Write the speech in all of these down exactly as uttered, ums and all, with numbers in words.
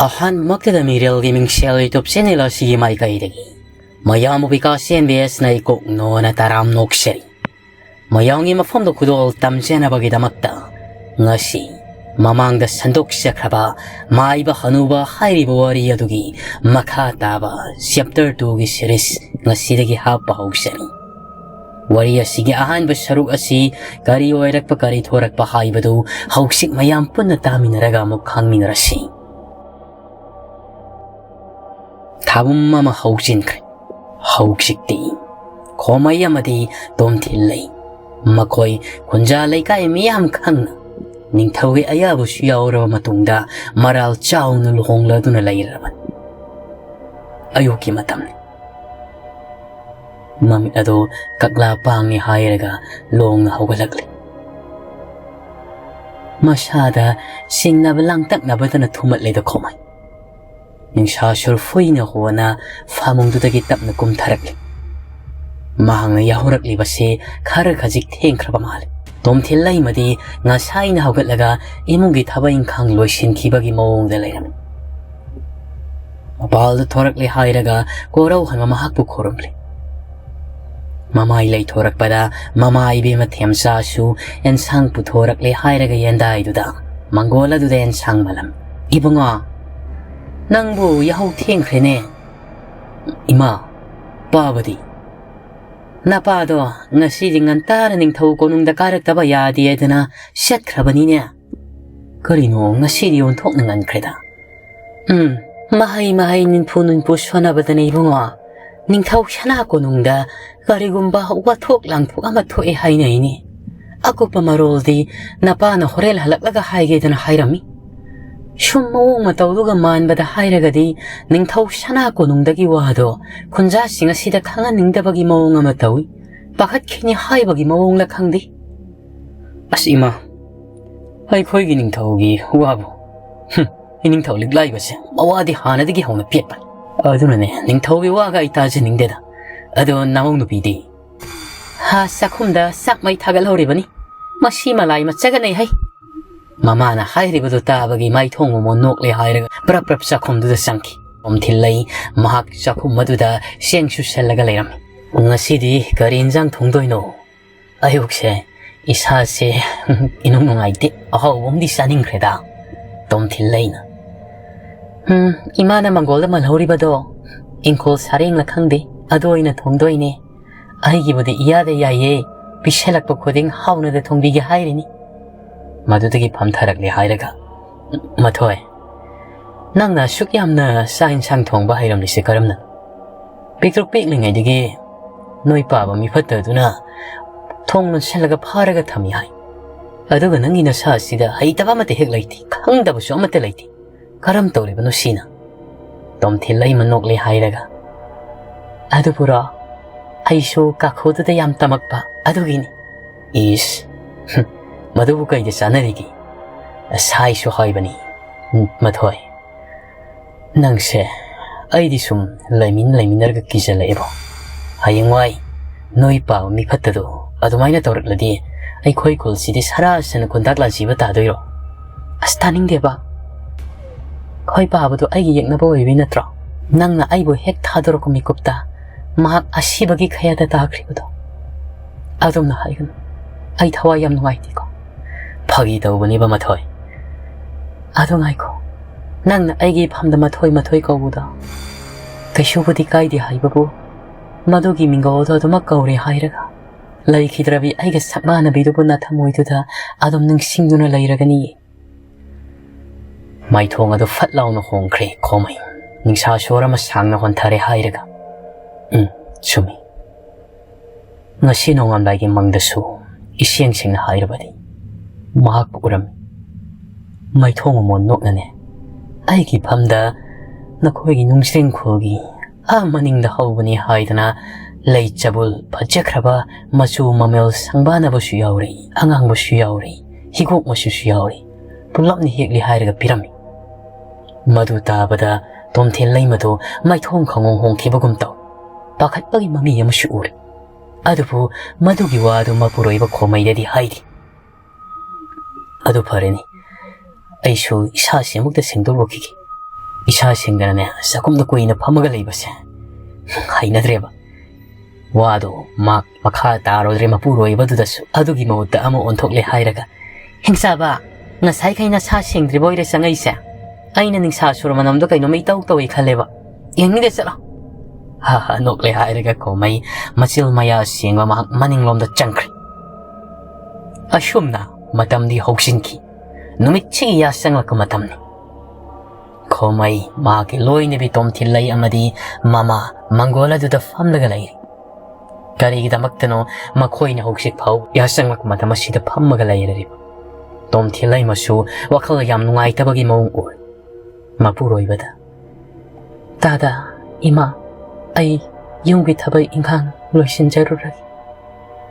ꯑꯍꯥꯟꯕꯃꯛꯇꯗ ꯃꯤꯔꯦꯜꯒꯤ ꯃꯤꯡꯁꯦꯜ YouTube channel ꯑꯁꯤꯒꯤ ꯃꯥꯏꯀꯩꯗꯒꯤ ꯃꯌꯥꯝꯕꯨ ꯕꯤꯀꯥꯁ ꯑꯦꯝ ꯕꯤ ꯑꯦꯁꯅ ꯏꯀꯣꯛ ꯅꯣꯅ ꯇꯔꯥꯝ ꯅꯣꯛꯆꯔꯤ꯫ ꯃꯌꯥꯝꯒꯤ ꯃꯐꯝꯗ ꯈꯨꯗꯣꯜ ꯇꯝꯖꯅꯕꯒꯤꯗꯃꯛꯇ ꯉꯁꯤ ꯃꯃꯥꯡꯗ ꯁꯟꯗꯣꯛꯆꯈ꯭ꯔꯕ ꯃꯥꯏꯕ ꯍꯅꯨꯕ ꯍꯥꯏꯔꯤꯕ ꯋꯥꯔꯤ ꯑꯗꯨꯒꯤ ꯃꯈꯥ ꯇꯥꯕ chapter two ꯒꯤ series ꯉꯁꯤꯗꯒꯤ ꯍꯥꯞꯄ ꯍꯧꯖꯔꯤ꯫ ꯋꯥꯔꯤ ꯑꯁꯤꯒꯤ ꯑꯍꯥꯟꯕ ꯁꯔꯨꯛ ꯑꯁꯤ ꯀꯔꯤ ꯑꯣꯏꯔꯛꯄ, ꯀꯔꯤ ꯊꯣꯔꯛꯄ ꯍꯥꯏꯕꯗꯨ ꯍꯧꯖꯤꯛ ꯃꯌꯥꯝ ꯄꯨꯟꯅ ꯇꯥꯃꯤꯟꯅꯔꯒ ꯑꯃꯨꯛ ꯈꯪꯃꯤꯟꯅꯔꯁꯤ꯫ ꯊꯥꯕꯨꯝ ꯑꯃ ꯍꯧꯖꯤꯟꯈ꯭ꯔꯦ꯫ ꯍꯧꯖꯤꯛꯇꯤ ꯈꯣꯃꯩ ꯑꯃꯗꯤ ꯇꯣꯝꯊꯤꯜ ꯂꯩ꯫ ꯃꯈꯣꯏ ꯈꯨꯟꯖꯥ ꯂꯩꯀꯥꯏ ꯃꯤꯌꯥꯝ ꯈꯪꯅ ꯅꯤꯡꯊꯧꯒꯤ ꯑꯌꯥꯕꯁꯨ ꯌꯥꯎꯔꯕ ꯃꯇꯨꯡꯗ ꯃꯔꯥꯜ ꯆꯥꯎꯅ ꯂꯨꯍꯣꯡꯂꯗꯨꯅ ꯂꯩꯔꯕꯅꯤ꯫ ꯑꯌꯨꯛꯀꯤ ꯃꯇꯝꯅꯤ꯫ ꯃꯃꯤꯠ ꯑꯗꯨ ꯀꯛꯂꯥ ꯄꯥꯡꯉꯦ ꯍꯥꯏꯔꯒ ꯂꯣꯡꯅ ꯍꯧꯒꯠꯂꯛꯂꯤ꯫ ꯃꯁꯥꯗ ꯁꯤꯡꯅꯕ ꯂꯥꯡꯇꯛꯅꯕꯗꯅ ꯊꯨꯝꯃꯠꯂꯤꯗ ꯈꯣꯃꯩ꯫ ꯅꯤꯡꯁꯥ ꯁꯨꯔꯐꯨꯏꯅ ꯍꯣꯅ ꯐꯃꯨꯡꯗꯨꯗꯒꯤ ꯇꯞꯅ ꯀꯨꯝꯊꯔꯛꯂꯤ꯫ ꯃꯍꯥꯛꯅ ꯌꯥꯍꯧꯔꯛꯂꯤꯕꯁꯤ ꯈꯔ ꯈꯖꯤꯛ ꯊꯦꯡꯈ꯭ꯔꯕ ꯃꯥꯜꯂꯤ꯫ ꯇꯣꯝꯊꯤꯜ ꯂꯩꯃꯗꯤ ꯉꯁꯥꯏꯅ ꯍꯧꯒꯠꯂꯒ ꯏꯃꯨꯡꯒꯤ ꯊꯕꯛ ꯏꯪꯈꯥꯡ ꯂꯣꯏꯁꯤꯟꯈꯤꯕꯒꯤ ꯃꯑꯣꯡꯗ ꯂꯩꯔꯝꯃꯤ꯫ ꯃꯄꯥꯜꯗ ꯊꯣꯔꯛꯂꯦ ꯍꯥꯏꯔꯒ ꯀꯣꯔꯧꯍꯟꯕ ꯃꯍꯥꯛꯄꯨ ꯈꯨꯔꯨꯝꯂꯤ꯫ ꯃꯃꯥꯏ ꯂꯩꯊꯣꯔꯛꯄꯗ ꯃꯃꯥ ꯏꯕꯦꯝꯃ ꯊꯦꯝꯆꯥꯁꯨ ꯑꯦꯟꯁꯥꯡ ꯄꯨꯊꯣꯔꯛꯂꯦ ꯍꯥꯏꯔꯒ ꯌꯦꯟꯗꯥꯏꯗꯨꯗ ꯃꯪꯒꯣꯜ ꯑꯗꯨꯗ ꯑꯦꯟꯁꯥꯡ ꯃꯥꯜꯂꯝꯃꯤ꯫ "ꯏꯕꯨꯡꯉꯣ, ꯅꯪꯕꯨ ꯌꯥꯍꯧ ꯊꯦꯡꯈ꯭ꯔꯦꯅꯦ꯫" "ꯏꯃꯥ, ꯄꯥꯕꯗꯤ?" "ꯅꯄꯥꯗꯣ ꯉꯁꯤꯗꯤ ꯉꯟꯇꯥꯅ ꯅꯤꯡꯊꯧ ꯀꯣꯅꯨꯡꯗ ꯀꯥꯔꯛꯇꯕ ꯌꯥꯗꯦꯗꯅ ꯆꯠꯈ꯭ꯔꯕꯅꯤꯅꯦ꯫" "ꯀꯔꯤꯅꯣ, ꯉꯁꯤꯗꯤ ꯑꯣꯟꯊꯣꯛꯅ ꯉꯟꯈ꯭ꯔꯦꯗ꯫" "ꯎꯝ, ꯃꯍꯩ ꯃꯍꯩ, ꯅꯤꯟꯐꯨ ꯅꯨꯟꯐꯨ ꯁꯣꯟꯅꯕꯗꯅꯦ ꯏꯕꯨꯡꯉꯣ, ꯅꯤꯡꯊꯧ ꯁꯅꯥ ꯀꯣꯅꯨꯡꯗ ꯀꯔꯤꯒꯨꯝꯕ ꯋꯥꯊꯣꯛ ꯂꯥꯡꯊꯣꯛ ꯑꯃ ꯊꯣꯛꯑꯦ ꯍꯥꯏꯅꯩꯅꯦ꯫ ꯑꯀꯨꯞꯄ ꯃꯔꯣꯜꯗꯤ ꯅꯄꯥꯅ ꯍꯣꯔꯦꯟ ꯍꯜꯂꯛꯂꯒ ꯍꯥꯏꯒꯦꯗꯅ ꯍꯥꯏꯔꯝꯃꯤ꯫ ꯁꯨꯝ ꯃꯑꯣꯡ ꯃꯇꯧꯗꯨꯒ ꯃꯥꯟꯕꯗ ꯍꯥꯏꯔꯒꯗꯤ ꯅꯤꯡꯊꯧ ꯁꯅꯥ ꯀꯣꯅꯨꯡꯗꯒꯤ ꯋꯥꯗꯣ ꯈꯨꯟꯖꯥꯁꯤꯡ ꯑꯁꯤꯗ ꯈꯪꯍꯟꯅꯤꯡꯗꯕꯒꯤ ꯃꯑꯣꯡ ꯑꯃ ꯇꯧꯏ꯫ ꯄꯥꯈꯠꯈꯤꯅꯤ ꯍꯥꯏꯕꯒꯤ ꯃꯑꯣꯡꯂ ꯈꯪꯗꯦ꯫" "ꯑꯁ ꯏꯃꯥ, ꯑꯩꯈꯣꯏꯒꯤ ꯅꯤꯡꯊꯧꯒꯤ ꯋꯥꯕꯨ꯫ ꯍꯨꯝ, ꯏꯅꯤꯡꯊꯧ ꯂꯤꯛꯂꯥꯏꯕꯁꯦ ꯃꯋꯥꯗꯤ ꯍꯥꯟꯅꯗꯒꯤ ꯍꯧꯅ ꯄꯦꯠꯄꯅꯤ꯫ ꯑꯗꯨꯅꯅꯦ, ꯅꯤꯡꯊꯧꯒꯤ ꯋꯥꯒ ꯑꯩ ꯇꯥꯖꯅꯤꯡꯗꯦꯗ꯫ ꯑꯗꯣ ꯅꯃꯧ ꯅꯨꯄꯤꯗꯤ?" "ꯍꯥ, ꯆꯥꯛꯈꯨꯝꯗ ꯆꯥꯛ ꯃꯩ ꯊꯥꯒꯠꯍꯧꯔꯤꯕꯅꯤ꯫ ꯃꯁꯤ ꯃꯂꯥꯏ ꯃꯆꯒꯠꯅꯩ ꯍꯩ꯫" ꯃꯃꯥꯅ ꯍꯥꯏꯔꯤꯕꯗꯨ ꯇꯥꯕꯒꯤ ꯃꯥꯏꯊꯣꯡ ꯃꯃꯣꯟ ꯅꯣꯛꯂꯦ ꯍꯥꯏꯔꯒ ꯄ꯭ꯔꯞ ꯄ꯭ꯔꯞ ꯆꯥꯛꯈꯨꯝꯗꯨꯗ ꯆꯪꯈꯤ꯫ ꯇꯣꯝꯊꯤꯜꯂꯩ ꯃꯍꯥꯛ ꯆꯥꯛꯈꯨꯝ ꯑꯗꯨꯗ ꯆꯦꯡ ꯁꯨꯁꯜꯂꯒ ꯂꯩꯔꯝꯃꯤ꯫ "ꯉꯁꯤꯗꯤ ꯀꯔꯤ ꯏꯟꯖꯥꯡ ꯊꯣꯡꯗꯣꯏꯅꯣ? ꯑꯌꯨꯛꯁꯦ ꯏꯁꯥꯁꯦ ꯏꯅꯨꯡ ꯅꯨꯡꯉꯥꯏꯇꯦ, ꯑꯍꯥꯎꯕ ꯑꯃꯗꯤ ꯆꯥꯅꯤꯡꯈ꯭ꯔꯦꯗ", ꯇꯣꯝꯊꯤꯜꯂꯩꯅ꯫ "ꯎꯝ, ꯏꯃꯥꯅ ꯃꯪꯒꯣꯜꯗ ꯃꯜꯍꯧꯔꯤꯕꯗꯣ ꯏꯪꯈꯣꯜ ꯁꯥꯔꯦꯡꯂ ꯈꯪꯗꯦ, ꯑꯗꯨ ꯑꯣꯏꯅ ꯊꯣꯡꯗꯣꯏꯅꯦ꯫ ꯑꯩꯒꯤꯕꯨꯗꯤ ꯏꯌꯥꯗ ꯌꯥꯏꯌꯦ, ꯄꯤꯁꯜꯂꯛꯄ ꯈꯨꯗꯤꯡ ꯍꯥꯎꯅꯗ ꯊꯣꯡꯕꯤꯒꯦ ꯍꯥꯏꯔꯤꯅꯤ"꯫ ꯃꯗꯨꯗꯒꯤ ꯐꯝꯊꯔꯛꯂꯦ ꯍꯥꯏꯔꯒ, "ꯃꯊꯣꯏ, ꯅꯪꯅ ꯑꯁꯨꯛ ꯌꯥꯝꯅ ꯆꯥꯛ ꯏꯟꯁꯥꯡ ꯊꯣꯡꯕ ꯍꯩꯔꯝꯂꯤꯁꯦ ꯀꯔꯝꯅ? ꯄꯤꯛꯇ꯭ꯔꯨ ꯄꯤꯛꯂꯤꯉꯩꯗꯒꯤ ꯅꯣꯏ ꯄꯥꯕ ꯃꯤꯐꯠꯇꯗꯨꯅ ꯊꯣꯡ ꯂꯣꯟꯁꯤꯜꯂꯒ ꯐꯥꯔꯒ ꯊꯝꯃꯤ ꯍꯥꯏ꯫ ꯑꯗꯨꯒ ꯅꯪꯒꯤ ꯅꯁꯥ ꯑꯁꯤꯗ ꯍꯩꯇꯕ ꯑꯃꯠꯇ ꯍꯦꯛ ꯂꯩꯇꯦ, ꯈꯪꯗꯕꯁꯨ ꯑꯃꯠꯇ ꯂꯩꯇꯦ꯫ ꯀꯔꯝ ꯇꯧꯔꯤꯕꯅꯣ ꯁꯤꯅ?" ꯇꯣꯝꯊꯤꯜꯂꯩꯃ ꯅꯣꯛꯂꯦ ꯍꯥꯏꯔꯒ, "ꯑꯗꯨꯕꯨꯔꯣ, ꯑꯩꯁꯨ ꯀꯥꯈꯨꯗꯨꯗ ꯌꯥꯝ ꯇꯝꯃꯛꯄ ꯑꯗꯨꯒꯤꯅꯤ"꯫ "ꯏꯁ, ꯍꯨꯝ, ꯃꯗꯨꯕꯨ ꯀꯩꯗ ꯆꯥꯟꯅꯔꯤꯒꯦ? ꯁꯥꯏꯁꯨ ꯍꯥꯏꯕꯅꯤ"꯫ "ꯎꯝ, ꯃꯊꯣꯏ, ꯅꯪꯁꯦ ꯑꯩꯗꯤ ꯁꯨꯝ ꯂꯩꯃꯤꯟ ꯂꯩꯃꯤꯟꯅꯔꯒ ꯀꯤꯖꯜꯂꯛꯑꯦꯕꯣ꯫ ꯍꯌꯦꯡꯋꯥꯏ ꯅꯣꯏ ꯄꯥꯕ ꯃꯤꯐꯠꯇꯗꯣ ꯑꯗꯨꯃꯥꯏꯅ ꯇꯧꯔꯛꯂꯗꯤ ꯑꯩꯈꯣꯏ ꯈꯨꯜꯁꯤꯗꯤ ꯁꯔꯥ ꯁꯟꯅ ꯈꯨꯟꯇꯥꯛ ꯂꯥꯟꯁꯤꯕ ꯇꯥꯗꯣꯏꯔꯣ?" "ꯑꯁ, ꯇꯥꯅꯤꯡꯗꯦꯕ꯫ ꯈꯣꯏ ꯄꯥꯕꯗꯣ ꯑꯩꯒꯤ ꯌꯦꯛꯅꯕ ꯑꯣꯏꯕꯩ ꯅꯠꯇ꯭ꯔꯣ? ꯅꯪꯅ ꯑꯩꯕꯨ ꯍꯦꯛ ꯊꯥꯗꯣꯔꯛꯄ ꯃꯤꯀꯨꯞꯇ ꯃꯍꯥꯛ ꯑꯁꯤꯕꯒꯤ ꯈꯌꯥꯗ ꯇꯥꯈ꯭ꯔꯤꯕꯗꯣ꯫ ꯑꯗꯨꯝꯅ ꯍꯥꯏꯒꯅꯨ꯫ ꯑꯩ ꯊꯋꯥꯏ ꯌꯥꯝ ꯅꯨꯡꯉꯥꯏꯇꯦꯀꯣ"꯫ "ꯐꯥꯒꯤ ꯇꯧꯕꯅꯦꯕ, ꯃꯊꯣꯏ"꯫ "ꯑꯗꯨ ꯉꯥꯏꯈꯣ, ꯅꯪꯅ ꯑꯩꯒꯤ ꯏꯐꯝꯗ ꯃꯊꯣꯏ ꯃꯊꯣꯏ ꯀꯧꯕꯗꯣ ꯀꯩꯁꯨꯕꯨꯗꯤ ꯀꯥꯏꯗꯦ ꯍꯥꯏꯕꯕꯨ, ꯃꯗꯨꯒꯤ ꯃꯤꯡꯒꯧ ꯑꯗꯨ ꯑꯗꯨꯃꯛ ꯀꯧꯔꯦ ꯍꯥꯏꯔꯒ ꯂꯩꯈꯤꯗ꯭ꯔꯕꯤ ꯑꯩꯒ ꯁꯛ ꯃꯥꯟꯅꯕꯤꯗꯨꯕꯨ ꯅꯊꯃꯣꯏꯗꯨꯗ ꯑꯗꯨꯝ ꯅꯤꯡꯁꯤꯡꯗꯨꯅ ꯂꯩꯔꯒꯅꯤꯌꯦ"꯫ ꯃꯥꯏꯊꯣꯡ ꯑꯗꯨ ꯐꯠ ꯂꯥꯎꯅ ꯍꯣꯡꯈ꯭ꯔꯦ ꯈꯣꯃꯩ꯫ ꯅꯤꯡꯁꯥ ꯁꯣꯔ ꯑꯃ ꯁꯥꯡꯅ ꯍꯣꯟꯊꯔꯦ ꯍꯥꯏꯔꯒ, "ꯎꯝ, ꯆꯨꯝꯃꯤ꯫ ꯉꯁꯤ ꯅꯣꯡꯉꯥꯜꯂꯝꯗꯥꯏꯒꯤ ꯃꯪꯗꯁꯨ ꯏꯁꯦꯡ ꯁꯦꯡꯅ ꯍꯥꯏꯔꯕꯗꯤ ꯃꯍꯥꯛꯄꯨ ꯎꯔꯝꯃꯤ꯫ ꯃꯥꯏꯊꯣꯡ ꯃꯃꯣꯟ ꯅꯣꯛꯅꯅꯦ ꯑꯩꯒꯤ ꯐꯝꯗ ꯅꯈꯣꯏꯒꯤ ꯅꯨꯡꯖ꯭ꯔꯦꯡꯈꯣꯜꯒꯤ ꯑꯥ ꯃꯅꯤꯡꯗ ꯍꯧꯕꯅꯤ ꯍꯥꯏꯗꯅ ꯂꯩ ꯆꯕꯨꯜ ꯐꯖꯈ꯭ꯔꯕ ꯃꯆꯨ ꯃꯃꯦꯜ ꯁꯪꯕꯥꯅꯕꯁꯨ ꯌꯥꯎꯔꯤ, ꯑꯉꯥꯡꯕꯁꯨ ꯌꯥꯎꯔꯤ, ꯍꯤꯒꯣꯛ ꯃꯆꯨꯁꯨ ꯌꯥꯎꯔꯤ, ꯄꯨꯂꯞꯅ ꯍꯦꯛꯂꯤ" ꯍꯥꯏꯔꯒ ꯄꯤꯔꯝꯃꯤ꯫ ꯃꯗꯨ ꯇꯥꯕꯗ ꯇꯣꯝꯊꯤꯟ ꯂꯩꯃꯗꯨ ꯃꯥꯏꯊꯣꯡ ꯈꯪꯍꯣꯡ ꯍꯣꯡꯈꯤꯕꯒꯨꯝ ꯇꯧ꯫ ꯄꯥꯈꯠꯄꯒꯤ ꯃꯃꯤ ꯑꯃꯁꯨ ꯎꯔꯦ꯫ ꯑꯗꯨꯕꯨ ꯃꯗꯨꯒꯤ ꯋꯥꯗꯨ ꯃꯄꯨꯔꯣꯏꯕ ꯈꯣꯃꯩꯗꯗꯤ ꯍꯥꯏꯗꯦ꯫ "ꯑꯗꯨ ꯐꯔꯦꯅꯦ, ꯑꯩꯁꯨ ꯏꯁꯥꯁꯦ ꯑꯃꯨꯛꯇ ꯁꯦꯡꯗꯣꯛꯂꯨꯈꯤꯒꯦ꯫ ꯏꯁꯥ ꯁꯦꯡꯗꯅꯅꯦ ꯆꯥꯛꯈꯨꯝꯗ ꯀꯨꯏꯅ ꯐꯝꯃꯒ ꯂꯩꯕꯁꯦ ꯍꯩꯅꯗ꯭ꯔꯦꯕ꯫ ꯋꯥꯗꯣ ꯃꯥ ꯃꯈꯥ ꯇꯥꯔꯨꯗ꯭ꯔꯦ, ꯃꯄꯨꯔꯣꯏꯕꯗꯨꯗꯁꯨ ꯑꯗꯨꯒꯤ ꯃꯍꯨꯠꯇ ꯑꯃ ꯑꯣꯟꯊꯣꯛꯂꯦ ꯍꯥꯏꯔꯒ, "ꯍꯤꯡꯆꯥꯕ, ꯉꯁꯥꯏꯈꯩ ꯅꯁꯥ ꯁꯦꯡꯗ꯭ꯔꯤꯕ ꯑꯣꯏꯔꯦ ꯆꯪꯉꯛꯏꯁꯦ? ꯑꯩꯅ ꯅꯤꯡꯁꯥ ꯁꯨꯔ ꯃꯅꯝꯗꯣ ꯀꯩꯅꯣꯝꯃ ꯏꯇꯧ ꯇꯧꯏ ꯈꯜꯂꯦꯕ꯫ ꯌꯦꯡꯅꯤꯡꯗꯦ, ꯆꯠꯂꯣ!" ꯍꯥ ꯍꯥ ꯅꯣꯛꯂꯦ ꯍꯥꯏꯔꯒ ꯈꯣꯃꯩ ꯃꯆꯤꯜ ꯃꯌꯥ ꯁꯦꯡꯕ ꯃꯍꯥꯛ ꯃꯅꯤꯡꯂꯣꯝꯗ ꯆꯪꯈ꯭ꯔꯦ꯫ ꯑꯁꯨꯝꯅ ꯃꯇꯝꯗꯤ ꯍꯧꯖꯤꯟꯈꯤ꯫ ꯅꯨꯃꯤꯠꯁꯤꯒꯤ ꯌꯥꯆꯪꯂꯛꯄ ꯃꯇꯝꯅꯤ꯫ ꯈꯣꯃꯩ, ꯃꯍꯥꯛꯀꯤ ꯂꯣꯏꯅꯕꯤ ꯇꯣꯝꯊꯤꯜꯂꯩ ꯑꯃꯗꯤ ꯃꯃꯥ ꯃꯪꯒꯣꯜ ꯑꯗꯨꯗ ꯐꯝꯂꯒ ꯂꯩꯔꯤ꯫ ꯀꯔꯤꯒꯤꯗꯃꯛꯇꯅꯣ ꯃꯈꯣꯏꯅ ꯍꯧꯖꯤꯛ ꯐꯥꯎ ꯌꯥꯆꯪꯂꯛꯄ ꯃꯇꯝ ꯑꯁꯤꯗ ꯐꯝꯃꯒ ꯂꯩꯔꯤꯕ? ꯇꯣꯝꯊꯤꯜꯂꯩꯃꯁꯨ ꯋꯥꯈꯜ ꯌꯥꯝ ꯅꯨꯡꯉꯥꯏꯇꯕꯒꯤ ꯃꯑꯣꯡ ꯎꯔꯤ꯫ ꯃꯄꯨꯔꯣꯏꯕꯗ, "ꯇꯥꯗ, ꯏꯃꯥ, ꯑꯩ ꯌꯨꯝꯒꯤ ꯊꯕꯛ ꯏꯪꯈꯥꯡ ꯂꯣꯏꯁꯤꯟꯖꯔꯨꯔꯒꯦ꯫"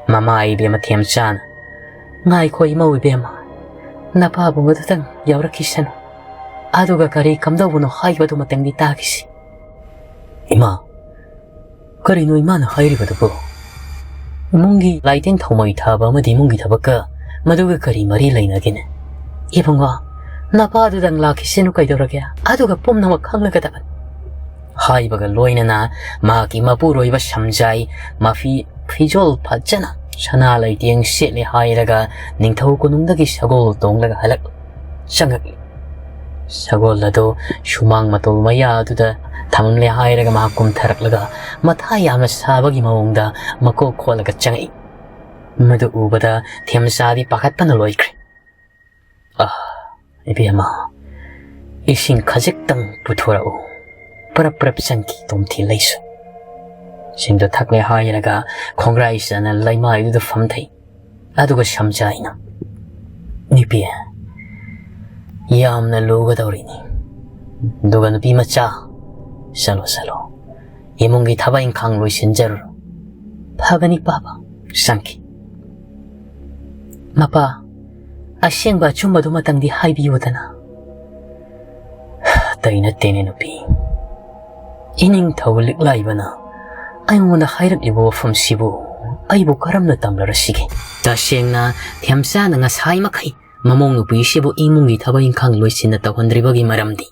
ꯃꯃꯥ ꯏꯕꯦꯝꯃ ꯊꯦꯝꯆꯥꯅ, "ꯉꯥꯏꯈꯣ ꯏꯃꯧ ꯏꯕꯦꯝꯃ, ꯅꯄꯥꯕꯨꯡ ꯑꯗꯨꯇꯪ ꯌꯥꯎꯔꯛꯈꯤꯁꯅꯨ꯫ ꯑꯗꯨꯒ ꯀꯔꯤ ꯀꯝꯗꯧꯕꯅꯣ ꯍꯥꯏꯕꯗꯨꯃꯇꯪꯗꯤ ꯇꯥꯈꯤꯁꯤ꯫" "ꯏꯃꯥ, ꯀꯔꯤꯅꯣ ꯏꯃꯥꯅ ꯍꯥꯏꯔꯤꯕꯗꯨꯕꯨ? ꯏꯃꯨꯡꯒꯤ ꯂꯥꯏꯇꯤꯟ ꯊꯧꯃꯩ ꯊꯥꯕ ꯑꯃꯗꯤ ꯏꯃꯨꯡꯒꯤ ꯊꯕꯛꯀ ꯃꯗꯨꯒ ꯀꯔꯤ ꯃꯔꯤ ꯂꯩꯅꯒꯦꯅꯦ? ꯏꯕꯨꯡꯉꯣ, ꯅꯄꯥꯗꯨꯗꯪ ꯂꯥꯛꯈꯤꯁꯅꯨ ꯀꯩꯗꯧꯔꯒꯦ? ꯑꯗꯨꯒ ꯄꯨꯝꯅꯃꯛ ꯈꯪꯂꯒꯗꯕꯅꯤ꯫" ꯍꯥꯏꯕꯒ ꯂꯣꯏꯅꯅ ꯃꯍꯥꯛꯀꯤ ꯃꯄꯨꯔꯣꯏꯕ ꯁꯝꯖꯥꯏ ꯃꯐꯤ ꯐꯤꯖꯣꯜ ꯐꯖꯅ ꯁꯅꯥ ꯂꯩꯇꯦꯡ ꯁꯦꯠꯂꯦ ꯍꯥꯏꯔꯒ ꯅꯤꯡꯊꯧ ꯀꯣꯅꯨꯡꯗꯒꯤ ꯁꯒꯣꯜ ꯇꯣꯡꯂꯒ ꯍꯜꯂꯛ ꯆꯪꯉꯛꯂꯤ꯫ ꯁꯒꯣꯜ ꯑꯗꯨ ꯁꯨꯃꯥꯡ ꯃꯇꯣꯜ ꯃꯌꯥ ꯑꯗꯨꯗ ꯊꯝꯂꯦ ꯍꯥꯏꯔꯒ ꯃꯍꯥꯛ ꯀꯨꯝꯊꯔꯛꯂꯒ ꯃꯊꯥ ꯌꯥꯝꯅ ꯁꯥꯕꯒꯤ ꯃꯑꯣꯡꯗ ꯃꯀꯣꯛ ꯈꯣꯠꯂꯒ ꯆꯪꯉꯛꯏ꯫ ꯃꯗꯨ ꯎꯕꯗ ꯊꯦꯝꯆꯥꯗꯤ ꯄꯥꯈꯠꯄꯅ ꯂꯣꯏꯈ꯭ꯔꯦ꯫ "ꯑꯥ, ꯏꯕꯦꯝꯃ, ꯏꯁꯤꯡ ꯈꯖꯤꯛꯇꯪ ꯄꯨꯊꯣꯔꯛꯎ꯫" ꯄꯔꯞ ꯄꯔꯞ ꯆꯪꯈꯤ ꯇꯣꯝꯊꯤꯜꯂꯩꯁꯨ꯫ ꯏꯁꯤꯡꯗꯨ ꯊꯛꯂꯦ ꯍꯥꯏꯔꯒ ꯈꯣꯡꯒ꯭ꯔꯥꯏ ꯆꯥꯅ ꯂꯩꯃꯥꯏꯗꯨꯗ ꯐꯝꯊꯩ꯫ ꯑꯗꯨꯒ ꯁꯝꯖꯥꯏꯅ, "ꯅꯨꯄꯤ, ꯌꯥꯝꯅ ꯂꯨꯒꯗꯧꯔꯤꯅꯤ꯫ ꯑꯗꯨꯒ ꯅꯨꯄꯤ ꯃꯆꯥ, ꯆꯠꯂꯣ, ꯆꯠꯂꯣ, ꯏꯃꯨꯡꯒꯤ ꯊꯕꯛ ꯏꯪꯈꯥꯡ ꯂꯣꯏꯁꯤꯟꯖꯔꯨꯔꯣ꯫" "ꯐꯒꯅꯤ ꯄꯥꯕ꯫" ꯆꯪꯈꯤ꯫ "ꯃꯄꯥ, ꯑꯁꯦꯡꯕ ꯑꯆꯨꯝꯕꯗꯨꯃꯇꯪꯗꯤ ꯍꯥꯏꯕꯤꯌꯨꯗꯅ꯫" "ꯑꯇꯩ ꯅꯠꯇꯦꯅꯦ ꯅꯨꯄꯤ, ꯏꯅꯤꯡꯊꯧ ꯂꯤꯛꯂꯥꯏꯕꯅ ꯑꯩꯉꯣꯟꯗ ꯍꯥꯏꯔꯛꯂꯤꯕ ꯋꯥꯐꯝꯁꯤꯕꯨ ꯑꯩꯕꯨ ꯀꯔꯝꯅ ꯇꯝꯂꯔꯁꯤꯒꯦ?" ꯇꯁꯦꯡꯅ ꯊꯦꯝꯆꯥꯅ ꯉꯁꯥꯏ ꯃꯈꯩ ꯃꯃꯧ ꯅꯨꯄꯤꯁꯤꯕꯨ ꯏꯃꯨꯡꯒꯤ ꯊꯕꯛ ꯏꯪꯈꯥꯡ ꯂꯣꯏꯁꯤꯟꯅ ꯇꯧꯍꯟꯗ꯭ꯔꯤꯕꯒꯤ ꯃꯔꯝꯗꯤ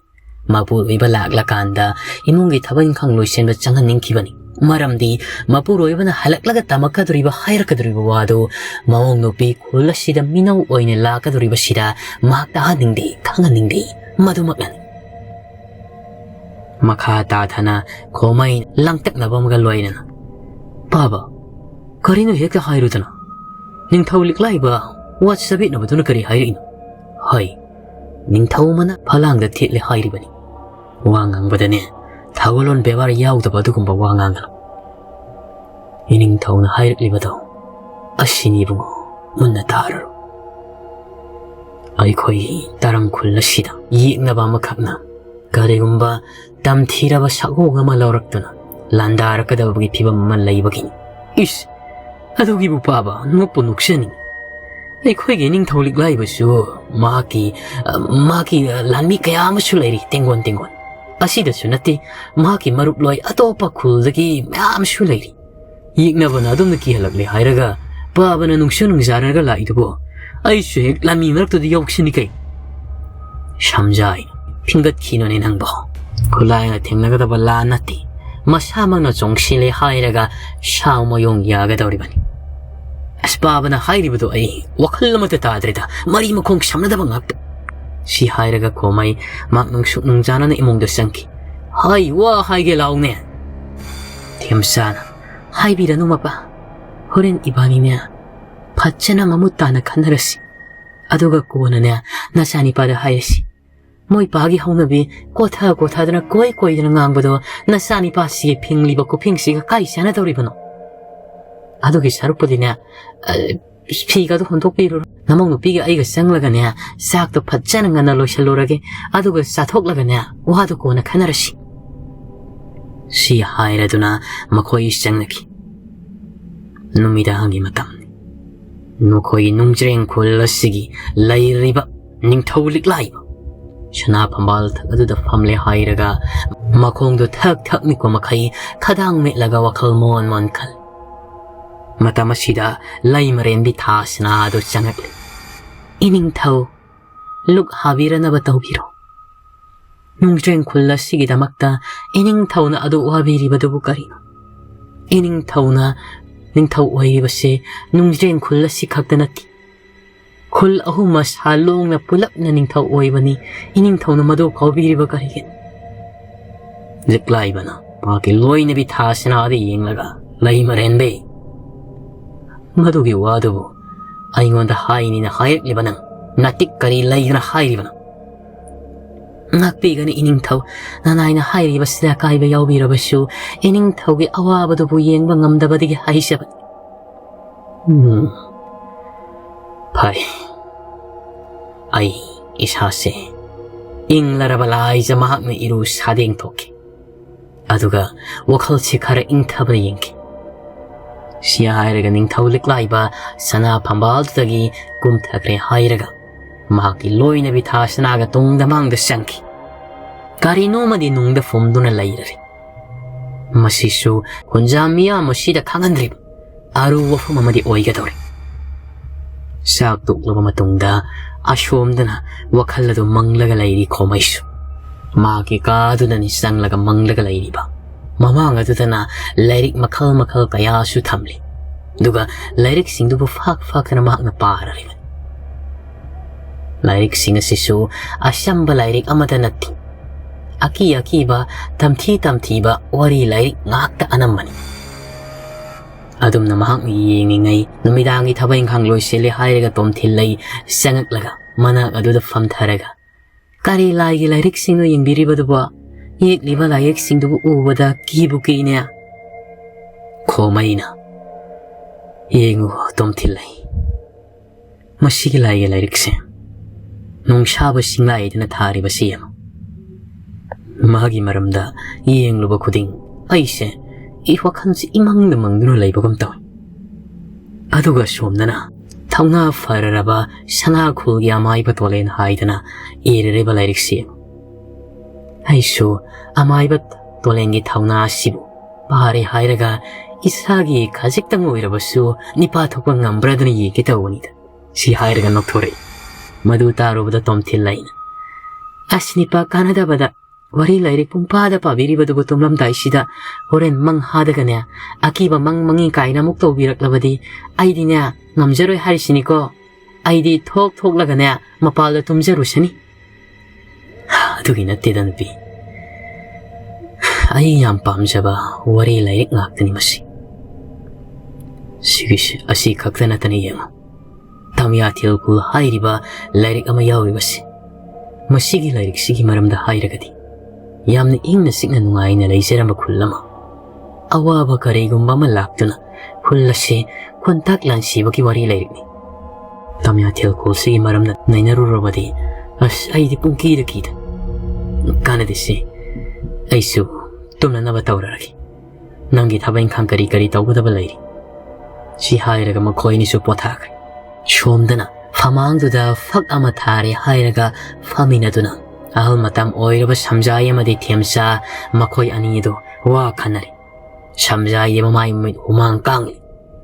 ꯃꯄꯨꯔꯣꯏꯕ ꯂꯥꯛꯂꯀꯥꯟꯗ ꯏꯃꯨꯡꯒꯤ ꯊꯕꯛ ꯏꯪꯈꯥꯡ ꯂꯣꯏꯁꯤꯟꯕ ꯆꯪꯍꯟꯅꯤꯡꯈꯤꯕꯅꯤ꯫ ꯃꯔꯝꯗꯤ ꯃꯄꯨꯔꯣꯏꯕꯅ ꯍꯜꯂꯛꯂꯒ ꯇꯝꯃꯛꯀꯗꯧꯔꯤꯕ, ꯍꯥꯏꯔꯛꯀꯗꯧꯔꯤꯕ ꯋꯥꯗꯨ ꯃꯃꯧ ꯅꯨꯄꯤ ꯈꯨꯜ ꯑꯁꯤꯗ ꯃꯤꯅꯧ ꯑꯣꯏꯅ ꯂꯥꯛꯀꯗꯧꯔꯤꯕꯁꯤꯗ ꯃꯍꯥꯛ ꯇꯥꯍꯟꯅꯤꯡꯗꯦ, ꯈꯪꯍꯟꯅꯤꯡꯗꯦ꯫ ꯃꯗꯨꯃꯛꯅꯅꯤ꯫ ꯃꯈꯥ ꯇꯥꯊꯅ ꯈꯣꯃꯩ ꯂꯥꯡꯇꯛꯅꯕ ꯑꯃꯒ ꯂꯣꯏꯅꯅ, "ꯄꯥꯕ, ꯀꯔꯤꯅꯣ ꯍꯦꯛꯇ ꯍꯥꯏꯔꯨꯗꯅ? ꯅꯤꯡꯊꯧ ꯂꯤꯛꯂꯥꯏꯕ ꯋꯥ ꯆꯕꯦꯠꯅꯕꯗꯨꯅ ꯀꯔꯤ ꯍꯥꯏꯔꯛꯏꯅꯣ?" ꯍꯥꯏ꯫ ꯅꯤꯡꯊꯧ ꯑꯃꯅ ꯐꯂꯥꯡꯗ ꯊꯦꯠꯂꯦ ꯍꯥꯏꯔꯤꯕꯅꯤ꯫ ꯋꯥ ꯉꯥꯡꯕꯗꯅꯦ, ꯊꯧꯒꯜꯂꯣꯟ ꯕꯦꯕꯥꯔ ꯌꯥꯎꯗꯕ ꯑꯗꯨꯒꯨꯝꯕ ꯋꯥ ꯉꯥꯡꯒꯅꯨ꯫ ꯏꯅꯤꯡꯊꯧꯅ ꯍꯥꯏꯔꯛꯂꯤꯕꯗꯣ ꯑꯁꯤꯅꯤ ꯏꯕꯨꯡꯉꯣ, ꯃꯨꯟꯅ ꯇꯥꯔꯔꯣ꯫ ꯑꯩꯈꯣꯏꯒꯤ ꯇꯔꯪ ꯈꯨꯜ ꯑꯁꯤꯗ ꯌꯦꯛꯅꯕ ꯑꯃꯈꯛꯅ ꯀꯔꯤꯒꯨꯝꯕ ꯇꯝꯊꯤꯔꯕ ꯁꯛꯑꯣꯡ ꯑꯃ ꯂꯧꯔꯛꯇꯨꯅ ꯂꯥꯟꯗꯥꯔꯛꯀꯗꯕꯒꯤ ꯐꯤꯕꯝ ꯑꯃ ꯂꯩꯕꯒꯤꯅꯤ꯫ ꯏꯁ, ꯑꯗꯨꯒꯤꯕꯨ ꯄꯥꯕ ꯅꯣꯛꯄꯨ ꯅꯣꯛꯆꯅꯤꯡꯏ꯫ ꯑꯩꯈꯣꯏꯒꯤ ꯅꯤꯡꯊꯧ ꯂꯤꯛꯂꯥꯏꯕꯁꯨ ꯃꯍꯥꯛꯀꯤ, ꯑ, ꯃꯍꯥꯛꯀꯤ, ꯑ, ꯂꯥꯟꯃꯤ ꯀꯌꯥ ꯑꯃꯁꯨ ꯂꯩꯔꯤ, ꯇꯦꯡꯒꯣꯟ ꯇꯦꯡꯒꯣꯟ꯫ ꯑꯁꯤꯗꯁꯨ ꯅꯠꯇꯦ, ꯃꯍꯥꯛꯀꯤ ꯃꯔꯨꯞꯂꯣꯏ ꯑꯇꯣꯞꯄ ꯈꯨꯜꯗꯒꯤ ꯃꯌꯥꯝꯁꯨ ꯂꯩꯔꯤ꯫ ꯌꯦꯛꯅꯕꯅ ꯑꯗꯨꯝꯅ ꯀꯤꯍꯜꯂꯛꯂꯦ ꯍꯥꯏꯔꯒ ꯄꯥꯕꯅ ꯅꯨꯡꯁꯨ ꯅꯨꯡꯖꯥꯅꯔꯒ ꯂꯥꯛꯏꯗꯨꯕꯨ? ꯑꯩꯁꯨ ꯍꯦꯛ ꯂꯥꯟꯃꯤ ꯃꯔꯛꯇꯨꯗ ꯌꯧꯁꯤꯅꯤ ꯀꯩ꯫ ꯁꯝꯖꯥꯏ, ꯐꯤꯡꯒꯠꯈꯤꯅꯨꯅꯦ ꯅꯪꯕꯣ꯫ ꯈꯨꯠꯂꯥꯏꯅ ꯊꯦꯡꯅꯒꯗꯕ ꯂꯥꯟ ꯅꯠꯇꯦ꯫ ꯃꯁꯥꯃꯛꯅ ꯆꯣꯡꯁꯤꯜꯂꯦ ꯍꯥꯏꯔꯒ ꯁꯥꯎ ꯃꯌꯣꯡ ꯌꯥꯒꯗꯧꯔꯤꯕꯅꯤ꯫ ꯑꯁ, ꯄꯥꯕꯅ ꯍꯥꯏꯔꯤꯕꯗꯣ ꯑꯩ ꯋꯥꯈꯜ ꯑꯃꯠꯇ ꯇꯥꯗ꯭ꯔꯦꯗ꯫ ꯃꯔꯤ ꯃꯈꯣꯡ ꯁꯝꯅꯗꯕ ꯉꯥꯛꯇ꯫ ꯁꯤ ꯍꯥꯏꯔꯒ ꯈꯣꯃꯩ ꯃꯍꯥꯛ ꯅꯨꯡꯁꯨꯛ ꯅꯨꯡꯖꯥꯅꯅ ꯏꯃꯨꯡꯗ ꯆꯪꯈꯤ꯫ ꯍꯥꯏ, ꯋꯥ ꯍꯥꯏꯒꯦ ꯂꯥꯎꯅꯦ꯫ ꯊꯦꯝꯆꯥꯅ, ꯍꯥꯏꯕꯤꯔꯅꯨ ꯃꯄꯥ꯫ ꯍꯣꯔꯦꯟ ꯏꯕꯥꯅꯤꯅꯦ ꯐꯖꯅ ꯃꯃꯨꯠ ꯇꯥꯅ ꯈꯟꯅꯔꯁꯤ꯫ ꯑꯗꯨꯒ ꯀꯣꯟꯅꯅꯦ ꯅꯆꯥꯅꯤꯄꯥꯗ ꯍꯥꯏꯔꯁꯤ꯫ ꯃꯣꯏ ꯄꯥꯒꯤ ꯍꯧꯅꯕꯤ ꯀꯣꯊ ꯀꯣꯊꯗꯅ ꯀꯣꯏ ꯀꯣꯏꯗꯅ ꯉꯥꯡꯕꯗꯣ ꯅꯆꯥꯅꯤꯄꯥꯁꯤꯒꯤ ꯐꯤꯡꯂꯤꯕ ꯀꯨꯐꯤꯡꯁꯤꯒ ꯀꯥꯏ ꯆꯥꯟꯅꯗꯧꯔꯤꯕꯅꯣ? ꯑꯗꯨꯒꯤ ꯁꯔꯨꯛꯄꯨꯗꯤꯅꯦ, ꯑ, ꯐꯤꯒꯗꯣ ꯍꯣꯟꯗꯣꯛꯄꯤꯔꯨꯔꯣ꯫ ꯅꯃꯧ ꯅꯨꯄꯤꯒ ꯑꯩꯒ ꯆꯪꯂꯒꯅꯦ, ꯆꯥꯛꯇꯣ ꯐꯖꯅ ꯉꯟꯅ ꯂꯣꯏꯁꯜꯂꯨꯔꯒꯦ꯫ ꯑꯗꯨꯒ ꯆꯥꯊꯣꯛꯂꯒꯅꯦ, ꯋꯥꯗꯣ ꯀꯣꯟꯅ ꯈꯟꯅꯔꯁꯤ꯫ ꯁꯤ ꯍꯥꯏꯔꯗꯨꯅ ꯃꯈꯣꯏ ꯆꯪꯅꯈꯤ꯫ ꯅꯨꯃꯤꯗꯥꯡꯒꯤ ꯃꯇꯝꯅꯤ꯫ ꯃꯈꯣꯏꯒꯤ ꯅꯨꯡꯖ꯭ꯔꯦꯡ ꯈꯨꯜ ꯑꯁꯤꯒꯤ ꯂꯩꯔꯤꯕ ꯅꯤꯡꯊꯧ ꯂꯤꯛꯂꯥꯏꯕ ꯁꯅꯥ ꯐꯝꯕꯥꯜ ꯊꯛ ꯑꯗꯨꯗ ꯐꯝꯂꯦ ꯍꯥꯏꯔꯒ ꯃꯈꯣꯡꯗꯨ ꯊꯛ ꯊꯛ ꯅꯤꯛꯄ ꯃꯈꯩ ꯈꯗꯥꯡ ꯃꯦꯠꯂꯒ ꯋꯥꯈꯜ ꯃꯣꯟ ꯃꯣꯟ ꯈꯜꯂꯤ꯫ ꯃꯇꯝ ꯑꯁꯤꯗ ꯂꯩꯃꯔꯦꯟꯕꯤ ꯊꯥꯁꯅꯥ ꯑꯗꯨ ꯆꯪꯉꯛꯂꯤ꯫ "ꯏꯅꯤꯡꯊꯧ, ꯂꯨꯛ ꯍꯥꯕꯤꯔꯅꯕ ꯇꯧꯕꯤꯔꯣ꯫ ꯅꯨꯡꯖ꯭ꯔꯦꯡ ꯈꯨꯜ ꯑꯁꯤꯒꯤꯗꯃꯛꯇ ꯏꯅꯤꯡꯊꯧꯅ ꯑꯗꯨ ꯋꯥꯕꯤꯔꯤꯕꯗꯨꯕꯨ ꯀꯔꯤꯅꯣ? ꯏꯅꯤꯡꯊꯧꯅ ꯅꯤꯡꯊꯧ ꯑꯣꯏꯔꯤꯕꯁꯦ ꯅꯨꯡꯖ꯭ꯔꯦꯡ ꯈꯨꯜ ꯑꯁꯤ ꯈꯛꯇ ꯅꯠꯇꯦ꯫ ꯈꯨꯜ ꯑꯍꯨꯝ ꯑꯁꯥ ꯂꯣꯡꯅ ꯄꯨꯂꯞꯅ ꯅꯤꯡꯊꯧ ꯑꯣꯏꯕꯅꯤ꯫ ꯏꯅꯤꯡꯊꯧꯅ ꯃꯗꯨ ꯀꯥꯎꯕꯤꯔꯤꯕ ꯀꯔꯤꯒꯤꯅꯣ?" ꯂꯤꯛꯂꯥꯏꯕꯅ ꯃꯍꯥꯛꯀꯤ ꯂꯣꯏꯅꯕꯤ ꯊꯥꯁꯅꯥꯗ ꯌꯦꯡꯂꯒ, "ꯂꯩꯃꯔꯦꯟꯕꯤ, ꯃꯗꯨꯒꯤ ꯋꯥꯗꯨꯕꯨ ꯑꯩꯉꯣꯟꯗ ꯍꯥꯏꯅꯤꯅ ꯍꯥꯏꯔꯛꯂꯤꯕ ꯅꯪ, ꯅꯇꯤꯛ ꯀꯔꯤ ꯂꯩꯗꯅ ꯍꯥꯏꯔꯤꯕꯅꯣ?" "ꯉꯥꯛꯄꯤꯒꯅꯤ ꯏꯅꯤꯡꯊꯧ, ꯅꯅꯥꯏꯅ ꯍꯥꯏꯔꯤꯕꯁꯤꯗ ꯑꯀꯥꯏꯕ ꯌꯥꯎꯕꯤꯔꯕꯁꯨ ꯏꯅꯤꯡꯊꯧꯒꯤ ꯑꯋꯥꯕꯗꯨꯕꯨ ꯌꯦꯡꯕ ꯉꯝꯗꯕꯗꯒꯤ ꯍꯥꯏꯖꯕꯅꯤ꯫" ꯎꯝ, ꯐꯩ꯫ ꯑꯩ ꯏꯁꯥꯁꯦ ꯏꯪꯂꯔꯕ ꯂꯥꯏꯖ ꯃꯍꯥꯛꯅ ꯏꯔꯨ ꯁꯥꯗꯦꯡ ꯊꯣꯛꯈꯤ꯫ ꯑꯗꯨꯒ ꯋꯥꯈꯜꯁꯤ ꯈꯔ ꯏꯪꯊꯕ ꯌꯦꯡꯈꯤ꯫ ꯁꯤ ꯍꯥꯏꯔꯒ ꯅꯤꯡꯊꯧ ꯂꯤꯛꯂꯥꯏꯕ ꯁꯅꯥ ꯐꯝꯕꯥꯜꯗꯨꯗꯒꯤ ꯀꯨꯝꯊꯈ꯭ꯔꯦ ꯍꯥꯏꯔꯒ ꯃꯍꯥꯛꯀꯤ ꯂꯣꯏꯅꯕꯤ ꯊꯥꯁꯅꯥꯒ ꯇꯨꯡꯗ ꯃꯥꯡꯗ ꯆꯪꯈꯤ꯫ ꯀꯔꯤꯅꯣꯃꯗꯤ ꯅꯨꯡꯗ ꯐꯨꯝꯗꯨꯅ ꯂꯩꯔꯔꯦ꯫ ꯃꯁꯤꯁꯨ ꯈꯨꯟꯖꯥ ꯃꯤꯌꯥꯝ ꯑꯁꯤꯗ ꯈꯪꯍꯟꯗ꯭ꯔꯤꯕ ꯑꯔꯨꯕ ꯋꯥꯐꯝ ꯑꯃꯗꯤ ꯑꯣꯏꯒꯗꯧꯔꯤ꯫ ꯆꯥꯛ ꯇꯣꯛꯂꯕ ꯃꯇꯨꯡꯗ ꯑꯁꯣꯝꯗꯅ ꯋꯥꯈꯜ ꯑꯗꯨ ꯃꯪꯂꯒ ꯂꯩꯔꯤ ꯈꯣꯃꯩꯁꯨ꯫ ꯃꯍꯥꯛꯀꯤ ꯀꯥꯗꯨꯗꯅꯤ ꯆꯪꯂꯒ ꯃꯪꯂꯒ ꯂꯩꯔꯤꯕ꯫ ꯃꯃꯥꯡ ꯑꯗꯨꯗꯅ ꯂꯥꯏꯔꯤꯛ ꯃꯈꯜ ꯃꯈꯜ ꯀꯌꯥꯁꯨ ꯊꯝꯂꯤ꯫ ꯑꯗꯨꯒ ꯂꯥꯏꯔꯤꯛꯁꯤꯡꯗꯨꯕꯨ ꯐꯥꯛ ꯐꯥꯛꯇꯅ ꯃꯍꯥꯛꯅ ꯄꯥꯔꯔꯤꯕꯅꯤ꯫ ꯂꯥꯏꯔꯤꯛꯁꯤꯡ ꯑꯁꯤꯁꯨ ꯑꯆꯝꯕ ꯂꯥꯏꯔꯤꯛ ꯑꯃꯠꯇ ꯅꯠꯇꯦ꯫ ꯑꯀꯤ ꯑꯀꯤꯕ, ꯇꯝꯊꯤ ꯇꯝꯊꯤꯕ ꯋꯥꯔꯤ ꯂꯥꯏꯔꯤꯛ ꯉꯥꯛꯇ ꯑꯅꯝꯕꯅꯤ꯫ ꯑꯗꯨꯝꯅ ꯃꯍꯥꯛꯅ ꯌꯦꯡꯂꯤꯉꯩ ꯅꯨꯃꯤꯗꯥꯡꯒꯤ ꯊꯕꯛ ꯏꯪꯈꯥꯡ ꯂꯣꯏꯁꯤꯜꯂꯦ ꯍꯥꯏꯔꯒ ꯇꯣꯝꯊꯤꯜꯂꯩ ꯆꯪꯉꯛꯂꯒ ꯃꯅꯥꯛ ꯑꯗꯨꯗ ꯐꯝꯊꯔꯒ, "ꯀꯔꯤ ꯂꯥꯏꯒꯤ ꯂꯥꯏꯔꯤꯛꯁꯤꯡꯅꯣ ꯌꯦꯡꯕꯤꯔꯤꯕꯗꯨꯕꯣ? ꯌꯦꯛꯂꯤꯕ ꯂꯥꯏꯌꯦꯛꯁꯤꯡꯗꯨꯕꯨ ꯎꯕꯗ ꯀꯤꯕꯨ ꯀꯤꯅꯦ꯫" ꯈꯣꯃꯩꯅ, "ꯌꯦꯡꯉꯨ ꯇꯣꯝꯊꯤꯜꯂꯩ, ꯃꯁꯤꯒꯤ ꯂꯥꯏꯒꯤ ꯂꯥꯏꯔꯤꯛꯁꯦ ꯅꯨꯡꯁꯥꯕ ꯆꯤꯡꯂꯥꯏꯗꯅ ꯊꯥꯔꯤꯕ ꯁꯤ ꯌꯦꯡꯉꯨ꯫ ꯃꯥꯒꯤ ꯃꯔꯝꯗ ꯌꯦꯡꯂꯨꯕ ꯈꯨꯗꯤꯡ ꯑꯩꯁꯦ ꯏ ꯋꯥꯈꯜꯁꯤ ꯏꯃꯪꯗ ꯃꯪꯗꯨꯅ ꯂꯩꯕꯒꯨꯝ ꯇꯧꯏ꯫ ꯑꯗꯨꯒ ꯁꯣꯝꯗꯅ ꯊꯧꯅꯥ ꯐꯔꯔꯕ ꯁꯅꯥꯈꯨꯜꯒꯤ ꯑꯃꯥꯏꯕ ꯇꯣꯂꯦꯟ ꯍꯥꯏꯗꯅ ꯏꯔꯔꯤꯕ ꯂꯥꯏꯔꯤꯛꯁꯤ ꯌꯦꯡꯉꯨ꯫ ꯑꯩꯁꯨ ꯑꯃꯥꯏꯕ ꯇꯣꯂꯦꯟꯒꯤ ꯊꯧꯅꯥ ꯑꯁꯤꯕꯨ ꯄꯥꯔꯦ ꯍꯥꯏꯔꯒ ꯏꯁꯥꯒꯤ ꯈꯖꯤꯛꯇꯪ ꯑꯣꯏꯔꯕꯁꯨ ꯅꯤꯄꯥ ꯊꯣꯛꯄ ꯉꯝꯕ꯭ꯔꯥꯗꯅ ꯌꯦꯡꯒꯦ ꯇꯧꯕꯅꯤꯗ꯫" ꯁꯤ ꯍꯥꯏꯔꯒ ꯅꯣꯛꯊꯣꯔꯛꯏ꯫ ꯃꯗꯨ ꯇꯥꯔꯨꯕꯗ ꯇꯣꯝꯊꯤꯜ ꯑꯩꯅ, "ꯑꯁ, ꯅꯤꯄꯥ ꯀꯥꯟꯅꯗꯕꯗ ꯋꯥꯔꯤ ꯂꯥꯏꯔꯤꯛ ꯄꯨꯡꯄꯥꯗ ꯄꯥꯕꯤꯔꯤꯕꯗꯨꯕꯨ ꯇꯨꯝꯂꯝꯗꯥꯏꯁꯤꯗ ꯍꯣꯔꯦꯟ ꯃꯪ ꯍꯥꯗꯒꯅꯦ, ꯑꯀꯤꯕ ꯃꯪ ꯃꯪꯉꯤ ꯀꯥꯏꯅ ꯑꯃꯨꯛ ꯇꯧꯕꯤꯔꯛꯂꯕꯗꯤ ꯑꯩꯗꯤꯅꯦ ꯉꯝꯖꯔꯣꯏ ꯍꯥꯏꯔꯤꯁꯤꯅꯤꯀꯣ꯫ ꯑꯩꯗꯤ ꯊꯣꯛ ꯊꯣꯛꯂꯒꯅꯦ ꯃꯄꯥꯜꯗ ꯇꯨꯝꯖꯔꯨꯁꯅꯤ꯫" ꯑꯗꯨꯒꯤ ꯅꯠꯇꯦꯗ ꯅꯨꯄꯤ, ꯑꯩ ꯌꯥꯝ ꯄꯥꯝꯖꯕ ꯋꯥꯔꯤ ꯂꯥꯏꯔꯤꯛ ꯉꯥꯛꯇꯅꯤ ꯃꯁꯤ꯫ ꯁꯤꯒꯤꯁꯤ, ꯑꯁꯤ ꯈꯛꯇ ꯅꯠꯇꯅ ꯌꯦꯡꯉꯨ, ꯇꯃꯤꯌꯥ ꯊꯦꯜꯈꯨꯜ ꯍꯥꯏꯔꯤꯕ ꯂꯥꯏꯔꯤꯛ ꯑꯃ ꯌꯥꯎꯔꯤꯕꯁꯤ꯫ ꯃꯁꯤꯒꯤ ꯂꯥꯏꯔꯤꯛꯁꯤꯒꯤ ꯃꯔꯝꯗ ꯍꯥꯏꯔꯒꯗꯤ, ꯌꯥꯝꯅ ꯏꯪꯅ ꯆꯤꯛꯅ ꯅꯨꯡꯉꯥꯏꯅ ꯂꯩꯖꯔꯝꯕ ꯈꯨꯜ ꯑꯃ, ꯑꯋꯥꯕ ꯀꯔꯤꯒꯨꯝꯕ ꯑꯃ ꯂꯥꯛꯇꯨꯅ ꯈꯨꯜ ꯑꯁꯤ ꯈꯣꯟꯊꯥꯛ ꯂꯥꯟꯁꯤꯕꯒꯤ ꯋꯥꯔꯤ ꯂꯥꯏꯔꯤꯛꯅꯤ꯫ ꯇꯃꯤꯌꯥ ꯊꯦꯜꯈꯨꯜꯁꯤꯒꯤ ꯃꯔꯝꯅ ꯅꯩꯅꯔꯨꯔꯕꯗꯤ, ꯑꯁ, ꯑꯩꯗꯤ ꯄꯨꯡꯀꯤꯗ ꯀꯤꯗ꯫ ꯀꯥꯟꯅꯗꯦꯁꯦ, ꯑꯩꯁꯨ ꯇꯨꯝꯅꯅꯕ ꯇꯧꯔꯔꯒꯦ꯫ ꯅꯪꯒꯤ ꯊꯕꯛ ꯏꯪꯈꯥꯡ ꯀꯔꯤ ꯀꯔꯤ ꯇꯧꯒꯗꯕ ꯂꯩꯔꯤ?" ꯁꯤ ꯍꯥꯏꯔꯒ ꯃꯈꯣꯏ ꯑꯅꯤꯁꯨ ꯄꯣꯊꯥꯈ꯭ꯔꯦ꯫ ꯁꯣꯝꯗꯅ ꯐꯃꯥꯡꯗꯨꯗ ꯐꯛ ꯑꯃ ꯊꯥꯔꯦ ꯍꯥꯏꯔꯒ ꯐꯝꯃꯤꯟꯅꯗꯨꯅ ꯑꯍꯜ ꯃꯇꯝ ꯑꯣꯏꯔꯕ ꯁꯝꯖꯥꯏ ꯑꯃꯗꯤ ꯊꯦꯝꯆꯥ, ꯃꯈꯣꯏ ꯑꯅꯤ ꯑꯗꯨ ꯋꯥ ꯈꯟꯅꯔꯤ꯫ ꯁꯝꯖꯥꯏꯗꯤ ꯃꯃꯥꯏ ꯃꯃꯤꯠ ꯍꯨꯃꯥꯡ ꯀꯥꯡꯂꯤ꯫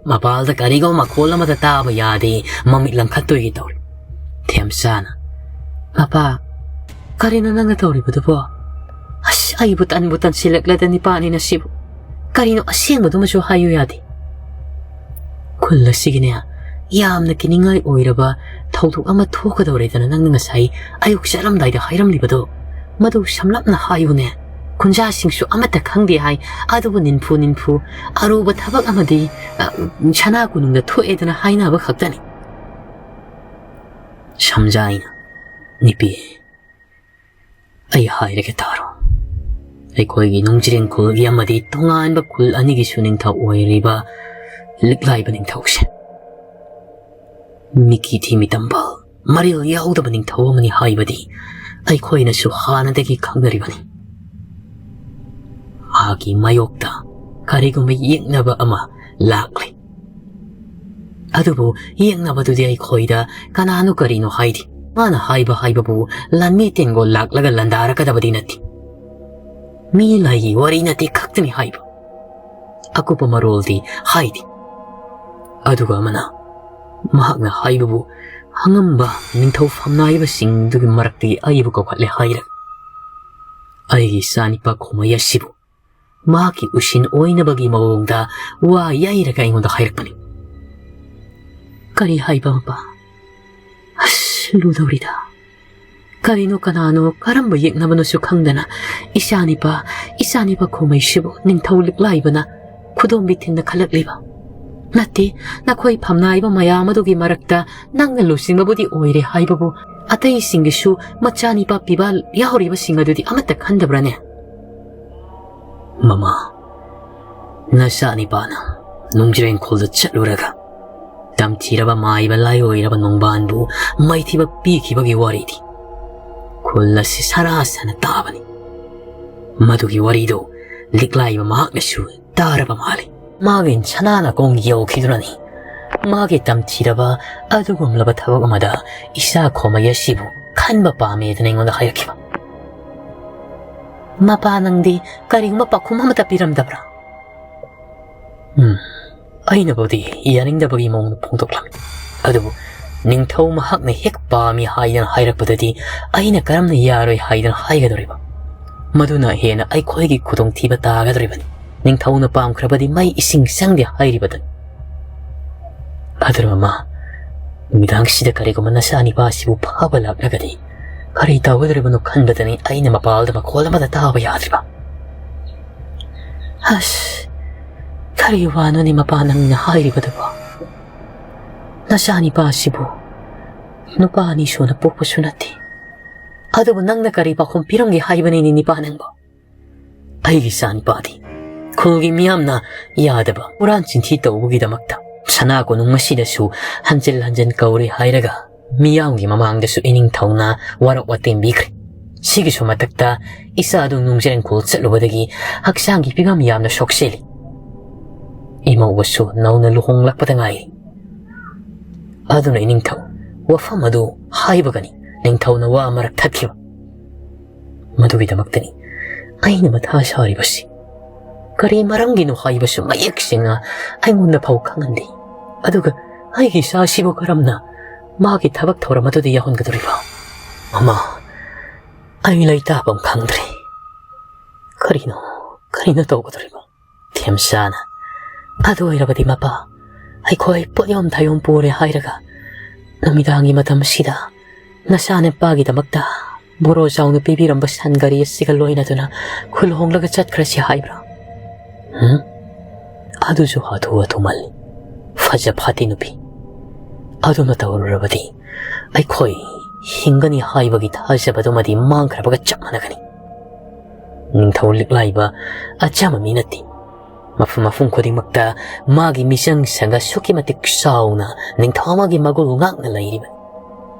ꯃꯄꯥꯜꯗ ꯀꯔꯤꯒꯨꯝꯕ ꯃꯈꯣꯜ ꯑꯃꯗ ꯇꯥꯕ ꯌꯥꯗꯦ, ꯃꯃꯤꯠ ꯂꯪꯈꯠꯇꯣꯏꯒꯤ ꯇꯧꯔꯤ꯫ ꯊꯦꯝꯆꯥꯅ, "ꯃꯄꯥ, ꯀꯔꯤꯅꯣ ꯅꯪꯅ ꯇꯧꯔꯤꯕꯗꯨꯕꯣ? ꯑꯁ, ꯑꯩꯕꯨ ꯇꯟꯕꯨ ꯇꯟꯁꯤꯜꯂꯛꯂꯗ ꯅꯤꯄꯥꯅꯤ ꯅꯁꯤꯕꯨ꯫ ꯀꯔꯤꯅꯣ ꯑꯁꯦꯡꯕꯗꯨꯃꯁꯨ ꯍꯥꯏꯌꯨ ꯌꯥꯗꯦ꯫ ꯈꯨꯜ ꯑꯁꯤꯒꯤꯅꯦ, ꯌꯥꯝꯅ ꯀꯤꯅꯤꯡꯉꯥꯏ ꯑꯣꯏꯔꯕ ꯊꯧꯗꯣꯛ ꯑꯃ ꯊꯣꯛꯀꯗꯧꯔꯦꯗꯅ ꯅꯪꯅ ꯉꯁꯥꯏ ꯑꯌꯨꯛ ꯆꯠꯂꯝꯗꯥꯏꯗ ꯍꯥꯏꯔꯝꯂꯤꯕꯗꯣ, ꯃꯗꯨ ꯁꯝꯂꯞꯅ ꯍꯥꯏꯌꯨꯅꯦ꯫ ꯈꯨꯟꯖꯥꯁꯤꯡꯁꯨ ꯑꯃꯠꯇ ꯈꯪꯗꯦ ꯍꯥꯏ, ꯑꯗꯨꯕꯨ ꯅꯤꯟꯐꯨ ꯅꯤꯟꯐꯨ ꯑꯔꯨꯕ ꯊꯕꯛ ꯑꯃꯗꯤ, ꯑ, ꯁꯅꯥ ꯀꯣꯅꯨꯡꯗ ꯊꯣꯛꯑꯦꯗꯅ ꯍꯥꯏꯅꯕ ꯈꯛꯇꯅꯤ꯫" ꯁꯝꯖꯥꯏꯅ, "ꯅꯨꯄꯤ, ꯑꯩ ꯍꯥꯏꯔꯒꯦ ꯇꯥꯔꯣ꯫ ꯑꯩꯈꯣꯏꯒꯤ ꯅꯨꯡꯖ꯭ꯔꯦꯡ ꯈꯨꯜꯒꯤ ꯑꯃꯗꯤ ꯇꯣꯉꯥꯟꯕ ꯈꯨꯜ ꯑꯅꯤꯒꯤꯁꯨ ꯅꯤꯡꯊꯧ ꯑꯣꯏꯔꯤꯕ ꯂꯤꯛꯂꯥꯏꯕ ꯅꯤꯡꯊꯧꯁꯦ ꯃꯤꯀꯤ ꯊꯤꯃꯤ ꯇꯝꯕ ꯃꯔꯤꯜ ꯌꯥꯎꯗꯕ ꯅꯤꯡꯊꯧ ꯑꯃꯅꯤ ꯍꯥꯏꯕꯗꯤ ꯑꯩꯈꯣꯏꯅꯁꯨ ꯍꯥꯟꯅꯗꯒꯤ ꯈꯪꯅꯔꯤꯕꯅꯤ꯫ ꯃꯍꯥꯛꯀꯤ ꯃꯥꯌꯣꯛꯇ ꯀꯔꯤꯒꯨꯝꯕ ꯌꯦꯛꯅꯕ ꯑꯃ ꯂꯥꯛꯂꯦ꯫ ꯑꯗꯨꯕꯨ ꯌꯦꯛꯅꯕꯗꯨꯗꯤ ꯑꯩꯈꯣꯏꯗ ꯀꯅꯥꯅꯣ ꯀꯔꯤꯅꯣ ꯍꯥꯏꯗꯦ꯫ ꯃꯥꯅ ꯍꯥꯏꯕ ꯍꯥꯏꯕꯕꯨ ꯂꯥꯟꯃꯤ ꯇꯦꯡꯒꯣꯜ ꯂꯥꯛꯂꯒ ꯂꯥꯟꯗꯥꯔꯛꯀꯗꯕꯗꯤ ꯅꯠꯇꯦ꯫ ꯃꯤ ꯂꯥꯏꯒꯤ ꯋꯥꯔꯤ ꯅꯠꯇꯦ ꯈꯛꯇꯅꯤ ꯍꯥꯏꯕ꯫ ꯑꯀꯨꯞꯄ ꯃꯔꯣꯜꯗꯤ ꯍꯥꯏꯗꯦ꯫ ꯑꯗꯨꯒ ꯑꯃꯅ, ꯃꯍꯥꯛꯅ ꯍꯥꯏꯕꯕꯨ ꯑꯉꯝꯕ ꯅꯤꯡꯊꯧ ꯐꯝꯅꯥꯏꯕꯁꯤꯡꯗꯨꯒꯤ ꯃꯔꯛꯇꯒꯤ ꯑꯩꯕꯨ ꯀꯧꯈꯠꯂꯦ ꯍꯥꯏꯔꯒ ꯑꯩꯒꯤ ꯏꯆꯥꯅꯤꯄꯥ ꯈꯣꯃꯩ ꯑꯁꯤꯕꯨ ꯃꯍꯥꯛꯀꯤ ꯎꯁꯤꯟ ꯑꯣꯏꯅꯕꯒꯤ ꯃꯑꯣꯡꯗ ꯋꯥ ꯌꯩꯔꯒ ꯑꯩꯉꯣꯟꯗ ꯍꯥꯏꯔꯛꯄꯅꯤ꯫ ꯀꯔꯤ ꯍꯥꯏꯕ ꯃꯄꯥ? ꯑꯁ, ꯂꯨꯗꯧꯔꯤꯗ꯫ ꯀꯔꯤꯅꯣ, ꯀꯅꯥꯅꯣ, ꯀꯔꯝꯕ ꯌꯦꯛꯅꯕꯅꯣꯁꯨ ꯈꯪꯗꯅ ꯏꯆꯥꯅꯤꯄꯥ, ꯏꯆꯥꯅꯤꯄꯥ ꯈꯣꯃꯩꯁꯤꯕꯨ ꯅꯤꯡꯊꯧ ꯂꯤꯛꯂꯥꯏꯕꯅ ꯈꯨꯗꯣꯝꯕꯤ ꯊꯤꯟꯅ ꯈꯜꯂꯛꯂꯤꯕ? ꯅꯠꯇꯦ, ꯅꯈꯣꯏ ꯐꯝꯅꯥꯏꯕ ꯃꯌꯥꯝ ꯑꯗꯨꯒꯤ ꯃꯔꯛꯇ ꯅꯪꯅ ꯂꯨꯆꯤꯡꯕꯕꯨꯗꯤ ꯑꯣꯏꯔꯦ ꯍꯥꯏꯕꯕꯨ, ꯑꯇꯩꯁꯤꯡꯒꯤꯁꯨ ꯃꯆꯥꯅꯤꯄꯥ ꯄꯤꯕꯥ ꯌꯥꯎꯔꯤꯕꯁꯤꯡ ꯑꯗꯨꯗꯤ ꯑꯃꯠꯇ ꯈꯟꯗꯕ꯭ꯔꯥꯅꯦ? ꯃꯃꯥ, ꯅꯆꯥꯅꯤꯄꯥꯅ ꯅꯨꯡꯖ꯭ꯔꯦꯡꯈꯣꯜꯗ ꯆꯠꯂꯨꯔꯒ ꯇꯝꯊꯤꯔꯕ ꯃꯥꯏꯕ ꯂꯥꯏꯑꯣꯏꯔꯕ ꯅꯣꯡꯕꯥꯟꯕꯨ ꯃꯥꯏꯊꯤꯕ ꯄꯤꯈꯤꯕꯒꯤ ꯋꯥꯔꯤꯗꯤ ꯈꯨꯜ ꯑꯁꯤ ꯁꯔꯥ ꯁꯅ ꯇꯥꯕꯅꯤ꯫ ꯃꯗꯨꯒꯤ ꯋꯥꯔꯤꯗꯨ ꯂꯤꯛꯂꯥꯏꯕ ꯃꯍꯥꯛꯅꯁꯨ ꯇꯥꯔꯕ ꯃꯥꯜꯂꯤ꯫ ꯃꯥꯒꯤ ꯁꯅꯥꯅ ꯀꯣꯡ ꯌꯧꯈꯤꯗꯨꯅꯅꯤ ꯃꯥꯒꯤ ꯇꯝꯊꯤꯔꯕ ꯑꯗꯨꯒꯨꯝꯂꯕ ꯊꯕꯛ ꯑꯃꯗ ꯏꯆꯥ ꯈꯣꯃꯩ ꯑꯁꯤꯕꯨ ꯈꯟꯕ ꯄꯥꯝꯃꯦꯗꯅ ꯑꯩꯉꯣꯟꯗ ꯍꯥꯏꯔꯛꯈꯤꯕ꯫ ꯃꯄꯥ, ꯅꯪꯗꯤ ꯀꯔꯤꯒꯨꯝꯕ ꯄꯥꯎꯈꯨꯝ ꯑꯃꯠꯇ ꯄꯤꯔꯝꯗꯕ꯭ꯔꯥ? ꯎꯝ, ꯑꯩꯅꯕꯨꯗꯤ ꯌꯥꯅꯤꯡꯗꯕꯒꯤ ꯃꯑꯣꯡꯗ ꯐꯣꯡꯗꯣꯛꯂꯝꯃꯤ꯫ ꯑꯗꯨꯕꯨ ꯅꯤꯡꯊꯧ ꯃꯍꯥꯛꯅ ꯍꯦꯛ ꯄꯥꯝꯃꯤ ꯍꯥꯏꯗꯅ ꯍꯥꯏꯔꯛꯄꯗꯗꯤ ꯑꯩꯅ ꯀꯔꯝꯅ ꯌꯥꯔꯣꯏ ꯍꯥꯏꯗꯅ ꯍꯥꯏꯒꯗꯧꯔꯤꯕ? ꯃꯗꯨꯅ ꯍꯦꯟꯅ ꯑꯩꯈꯣꯏꯒꯤ ꯈꯨꯗꯣꯡꯊꯤꯕ ꯇꯥꯒꯗꯧꯔꯤꯕꯅꯤ꯫ ꯅꯤꯡꯊꯧꯅ ꯄꯥꯝꯈ꯭ꯔꯕꯗꯤ ꯃꯩ ꯏꯁꯤꯡ ꯆꯪꯗꯦ ꯍꯥꯏꯔꯤꯕꯗꯨꯅꯤ꯫ ꯑꯗꯨꯅ ꯃꯃꯥ, ꯅꯨꯃꯤꯗꯥꯡꯁꯤꯗ ꯀꯔꯤꯒꯨꯝꯕ ꯅꯆꯥꯅꯤꯄꯥꯁꯤꯕꯨ ꯐꯥꯕ ꯂꯥꯛꯂꯒꯗꯤ ꯀꯔꯤ ꯇꯧꯒꯗꯧꯔꯤꯕꯅꯣ ꯈꯟꯕꯗꯅꯤ ꯑꯩꯅ ꯃꯄꯥꯜꯗ ꯃꯈꯣꯜ ꯑꯃꯠꯇ ꯇꯥꯕ ꯌꯥꯗ꯭ꯔꯤꯕ꯫ ꯑꯁ, ꯀꯔꯤ ꯋꯥꯅꯣꯅꯦ ꯃꯄꯥ ꯅꯪꯅ ꯍꯥꯏꯔꯤꯕꯗꯨꯕꯣ? ꯅꯆꯥꯅꯤꯄꯥꯁꯤꯕꯨ ꯅꯨꯄꯥ ꯑꯅꯤ ꯁꯨꯅ ꯄꯣꯛꯄꯁꯨ ꯅꯠꯇꯦ꯫ ꯑꯗꯨꯕꯨ ꯅꯪꯅ ꯀꯔꯤ ꯄꯥꯎꯈꯨꯝ ꯄꯤꯔꯝꯒꯦ ꯍꯥꯏꯕꯅꯤꯅꯦ ꯅꯤꯄꯥ ꯅꯪꯕꯣ? ꯑꯩꯒꯤ ꯏꯆꯥꯅꯤꯄꯥꯗꯤ ꯈꯨꯜꯒꯤ ꯃꯤꯌꯥꯝꯅ ꯌꯥꯗꯕ ꯍꯨꯔꯥꯟ ꯆꯤꯟꯊꯤ ꯇꯧꯕꯒꯤꯗꯃꯛꯇ ꯁꯅꯥ ꯀꯣꯅꯨꯡ ꯑꯁꯤꯗꯁꯨ ꯍꯟꯖꯤꯜ ꯍꯟꯖꯤꯜ ꯀꯧꯔꯦ ꯍꯥꯏꯔꯒ ꯃꯤꯌꯥꯝꯒꯤ ꯃꯃꯥꯡꯗꯁꯨ ꯏꯅꯤꯡꯊꯧꯅ ꯋꯥꯔꯛ ꯋꯥꯇꯦꯝꯕꯤꯈ꯭ꯔꯦ꯫ ꯁꯤꯒꯤꯁꯨ ꯃꯊꯛꯇ ꯏꯆꯥꯗꯨ ꯅꯨꯡꯖ꯭ꯔꯦꯡꯈꯣꯜ ꯆꯠꯂꯨꯕꯗꯒꯤ ꯍꯛꯆꯥꯡꯒꯤ ꯐꯤꯕꯝ ꯌꯥꯝꯅ ꯁꯣꯛꯆꯤꯜꯂꯤ꯫ ꯏꯃꯧꯕꯁꯨ ꯅꯧꯅ ꯂꯨꯍꯣꯡꯂꯛꯄꯗ ꯉꯥꯏꯔꯤ꯫ ꯑꯗꯨꯅ ꯏꯅꯤꯡꯊꯧ, ꯋꯥꯐꯝ ꯑꯗꯨ ꯍꯥꯏꯕꯒꯅꯤ ꯅꯤꯡꯊꯧꯅ ꯋꯥ ꯑꯃꯔꯛ ꯊꯠꯈꯤꯕ꯫ ꯃꯗꯨꯒꯤꯗꯃꯛꯇꯅꯤ ꯑꯩꯅ ꯃꯊꯥ ꯁꯥꯔꯤꯕꯁꯤ꯫ ꯀꯔꯤ ꯃꯔꯝꯒꯤꯅꯣ ꯍꯥꯏꯕꯁꯨ ꯃꯌꯦꯛ ꯁꯦꯡꯅ ꯑꯩꯉꯣꯟꯗ ꯐꯥꯎ ꯈꯪꯍꯟꯗꯦ꯫ ꯑꯗꯨꯒ ꯑꯩꯒꯤ ꯏꯆꯥꯁꯤꯕꯨ ꯀꯔꯝꯅ ꯃꯥꯒꯤ ꯊꯕꯛ ꯊꯧꯔꯝ ꯑꯗꯨꯗ ꯌꯥꯎꯍꯟꯒꯗꯧꯔꯤꯕ? ꯃꯃꯥ, ꯑꯩ ꯂꯩꯇꯥꯐꯝ ꯈꯪꯗ꯭ꯔꯦ꯫ ꯀꯔꯤꯅꯣ, ꯀꯔꯤꯅꯣ ꯇꯧꯒꯗꯧꯔꯤꯕ? ꯊꯦꯝꯆꯥꯅ, ꯑꯗꯨ ꯑꯣꯏꯔꯕꯗꯤ ꯃꯄꯥ, ꯑꯩꯈꯣꯏ ꯄꯣꯠꯌꯣꯝ ꯊꯥꯌꯣꯝ ꯄꯨꯔꯦ ꯍꯥꯏꯔꯒ ꯅꯨꯃꯤꯗꯥꯡꯒꯤ ꯃꯇꯝꯁꯤꯗ ꯅꯆꯥꯅꯨꯄꯥꯒꯤꯗꯃꯛꯇ ꯕꯣꯔꯣ ꯆꯥꯎꯅ ꯄꯤꯕꯤꯔꯝꯕ ꯁꯟ ꯒꯥꯔꯤ ꯑꯁꯤꯒ ꯂꯣꯏꯅꯗꯨꯅ ꯈꯨꯜ ꯍꯣꯡꯂꯒ ꯆꯠꯈ꯭ꯔꯁꯤ ꯍꯥꯏꯕ꯭ꯔꯥ? ꯎꯝ? ꯑꯗꯨꯁꯨ ꯍꯥꯊꯨ ꯍꯥꯊꯨ ꯃꯥꯜꯂꯤ꯫ ꯐꯖ ꯐꯥꯠꯇꯦ ꯅꯨꯄꯤ꯫ ꯑꯗꯨꯅ ꯇꯧꯔꯨꯔꯕꯗꯤ ꯑꯩꯈꯣꯏ ꯍꯤꯡꯒꯅꯤ ꯍꯥꯏꯕꯒꯤ ꯊꯥꯖꯕꯗꯨꯃꯗꯤ ꯃꯥꯡꯈ꯭ꯔꯕꯒ ꯆꯞ ꯃꯥꯟꯅꯒꯅꯤ꯫ ꯅꯤꯡꯊꯧ ꯂꯤꯛꯂꯥꯏꯕ ꯑꯆꯝꯕ ꯃꯤ ꯅꯠꯇꯦ꯫ ꯃꯐꯝ ꯃꯐꯝ ꯈꯨꯗꯤꯡꯃꯛꯇ ꯃꯥꯒꯤ ꯃꯤꯆꯪ ꯁꯪꯒ ꯑꯁꯨꯛꯀꯤ ꯃꯇꯤꯛ ꯆꯥꯎꯅ ꯅꯤꯡꯊꯧ ꯑꯃꯒꯤ ꯃꯒꯨꯜ ꯉꯥꯛꯅ ꯂꯩꯔꯤꯕꯅꯤ꯫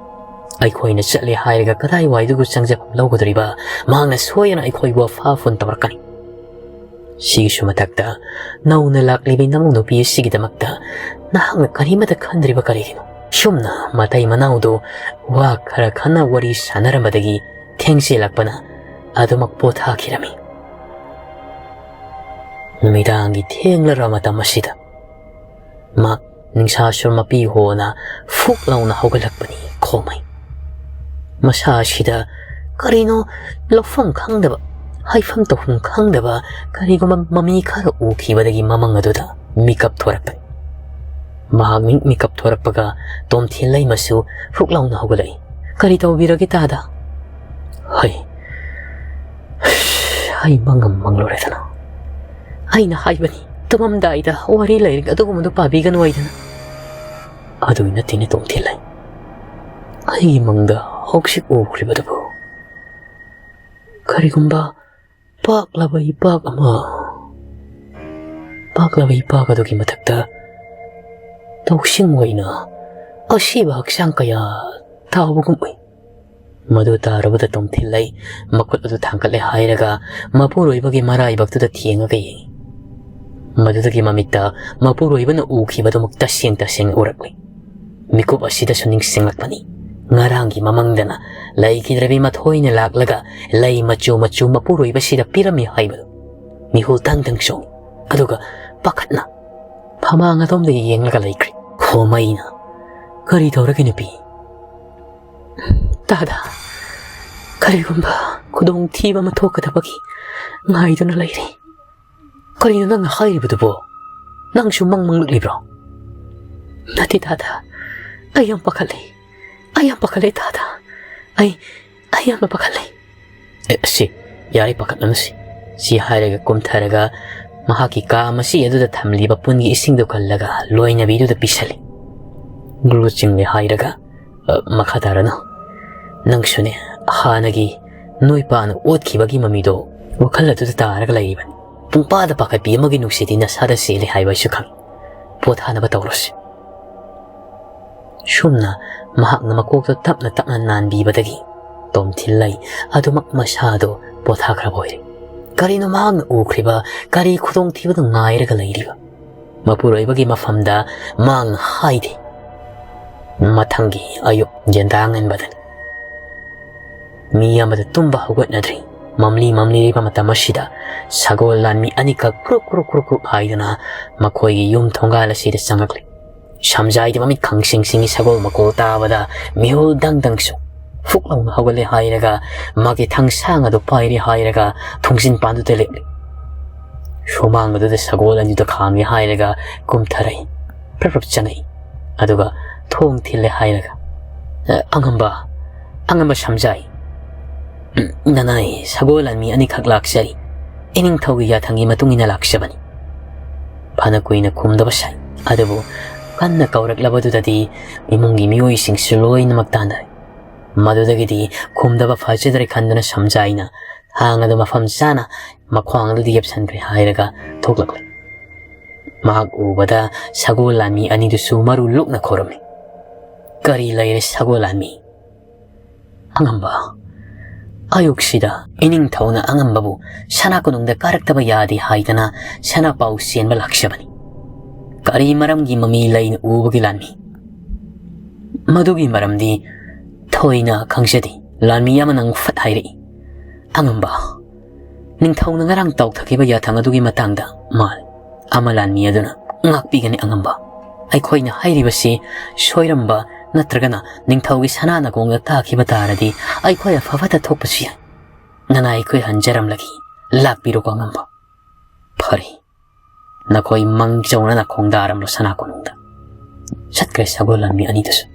ꯑꯩꯈꯣꯏꯅ ꯆꯠꯂꯦ ꯍꯥꯏꯔꯒ ꯀꯗꯥꯏꯋꯥꯏꯗꯨꯕꯨ ꯆꯪꯖꯐꯝ ꯂꯧꯒꯗꯧꯔꯤꯕ? ꯃꯍꯥꯛꯅ ꯁꯣꯏꯗꯅ ꯑꯩꯈꯣꯏꯕꯨ ꯑꯐꯥ ꯐꯣꯟ ꯇꯧꯔꯛꯀꯅꯤ꯫ ꯁꯤꯒꯤꯁꯨ ꯃꯊꯛꯇ ꯅꯧꯅ ꯂꯥꯛꯂꯤꯕ ꯏꯅꯥꯎ ꯅꯨꯄꯤ ꯑꯁꯤꯒꯤꯗꯃꯛꯇ ꯅꯍꯥꯛꯅ ꯀꯔꯤꯃꯠꯇ ꯈꯟꯗ꯭ꯔꯤꯕ ꯀꯔꯤꯒꯤꯅꯣ? ꯁꯨꯝꯅ ꯃꯇꯩ ꯃꯅꯥꯎꯗꯨ ꯋꯥ ꯈꯔ ꯈꯟꯅ ꯋꯥꯔꯤ ꯁꯥꯟꯅꯔꯝꯕꯗꯒꯤ ꯊꯦꯡꯖꯤꯜꯂꯛꯄꯅ ꯑꯗꯨꯃꯛ ꯄꯣꯊꯥꯈꯤꯔꯝꯃꯤ꯫ ꯅꯨꯃꯤꯗꯥꯡꯒꯤ ꯊꯦꯡꯂꯔꯕ ꯃꯇꯝ ꯑꯁꯤꯗ ꯃꯍꯥꯛ ꯅꯤꯡꯁꯥꯁꯨꯔ ꯃꯄꯤ ꯍꯣꯅ ꯐꯨꯛ ꯂꯥꯎꯅ ꯍꯧꯒꯠꯂꯛꯄꯅꯤ ꯈꯣꯃꯩ꯫ ꯃꯁꯥ ꯑꯁꯤꯗ ꯀꯔꯤꯅꯣ ꯂꯧꯐꯝ ꯈꯪꯗꯕ, ꯍꯥꯏꯐꯝ ꯇꯧꯐꯝ ꯈꯪꯗꯕ ꯀꯔꯤꯒꯨꯝꯕ ꯃꯃꯤ ꯈꯔ ꯎꯈꯤꯕꯗꯒꯤ ꯃꯃꯪ ꯑꯗꯨꯗ ꯃꯤꯀꯞ ꯊꯣꯔꯛꯄꯅꯤ꯫ ꯃꯍꯥꯛ ꯃꯤ-, ꯃꯤꯀꯞ ꯊꯣꯔꯛꯄꯒ ꯇꯣꯝꯊꯤꯟ ꯂꯩꯃꯁꯨ ꯐꯨꯛ ꯂꯥꯎꯅ ꯍꯧꯒꯠꯂꯛꯏ꯫ "ꯀꯔꯤ ꯇꯧꯕꯤꯔꯒꯦ ꯇꯥꯗ?" "ꯍꯩ, ꯑꯩ ꯃꯪ ꯑꯃ ꯃꯪꯂꯨꯔꯦꯗꯅ꯫ ꯑꯩꯅ ꯍꯥꯏꯕꯅꯤ, ꯇꯨꯝꯃꯝꯗꯥꯏꯗ ꯋꯥꯔꯤ ꯂꯥꯏꯔꯤꯛ ꯑꯗꯨꯒꯨꯝꯕꯗꯨ ꯄꯥꯕꯤꯒꯅꯨ ꯍꯥꯏꯗꯅ꯫ ꯑꯗꯨꯒꯤ ꯅꯠꯇꯦꯅꯦ ꯇꯣꯝꯊꯤꯟ ꯂꯩ, ꯑꯩꯒꯤ ꯃꯪꯗ ꯍꯧꯖꯤꯛ ꯎꯈ꯭ꯔꯤꯕꯗꯨꯕꯨ ꯀꯔꯤꯒꯨꯝꯕ ꯄꯥꯛꯂꯕ ꯏꯄꯥꯛ ꯑꯃ, ꯄꯥꯛꯂꯕ ꯏꯄꯥꯛ ꯑꯗꯨꯒꯤ ꯃꯊꯛꯇ ꯇꯧꯁꯤꯡ ꯑꯣꯏꯅ ꯑꯁꯤꯕ ꯍꯛꯆꯥꯡ ꯀꯌꯥ ꯇꯥꯎꯕꯒꯨꯝ ꯎꯏ꯫" ꯃꯗꯨ ꯇꯥꯔꯨꯕꯗ ꯇꯣꯝꯊꯤꯟ ꯂꯩ ꯃꯈꯨꯠ ꯑꯗꯨ ꯊꯥꯡꯒꯠꯂꯦ ꯍꯥꯏꯔꯒ ꯃꯄꯨꯔꯣꯏꯕꯒꯤ ꯃꯔꯥꯏꯕꯛꯇꯨꯗ ꯊꯦꯡꯉꯒ ꯌꯦꯡꯉꯤ꯫ ꯃꯗꯨꯗꯒꯤ ꯃꯃꯤꯠꯇ ꯃꯄꯨꯔꯣꯏꯕꯅ ꯎꯈꯤꯕꯗꯨꯃꯛ ꯇꯁꯦꯡ ꯇꯁꯦꯡꯅ ꯎꯔꯛꯂꯤ꯫ ꯃꯤꯀꯨꯞ ꯑꯁꯤꯗꯁꯨ ꯅꯤꯡꯁꯤꯡꯂꯛꯄꯅꯤ꯫ ꯉꯔꯥꯡꯒꯤ ꯃꯃꯪꯗꯅ ꯂꯩꯈꯤꯗ꯭ꯔꯕꯤ ꯃꯊꯣꯏꯅ ꯂꯥꯛꯂꯒ ꯂꯩ ꯃꯆꯨ ꯃꯆꯨ ꯃꯄꯨꯔꯣꯏꯕꯁꯤꯗ ꯄꯤꯔꯝꯃꯤ ꯍꯥꯏꯕꯗꯨ꯫ ꯃꯤꯍꯨꯜ ꯇꯪ ꯇꯪ ꯆꯣꯡꯉꯤ꯫ ꯑꯗꯨꯒ ꯄꯥꯈꯠꯅ ꯐꯃꯥꯡ ꯑꯗꯣꯝꯗ ꯌꯦꯡꯂꯒ ꯂꯩꯈ꯭ꯔꯦ꯫ ꯈꯣꯃꯩꯅ "ꯀꯔꯤ ꯇꯧꯔꯒꯦ, ꯅꯨꯄꯤ?" "ꯇꯥꯗ, ꯀꯔꯤꯒꯨꯝꯕ ꯈꯨꯗꯣꯡꯊꯤꯕ ꯑꯃ ꯊꯣꯛꯀꯗꯕꯒꯤ ꯉꯥꯏꯗꯨꯅ ꯂꯩꯔꯤ꯫ ꯀꯔꯤꯅꯣ ꯅꯪꯅ ꯍꯥꯏꯔꯤꯕꯗꯨꯕꯣ? ꯅꯪꯁꯨ ꯃꯪ ꯃꯪꯂꯛꯂꯤꯕ꯭ꯔꯣ?" "ꯅꯠꯇꯦ ꯇꯥꯗ, ꯑꯩ ꯌꯥꯝ ꯄꯥꯈꯠꯂꯦ꯫ ꯑꯩ ꯌꯥꯝ ꯄꯥꯈꯠꯂꯦ ꯇꯥꯗ꯫ ꯑꯩ, ꯑꯩ ꯌꯥꯝꯅ ꯄꯥꯈꯠꯂꯦ꯫" "ꯑꯦ, ꯁꯤ, ꯌꯥꯔꯦ, ꯄꯥꯈꯠꯂꯅꯨ ꯁꯤ꯫" ꯁꯤ ꯍꯥꯏꯔꯒ ꯀꯨꯝꯊꯔꯒ ꯃꯍꯥꯛꯀꯤ ꯀꯥ ꯃꯆꯤ ꯑꯗꯨꯗ ꯊꯝꯂꯤꯕ ꯄꯨꯟꯒꯤ ꯏꯁꯤꯡꯗꯨ ꯀꯜꯂꯒ ꯂꯣꯏꯅꯕꯤꯗꯨꯗ ꯄꯤꯁꯜꯂꯤ꯫ ꯒꯨꯔꯨ ꯆꯤꯡꯂꯦ ꯍꯥꯏꯔꯒ, "ꯑ, ꯃꯈꯥ ꯇꯥꯔꯅꯨ꯫ ꯅꯪꯁꯨꯅꯦ, ꯍꯥꯟꯅꯒꯤ ꯅꯣꯏ ꯄꯥꯅ ꯑꯣꯠꯈꯤꯕꯒꯤ ꯃꯃꯤꯗꯣ ꯋꯥꯈꯜ ꯑꯗꯨꯗ ꯇꯥꯔꯒ ꯂꯩꯔꯤꯕꯅꯤ꯫ ꯄꯨꯡꯄꯥꯗ ꯄꯥꯈꯠꯄꯤ ꯑꯃꯒꯤ ꯅꯨꯡꯁꯤꯠꯇꯤ ꯅꯁꯥꯗ ꯆꯦꯜꯂꯤ ꯍꯥꯏꯕ ꯑꯩꯁꯨ ꯈꯪꯏ꯫ ꯄꯣꯊꯥꯅꯕ ꯇꯧꯔꯁꯤ꯫" ꯁꯨꯝꯅ ꯃꯍꯥꯛꯅ ꯃꯀꯣꯛꯇ ꯇꯞꯅ ꯇꯞꯅ ꯅꯥꯟꯕꯤꯕꯗꯒꯤ ꯇꯣꯝꯊꯤꯜꯂꯩ ꯑꯗꯨꯃꯛ ꯃꯁꯥꯗꯣ ꯄꯣꯊꯥꯈ꯭ꯔꯕ ꯑꯣꯏꯔꯦ꯫ ꯀꯔꯤꯅꯣ ꯃꯍꯥꯛꯅ ꯎꯈ꯭ꯔꯤꯕ? ꯀꯔꯤ ꯈꯨꯗꯣꯡꯊꯤꯕꯗ ꯉꯥꯏꯔꯒ ꯂꯩꯔꯤꯕ? ꯃꯄꯨꯔꯣꯏꯕꯒꯤ ꯃꯐꯝꯗ ꯃꯍꯥꯛꯅ ꯍꯥꯏꯗꯦ꯫ ꯃꯊꯪꯒꯤ ꯑꯌꯨꯛ ꯌꯦꯟꯗꯥꯡ ꯉꯟꯕꯗꯅꯤ꯫ ꯃꯤ ꯑꯃꯗ ꯇꯨꯝꯕ ꯍꯧꯒꯠꯅꯗ꯭ꯔꯤ꯫ ꯃꯝꯂꯤ ꯃꯝꯂꯤꯔꯤꯕ ꯃꯇꯝ ꯑꯁꯤꯗ ꯁꯒꯣꯜ ꯂꯥꯟꯃꯤ ꯑꯅꯤꯈꯛ ꯀ꯭ꯔꯨꯛ ꯀ꯭ꯔꯨꯛ ꯀ꯭ꯔꯨꯛ ꯀ꯭ꯔꯨꯛ ꯍꯥꯏꯗꯨꯅ ꯃꯈꯣꯏꯒꯤ ꯌꯨꯝ ꯊꯣꯡꯒꯥꯜ ꯑꯁꯤꯗ ꯆꯪꯂꯛꯂꯤ꯫ ꯁꯝꯖꯥꯏꯗꯤ ꯃꯃꯤꯠ ꯈꯪꯁꯤꯡ ꯁꯤꯡꯏ꯫ ꯁꯒꯣꯜ ꯃꯀꯣꯜ ꯇꯥꯕꯗ ꯃꯤꯍꯨꯜ ꯗꯪ ꯗꯪ ꯁꯨ꯫ ꯐꯨꯛ ꯂꯥꯎꯅ ꯍꯧꯒꯠꯂꯦ ꯍꯥꯏꯔꯒ ꯃꯥꯒꯤ ꯊꯥꯡꯁꯥꯡ ꯑꯗꯨ ꯄꯥꯏꯔꯦ ꯍꯥꯏꯔꯒ ꯊꯣꯡꯖꯤꯟ ꯄꯥꯟꯗꯨꯗ ꯂꯦꯞꯂꯤ꯫ ꯁꯨꯃꯥꯡ ꯑꯗꯨꯗ ꯁꯒꯣꯜ ꯑꯅꯤꯗꯨ ꯈꯥꯝꯃꯦ ꯍꯥꯏꯔꯒ ꯀꯨꯝꯊꯔꯛꯏ꯫ ꯄ꯭ꯔꯞ ꯄ꯭ꯔꯞ ꯆꯪꯉꯛꯏ꯫ ꯑꯗꯨꯒ ꯊꯣꯡ ꯊꯤꯜꯂꯦ ꯍꯥꯏꯔꯒ, "ꯑ, ꯑꯉꯝꯕ, ꯑꯉꯝꯕ ꯁꯝꯖꯥꯏ, ꯎꯝ, ꯅꯅꯥꯏ ꯁꯒꯣꯜ ꯂꯥꯟꯃꯤ ꯑꯅꯤꯈꯛ ꯂꯥꯛꯆꯔꯤ꯫ ꯏꯅꯤꯡꯊꯧꯒꯤ ꯌꯥꯊꯪꯒꯤ ꯃꯇꯨꯡ ꯏꯟꯅ ꯂꯥꯛꯆꯕꯅꯤ꯫" ꯐꯅ ꯀꯨꯏꯅ ꯈꯨꯝꯗꯕ ꯁꯥꯏ꯫ ꯑꯗꯨꯕꯨ ꯀꯟꯅ ꯀꯧꯔꯛꯂꯕꯗꯨꯗꯗꯤ ꯏꯃꯨꯡꯒꯤ ꯃꯤꯑꯣꯏꯁꯤꯡꯁꯨ ꯂꯣꯏꯅꯃꯛ ꯇꯥꯟꯅꯔꯦ꯫ ꯃꯗꯨꯗꯒꯤꯗꯤ ꯈꯨꯝꯗꯕ ꯐꯖꯗ꯭ꯔꯦ ꯈꯟꯗꯨꯅ ꯁꯝꯖꯥꯏꯅ ꯊꯥꯡ ꯑꯗꯨ ꯃꯐꯝ ꯆꯥꯅ ꯃꯈ꯭ꯋꯥꯡ ꯑꯗꯨꯗ ꯌꯦꯞꯁꯟꯈ꯭ꯔꯦ ꯍꯥꯏꯔꯒ ꯊꯣꯛꯂꯛꯂꯦ꯫ ꯃꯍꯥꯛ ꯎꯕꯗ ꯁꯒꯣꯜ ꯂꯥꯟꯃꯤ ꯑꯅꯤꯗꯨꯁꯨ ꯃꯔꯨ ꯂꯨꯛꯅ ꯈꯨꯔꯨꯝꯃꯤ꯫ "ꯀꯔꯤ ꯂꯩꯔꯦ ꯁꯒꯣꯜ ꯂꯥꯟꯃꯤ?" "ꯑꯉꯝꯕ, ꯑꯌꯨꯛꯁꯤꯗ ꯏꯅꯤꯡꯊꯧꯅ ꯑꯉꯝꯕꯕꯨ ꯁꯅꯥ ꯀꯣꯅꯨꯡꯗ ꯀꯥꯔꯛꯇꯕ ꯌꯥꯗꯦ ꯍꯥꯏꯗꯅ ꯁꯅꯥ ꯄꯥꯎ ꯆꯦꯟꯕ ꯂꯥꯛꯆꯕꯅꯤ꯫" "ꯀꯔꯤ ꯃꯔꯝꯒꯤ ꯃꯃꯤ ꯂꯩꯅ ꯎꯕꯒꯦ ꯂꯥꯟꯃꯤ?" "ꯃꯗꯨꯒꯤ ꯃꯔꯝꯗꯤ ꯊꯣꯏꯅ ꯈꯪꯖꯗꯦ꯫" ꯂꯥꯟꯃꯤ ꯑꯃꯅ ꯑꯃꯨꯛ ꯐꯠ ꯍꯥꯏꯔꯛꯏ꯫ "ꯑꯉꯝꯕ, ꯅꯤꯡꯊꯧꯅ ꯉꯔꯥꯡ ꯇꯥꯎꯊꯈꯤꯕ ꯌꯥꯊꯪ ꯑꯗꯨꯒꯤ ꯃꯇꯥꯡꯗ ꯃꯥꯜꯂꯤ꯫" ꯑꯃ ꯂꯥꯟꯃꯤ ꯑꯗꯨꯅ, "ꯉꯥꯛꯄꯤꯒꯅꯤ ꯑꯉꯝꯕ, ꯑꯩꯈꯣꯏꯅ ꯍꯥꯏꯔꯤꯕꯁꯤ ꯁꯣꯏꯔꯝꯕ ꯅꯠꯇ꯭ꯔꯒꯅ ꯅꯤꯡꯊꯧꯒꯤ ꯁꯅꯥꯅ ꯀꯣꯡꯗ ꯇꯥꯈꯤꯕ ꯇꯥꯔꯗꯤ ꯑꯩꯈꯣꯏ ꯑꯐꯕꯇ ꯊꯣꯛꯄꯁꯨ ꯌꯥꯏ꯫ ꯅꯅꯥꯏ ꯑꯩꯈꯣꯏ ꯍꯟꯖꯔꯝꯂꯒꯦ, ꯂꯥꯛꯄꯤꯔꯣ ꯑꯉꯝꯕ꯫ ꯐꯔꯦ, ꯅꯈꯣꯏ ꯃꯪ ꯆꯧꯅꯅ ꯈꯣꯡꯗꯥꯔꯝꯂꯣ ꯁꯅꯥ ꯀꯣꯅꯨꯡꯗ꯫ ꯆꯠꯈ꯭ꯔꯦ ꯁꯒꯣꯜ ꯂꯥꯟꯃꯤ ꯑꯅꯤꯗꯨꯁꯨ꯫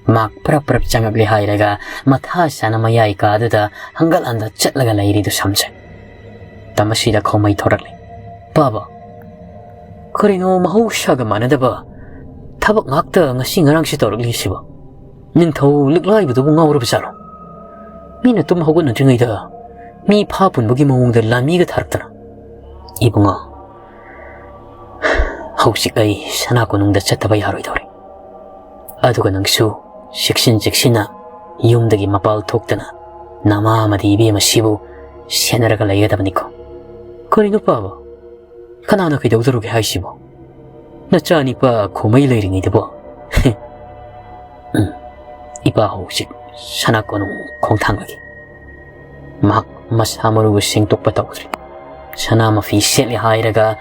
ꯃꯍꯥꯛ ꯄ꯭ꯔꯞ ꯄ꯭ꯔꯞ ꯆꯪꯉꯛꯂꯦ ꯍꯥꯏꯔꯒ ꯃꯊꯥ ꯁꯥꯅ ꯃꯌꯥꯏ ꯀꯥꯗꯨꯗ ꯍꯪꯒꯠ ꯍꯟꯗ ꯆꯠꯂꯒ ꯂꯩꯔꯤꯗꯨ ꯁꯝꯖꯩ꯫ ꯇꯃꯁꯤꯗ ꯈꯣꯃꯩ ꯊꯣꯔꯛꯂꯦ꯫ "ꯄꯥꯕ, ꯀꯔꯤꯅꯣ ꯃꯍꯧꯁꯥꯒ ꯃꯥꯟꯅꯗꯕ ꯊꯕꯛ ꯉꯥꯛꯇ ꯉꯁꯤ ꯉꯔꯥꯡꯁꯤ ꯇꯧꯔꯛꯂꯤꯁꯤꯕꯣ? ꯅꯤꯡꯊꯧ ꯂꯤꯛꯂꯥꯏꯕꯗꯨꯕꯨ ꯉꯥꯎꯔꯕ ꯖꯥꯠꯂꯣ? ꯃꯤꯅ ꯇꯨꯝ ꯍꯧꯒꯠꯅꯗ꯭ꯔꯤꯉꯩꯗ ꯃꯤ ꯐꯥ ꯄꯨꯟꯕꯒꯤ ꯃꯑꯣꯡꯗ ꯂꯥꯟꯃꯤꯒ ꯊꯥꯔꯛꯇꯅ?" "ꯏꯕꯨꯡꯉꯣ, ꯍꯧꯖꯤꯛ ꯑꯩ ꯁꯅꯥ ꯀꯣꯅꯨꯡꯗ ꯆꯠꯇꯕ ꯌꯥꯔꯣꯏꯗꯧꯔꯦ꯫ ꯑꯗꯨꯒ ꯅꯪꯁꯨ ꯆꯦꯛꯁꯤꯟ ꯆꯦꯛꯁꯤꯟꯅ ꯌꯨꯝꯗꯒꯤ ꯃꯄꯥꯜ ꯊꯣꯛꯇꯅ ꯅꯃꯥ ꯑꯃꯗꯤ ꯏꯕꯦꯝ ꯑꯁꯤꯕꯨ ꯁꯦꯟꯅꯔꯒ ꯂꯩꯒꯗꯕꯅꯤꯀꯣ꯫" "ꯀꯔꯤꯅꯣ ꯄꯥꯕ? ꯀꯅꯥꯅ ꯀꯩꯗꯧꯗꯧꯔꯒꯦ ꯍꯥꯏꯁꯤꯕꯣ? ꯅꯆꯥꯅꯤꯄꯥ ꯈꯣꯃꯩ ꯂꯩꯔꯤꯉꯩꯗꯕꯣ?" "ꯎꯝ, ꯏꯄꯥ ꯍꯧꯖꯤꯛ ꯁꯅꯥ ꯀꯣꯅꯨꯡ ꯈꯣꯡꯊꯥꯡꯂꯒꯦ꯫" ꯃꯍꯥꯛ ꯃꯁꯥ ꯃꯔꯨ ꯁꯦꯡꯗꯣꯛꯄ ꯇꯧꯗ꯭ꯔꯤ꯫ ꯁꯅꯥ ꯃꯐꯤ ꯁꯦꯠꯂꯦ ꯍꯥꯏꯔꯒ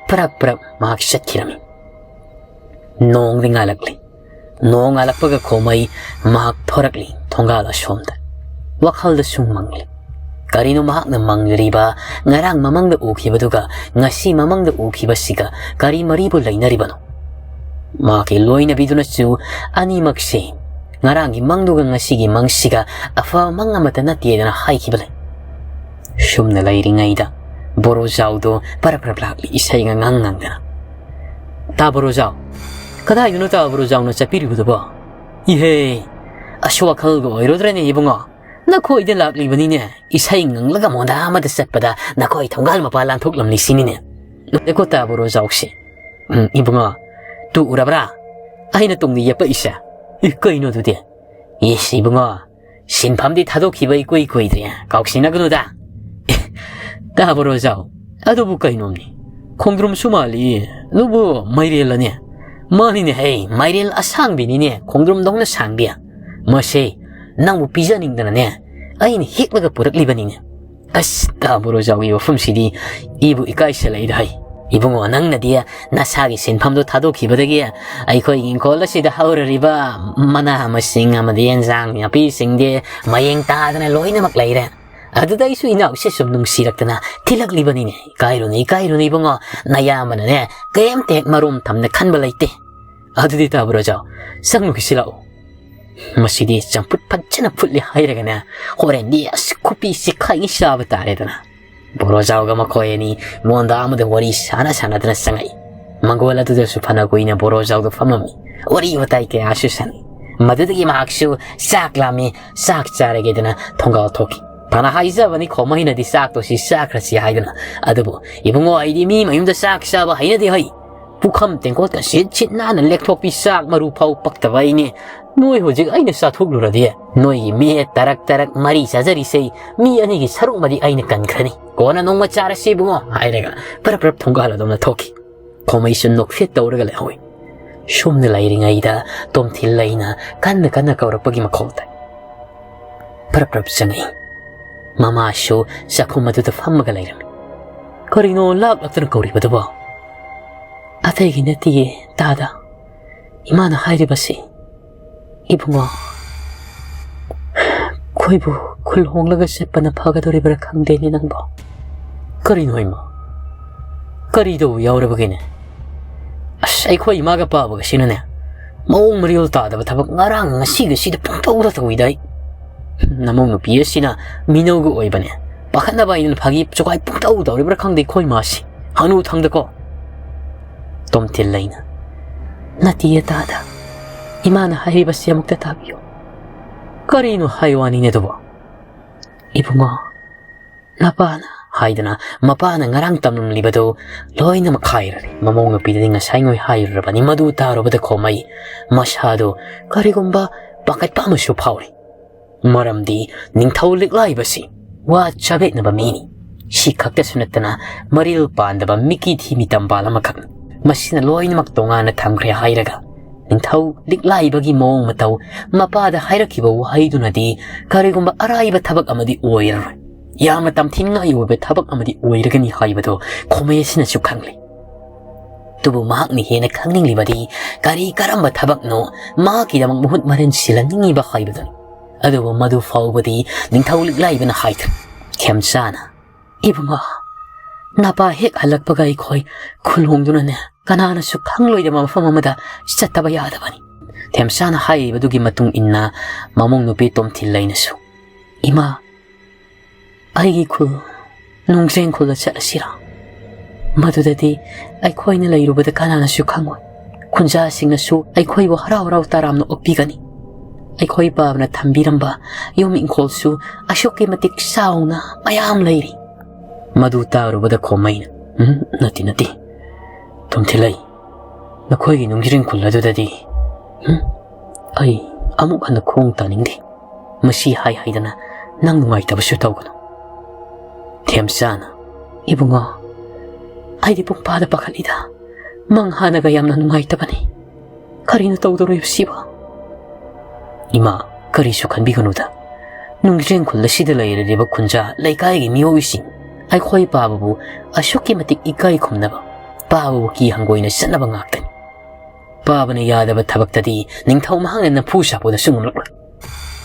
ꯄ꯭ꯔꯞ ꯄ꯭ꯔꯞ ꯃꯍꯥꯛ ꯆꯠꯈꯤꯔꯝꯃꯤ꯫ ꯅꯣꯡꯗꯤ ꯉꯥꯜꯂꯛꯂꯤ꯫ ꯅꯣꯡ ꯉꯥꯜꯂꯛꯄꯒ ꯈꯣꯃꯩ ꯃꯍꯥꯛ ꯊꯣꯔꯛꯂꯤ ꯊꯣꯡꯒꯥꯜ ꯑꯁꯣꯝꯗ꯫ ꯋꯥꯈꯜꯗ ꯁꯨꯝ ꯃꯪꯂꯤ꯫ ꯀꯔꯤꯅꯣ ꯃꯍꯥꯛꯅ ꯃꯪꯂꯤꯕ? ꯉꯔꯥꯡ ꯃꯃꯪꯗ ꯎꯈꯤꯕꯗꯨꯒ ꯉꯁꯤ ꯃꯃꯪꯗ ꯎꯈꯤꯕꯁꯤꯒ ꯀꯔꯤ ꯃꯔꯤꯕꯨ ꯂꯩꯅꯔꯤꯕꯅꯣ? ꯃꯍꯥꯛꯀꯤ ꯂꯣꯏꯅꯕꯤꯗꯨꯅꯁꯨ ꯑꯅꯤꯃꯛꯁꯤ ꯉꯔꯥꯡꯒꯤ ꯃꯪꯗꯨꯒ ꯉꯁꯤꯒꯤ ꯃꯪꯁꯤꯒ ꯑꯐꯕ ꯃꯪ ꯑꯃꯠꯇ ꯅꯠꯇꯦꯗꯅ ꯍꯥꯏꯈꯤꯕ ꯂꯩ꯫ ꯁꯨꯝꯅ ꯂꯩꯔꯤꯉꯩꯗ ꯕꯣꯔꯣꯖꯥꯎꯗꯣ ꯄꯔꯞ ꯄꯔꯞ ꯂꯥꯛꯂꯤ, ꯏꯁꯩꯒ ꯉꯪ ꯉꯪꯗꯅ꯫ "ꯇꯥ ꯕꯣꯔꯣꯖꯥꯎ, ꯀꯗꯥꯏꯗꯅꯣ ꯇꯥ ꯕꯣꯔꯣꯖꯥꯎꯅ ꯆꯠꯄꯤꯔꯤꯕꯗꯨꯕꯣ?" "ꯏꯍꯦ, ꯑꯁꯣꯛ ꯑꯈꯜꯒ ꯑꯣꯏꯔꯨꯗ꯭ꯔꯅꯦ ꯏꯕꯨꯡꯉꯣ? ꯅꯈꯣꯏꯗ ꯂꯥꯛꯂꯤꯕꯅꯤꯅꯦ, ꯏꯁꯩ ꯉꯪꯂꯒ ꯃꯣꯟꯗꯥ ꯑꯃꯗ ꯆꯠꯄꯗ ꯅꯈꯣꯏ ꯊꯣꯡꯒꯥꯜ ꯃꯄꯥ ꯂꯥꯟꯊꯣꯛꯂꯝꯂꯤꯁꯤꯅꯤꯅꯦ꯫ ꯅꯠꯇꯦꯀꯣ ꯇꯥ ꯕꯣꯔꯣꯖꯥꯎꯁꯦ?" "ꯎꯝ, ꯏꯕꯨꯡꯉꯣ, ꯇꯨ ꯎꯔꯕ꯭ꯔꯥ? ꯑꯩꯅ ꯇꯨꯡꯗ ꯌꯦꯞꯄꯛꯏꯁꯦ꯫ ꯑꯦ, ꯀꯩꯅꯣ ꯑꯗꯨꯗꯤ? ꯏꯁ, ꯏꯕꯨꯡꯉꯣ, ꯁꯤꯟꯐꯝꯗꯤ ꯊꯥꯗꯣꯛꯈꯤꯕ ꯏꯀꯨꯏ ꯀꯨꯏꯗ꯭ꯔꯤ, ꯀꯥꯎꯁꯤꯟꯅꯒꯅꯨꯗ꯫ ꯑꯦ, ꯇꯥ ꯕꯣꯔꯣꯖꯥꯎ, ꯑꯗꯨꯕꯨ ꯀꯩꯅꯣꯝꯅꯤ? ꯈꯣꯡꯗ꯭ꯔꯨꯝꯁꯨ ꯃꯥꯜꯂꯤ, ꯑꯗꯨꯕꯨ ꯃꯥꯏꯔꯦꯜꯂꯅꯦ?" "ꯃꯥꯅꯤꯅꯦ ꯍꯦ, ꯃꯥꯏꯔꯦꯜ ꯑꯁꯥꯡꯕꯤꯅꯤꯅꯦ, ꯈꯣꯡꯗ꯭ꯔꯨꯝꯗꯧꯅ ꯁꯥꯡꯕꯤ꯫ ꯃꯁꯦ ꯅꯪꯕꯨ ꯄꯤꯖꯅꯤꯡꯗꯅꯅꯦ, ꯑꯩꯅ ꯍꯦꯛꯂꯒ ꯄꯨꯔꯛꯂꯤꯕꯅꯤꯅꯦ꯫" ꯑꯁ, ꯇꯥ ꯕꯣꯔꯣꯖꯥꯎꯒꯤ ꯋꯥꯐꯝꯁꯤꯗꯤ ꯏꯕꯨ ꯏꯀꯥꯏꯁꯜꯂꯛꯏꯗ ꯍꯩ꯫ "ꯏꯕꯨꯡꯉꯣ, ꯅꯪꯅꯗꯤ ꯅꯁꯥꯒꯤ ꯁꯤꯟꯐꯝꯗꯣ ꯊꯥꯗꯣꯛꯈꯤꯕꯗꯒꯤ ꯑꯩꯈꯣꯏꯒꯤ ꯏꯪꯈꯣꯜ ꯑꯁꯤꯗ ꯍꯧꯔꯔꯤꯕ ꯃꯅꯥ ꯃꯁꯤꯡ ꯑꯃꯗꯤ ꯑꯦꯟꯖꯥꯡ ꯅꯥꯄꯤꯁꯤꯡꯗꯤ ꯃꯌꯦꯡ ꯇꯥꯗꯅ ꯂꯣꯏꯅꯃꯛ ꯂꯩꯔꯦ꯫ ꯑꯗꯨꯗ ꯑꯩꯁꯨ ꯏꯅꯥꯎꯁꯦ ꯁꯨꯝ ꯅꯨꯡꯁꯤꯔꯛꯇꯅ ꯊꯤꯜꯂꯛꯂꯤꯕꯅꯤꯅꯦ꯫ ꯏꯀꯥꯏꯔꯨꯅꯨ, ꯏꯀꯥꯏꯔꯨꯅꯨ ꯏꯕꯨꯡꯉꯣ, ꯅꯌꯥꯝꯕꯅꯅꯦ ꯀꯩꯝꯇ ꯍꯦꯛ ꯃꯔꯣꯝ ꯊꯝꯅ ꯈꯟꯕ ꯂꯩꯇꯦ꯫ ꯑꯗꯨꯗꯤ ꯇꯥꯕ꯭ꯔꯣ ꯖꯥꯎ, ꯆꯪꯉꯨꯈꯤꯁꯤ ꯂꯥꯛꯑꯣ꯫ ꯃꯁꯤꯗꯤ ꯆꯝꯐꯨꯠ ꯐꯖꯅ ꯐꯨꯠꯂꯦ ꯍꯥꯏꯔꯒꯅꯦ, ꯍꯣꯔꯦꯟꯗꯤ ꯑꯁ ꯈꯨꯄꯤ ꯆꯤꯛꯈꯥꯏꯒꯩ ꯆꯥꯕ ꯇꯥꯔꯦꯗꯅ꯫" ꯕꯣꯔꯣꯖꯥꯎꯒ ꯃꯈꯣꯏ ꯑꯅꯤ ꯃꯣꯟꯗꯥ ꯑꯃꯗ ꯋꯥꯔꯤ ꯁꯥꯟꯅ ꯁꯥꯟꯅꯗꯅ ꯆꯪꯉꯛꯏ꯫ ꯃꯪꯒꯣꯜ ꯑꯗꯨꯗꯁꯨ ꯐꯅ ꯀꯨꯏꯅ ꯕꯣꯔꯣꯖꯥꯎꯗ ꯐꯝꯃꯝꯃꯤ꯫ ꯋꯥꯔꯤ ꯋꯥꯇꯥꯏ ꯀꯌꯥꯁꯨ ꯁꯥꯟꯅꯩ꯫ ꯃꯗꯨꯗꯒꯤ ꯃꯍꯥꯛꯁꯨ ꯆꯥꯛ ꯂꯥꯝꯃꯤ, ꯆꯥꯛ ꯆꯥꯔꯒꯦꯗꯅ ꯊꯣꯡꯒꯥꯜ ꯊꯣꯛꯈꯤ꯫ ꯐꯅ ꯍꯥꯏꯖꯕꯅꯤ ꯈꯣꯃꯩꯅꯗꯤ ꯆꯥꯛꯇꯣ ꯁꯤ ꯆꯥꯈ꯭ꯔꯁꯤ ꯍꯥꯏꯗꯅ꯫ ꯑꯗꯨꯕꯨ ꯏꯕꯨꯡꯉꯣ, ꯑꯩꯗꯤ ꯃꯤ ꯃꯌꯨꯝꯗ ꯆꯥꯛ ꯆꯥꯕ ꯍꯩꯅꯗꯦ ꯍꯩ꯫ ꯄꯨꯈꯝ ꯇꯦꯡꯀꯣꯠꯀ ꯁꯤꯠ ꯁꯤꯠ ꯅꯥꯟꯅ ꯂꯦꯛꯊꯣꯛꯄꯤ, ꯆꯥꯛ ꯃꯔꯨ ꯐꯥꯎ ꯄꯛꯇꯕ ꯑꯩꯅꯦ꯫ ꯅꯣꯏ ꯍꯧꯖꯤꯛ ꯑꯩꯅ ꯆꯥꯊꯣꯛꯂꯨꯔꯗꯤ ꯅꯣꯏꯒꯤ ꯃꯤꯠ ꯇꯔꯛ ꯇꯔꯛ ꯃꯔꯤ ꯆꯥꯖꯔꯤꯁꯦ, ꯃꯤ ꯑꯅꯤꯒꯤ ꯁꯔꯨꯛꯃꯗꯤ ꯑꯩꯅ ꯀꯟꯈ꯭ꯔꯅꯤ꯫ ꯀꯣꯟꯅ ꯅꯣꯡꯃ ꯆꯥꯔꯁꯤ ꯏꯕꯨꯡꯉꯣ ꯍꯥꯏꯔꯒ ꯄꯔꯞ ꯄꯔꯞ ꯊꯣꯡꯒꯥꯜ ꯑꯗꯣꯝꯗ ꯊꯣꯛꯈꯤ꯫ ꯈꯣꯃꯩꯁꯨ ꯅꯣꯛꯐꯦꯠ ꯇꯧꯔꯒ ꯂꯩꯍꯧꯏ꯫ ꯁꯨꯝꯅ ꯂꯩꯔꯤꯉꯩꯗ ꯇꯣꯝꯊꯤꯜ ꯂꯩꯅ ꯀꯟꯅ ꯀꯟꯅ ꯀꯧꯔꯛꯄꯒꯤ ꯃꯈꯣꯜ ꯇꯥꯏ꯫ ꯄꯔꯞ ꯄꯔꯞ ꯆꯪꯉꯛꯏ꯫ ꯃꯃꯥꯁꯨ ꯆꯥꯛꯈꯨꯝ ꯑꯗꯨꯗ ꯐꯝꯃꯒ ꯂꯩꯔꯝꯃꯤ꯫ "ꯀꯔꯤꯅꯣ ꯂꯥꯛ ꯂꯥꯛꯇꯅ ꯀꯧꯔꯤꯕꯗꯨꯕꯣ?" "ꯑꯇꯩꯒꯤ ꯅꯠꯇꯤꯌꯦ ꯇꯥꯗ, ꯏꯃꯥꯅ ꯍꯥꯏꯔꯤꯕꯁꯤ, ꯏꯕꯨꯡꯉꯣ, ꯑꯩꯈꯣꯏꯕꯨ ꯈꯨꯜ ꯍꯣꯡꯂꯒ ꯆꯠꯄꯅ ꯐꯒꯗꯧꯔꯤꯕ꯭ꯔꯥ ꯈꯪꯗꯦꯅꯦ ꯅꯪꯕꯣ꯫" "ꯀꯔꯤꯅꯣ ꯏꯃꯥ? ꯀꯔꯤ ꯇꯧꯕ ꯌꯥꯎꯔꯕꯒꯦꯅꯦ? ꯑꯁ, ꯑꯩꯈꯣꯏ ꯏꯃꯥꯒ ꯄꯥꯕꯒꯁꯤꯅꯅꯦ, ꯃꯑꯣꯡ ꯃꯔꯤꯜ ꯇꯥꯗꯕ ꯊꯕꯛ ꯉꯔꯥꯡ ꯉꯁꯤꯒꯁꯤꯗ ꯄꯪꯇꯧꯗ ꯇꯧꯏꯗ ꯑꯩ꯫ ꯅꯃꯧ ꯅꯨꯄꯤ ꯑꯁꯤꯅ ꯃꯤꯅꯧꯒ ꯑꯣꯏꯕꯅꯦ, ꯄꯥꯈꯠꯅꯕ ꯍꯥꯏꯗꯅ ꯐꯥꯒꯤ ꯆꯨꯒꯥꯏ ꯄꯪꯇꯧ ꯇꯧꯔꯤꯕ꯭ꯔꯥ ꯈꯪꯗꯦ ꯑꯩꯈꯣꯏ ꯃꯥꯁꯤ꯫ ꯍꯅꯨ ꯊꯪꯗꯀꯣ꯫" ꯇꯣꯝꯊꯤꯜ ꯂꯩꯅ, "ꯅꯠꯇꯤꯌꯦ ꯇꯥꯗ, ꯏꯃꯥꯅ ꯍꯥꯏꯔꯤꯕꯁꯤ ꯑꯃꯨꯛꯇ ꯇꯥꯕꯤꯌꯨ꯫" "ꯀꯔꯤꯅꯣ ꯍꯥꯏ ꯋꯥꯅꯤꯅꯦ ꯑꯗꯨꯕꯣ?" "ꯏꯕꯨꯡꯉꯣ, ꯅꯄꯥꯅ" ꯍꯥꯏꯗꯅ ꯃꯄꯥꯅ ꯉꯔꯥꯡ ꯇꯝꯂꯝꯂꯤꯕꯗꯨ ꯂꯣꯏꯅꯃꯛ ꯍꯥꯏꯔꯔꯦ꯫ ꯃꯃꯧ ꯅꯨꯄꯤꯗꯗꯤ ꯉꯁꯥꯏꯉꯣꯏ ꯍꯥꯏꯔꯨꯔꯕꯅꯤ꯫ ꯃꯗꯨ ꯇꯥꯔꯨꯕꯗ ꯈꯣꯃꯩ ꯃꯁꯥꯗꯨ ꯀꯔꯤꯒꯨꯝꯕ ꯄꯥꯈꯠꯄ ꯑꯃꯁꯨ ꯐꯥꯎꯔꯤ꯫ ꯃꯔꯝꯗꯤ ꯅꯤꯡꯊꯧ ꯂꯤꯛꯂꯥꯏꯕꯁꯤ ꯋꯥ ꯆꯕꯦꯠꯅꯕ ꯃꯤꯅꯤ꯫ ꯁꯤ ꯈꯛꯇꯁꯨ ꯅꯠꯇꯅ ꯃꯔꯤꯜ ꯄꯥꯟꯗꯕ ꯃꯤꯀꯤ ꯊꯤꯃꯤ ꯇꯝꯕꯥꯜ ꯑꯃꯈꯛꯅꯤ꯫ ꯃꯁꯤꯅ ꯂꯣꯏꯅꯃꯛ ꯇꯣꯉꯥꯟꯅ ꯊꯝꯈ꯭ꯔꯦ ꯍꯥꯏꯔꯒ ꯅꯤꯡꯊꯧ ꯂꯤꯛꯂꯥꯏꯕꯒꯤ ꯃꯑꯣꯡ ꯃꯇꯧ, ꯃꯄꯥꯗ ꯍꯥꯏꯔꯛꯈꯤꯕ ꯋꯥꯍꯩꯗꯨꯅꯗꯤ ꯀꯔꯤꯒꯨꯝꯕ ꯑꯔꯥꯏꯕ ꯊꯕꯛ ꯑꯃꯗꯤ ꯑꯣꯏꯔꯔꯣꯏ꯫ ꯌꯥꯝꯅ ꯇꯝꯊꯤꯅꯤꯡꯉꯥꯏ ꯑꯣꯏꯕ ꯊꯕꯛ ꯑꯃꯗꯤ ꯑꯣꯏꯔꯒꯅꯤ ꯍꯥꯏꯕꯗꯣ ꯈꯣꯃꯩ ꯑꯁꯤꯅꯁꯨ ꯈꯪꯂꯤ꯫ ꯑꯗꯨꯕꯨ ꯃꯍꯥꯛꯅ ꯍꯦꯟꯅ ꯈꯪꯅꯤꯡꯂꯤꯕꯗꯤ ꯀꯔꯤ ꯀꯔꯝꯕ ꯊꯕꯛꯅꯣ, ꯃꯍꯥꯛꯀꯤꯗꯃꯛ ꯃꯍꯨꯠ ꯃꯔꯦꯟ ꯁꯤꯜꯍꯟꯅꯤꯡꯉꯤꯕ ꯍꯥꯏꯕꯗꯨꯅꯤ꯫ ꯑꯗꯨꯕꯨ ꯃꯗꯨ ꯐꯥꯎꯕꯗꯤ ꯅꯤꯡꯊꯧ ꯂꯤꯛꯂꯥꯏꯕꯅ ꯍꯥꯏꯈ꯭ꯔꯦ꯫ ꯊꯦꯝꯆꯥꯅ, "ꯏꯕꯨꯡꯉꯣ, ꯅꯄꯥ ꯍꯦꯛ ꯍꯜꯂꯛꯄꯒ ꯑꯩꯈꯣꯏ ꯈꯨꯜ ꯍꯣꯡꯗꯨꯅꯅꯦ, ꯀꯅꯥꯅꯁꯨ ꯈꯪꯂꯣꯏꯗꯕ ꯃꯐꯝ ꯑꯃꯗ ꯆꯠꯇꯕ ꯌꯥꯗꯕꯅꯤ"꯫ ꯊꯦꯝꯆꯥꯅ ꯍꯥꯏꯔꯤꯕꯗꯨꯒꯤ ꯃꯇꯨꯡ ꯏꯟꯅ ꯃꯃꯧ ꯅꯨꯄꯤ ꯇꯣꯝꯊꯤꯜꯂꯩꯅꯁꯨ, "ꯏꯃꯥ, ꯑꯩꯒꯤ ꯈꯨꯜ, ꯅꯨꯡꯖ꯭ꯔꯦꯡ ꯈꯨꯜꯗ ꯆꯠꯂꯁꯤꯔꯥ? ꯃꯗꯨꯗꯗꯤ ꯑꯩꯈꯣꯏꯅ ꯂꯩꯔꯨꯕꯗ ꯀꯅꯥꯅꯁꯨ ꯈꯪꯉꯣꯏ꯫ ꯈꯨꯟꯖꯥꯁꯤꯡꯅꯁꯨ ꯑꯩꯈꯣꯏꯕꯨ ꯍꯔꯥꯎ ꯍꯔꯥꯎ ꯇꯔꯥꯝꯅ ꯑꯣꯛꯄꯤꯒꯅꯤ꯫ ꯑꯩꯈꯣꯏ ꯄꯥꯕꯅ ꯊꯝꯕꯤꯔꯝꯕ ꯌꯨꯝ ꯏꯪꯈꯣꯜꯁꯨ ꯑꯁꯨꯛꯀꯤ ꯃꯇꯤꯛ ꯆꯥꯎꯅ ꯃꯌꯥꯝ ꯂꯩꯔꯤ"꯫ ꯃꯗꯨ ꯇꯥꯔꯨꯕꯗ ꯈꯣꯃꯩꯅ, "ꯎꯝ, ꯅꯠꯇꯦ, ꯅꯠꯇꯦ, ꯇꯣꯝꯊꯤꯜꯂꯩ, ꯅꯈꯣꯏꯒꯤ ꯅꯨꯡꯖ꯭ꯔꯦꯡ ꯈꯨꯜ ꯑꯗꯨꯗꯗꯤ, ꯎꯝ, ꯑꯩ ꯑꯃꯨꯛ ꯍꯟꯅ ꯈꯣꯡ ꯇꯥꯅꯤꯡꯗꯦ꯫ ꯃꯁꯤ ꯍꯥꯏ ꯍꯥꯏꯗꯅ ꯅꯪ ꯅꯨꯡꯉꯥꯏꯇꯕꯁꯨ ꯇꯧꯒꯅꯨ"꯫ ꯊꯦꯝꯆꯥꯅ, "ꯏꯕꯨꯡꯉꯣ, ꯑꯩꯗꯤ ꯄꯨꯡꯄꯥꯗ ꯄꯥꯈꯠꯂꯤꯗ꯫ ꯃꯪ ꯍꯥꯟꯅꯒ ꯌꯥꯝꯅ ꯅꯨꯡꯉꯥꯏꯇꯕꯅꯤ꯫ ꯀꯔꯤꯅꯣ ꯇꯧꯗꯧꯔꯤꯕꯁꯤꯕꯣ?" "ꯏꯃꯥ, ꯀꯔꯤꯁꯨ ꯈꯟꯕꯤꯒꯅꯨꯗ꯫ ꯅꯨꯡꯖ꯭ꯔꯦꯡ ꯈꯨꯜ ꯑꯁꯤꯗ ꯂꯩꯔꯤꯕ ꯈꯨꯟꯖꯥ ꯂꯩꯀꯥꯏꯒꯤ ꯃꯤꯑꯣꯏꯁꯤꯡ ꯑꯩꯈꯣꯏ ꯄꯥꯕꯕꯨ ꯑꯁꯨꯛꯀꯤ ꯃꯇꯤꯛ ꯏꯀꯥꯏ ꯈꯨꯝꯅꯕ, ꯄꯥꯕꯕꯨ ꯀꯤ ꯍꯪꯒꯣꯏꯅ ꯆꯠꯅꯕ ꯉꯥꯛꯇꯅꯤ꯫ ꯄꯥꯕꯅ ꯌꯥꯗꯕ ꯊꯕꯛꯇꯗꯤ ꯅꯤꯡꯊꯧ ꯃꯍꯥꯛꯅ ꯅꯝꯐꯨ ꯁꯥꯐꯨꯗꯁꯨ ꯉꯝꯂꯛꯂꯣꯏ꯫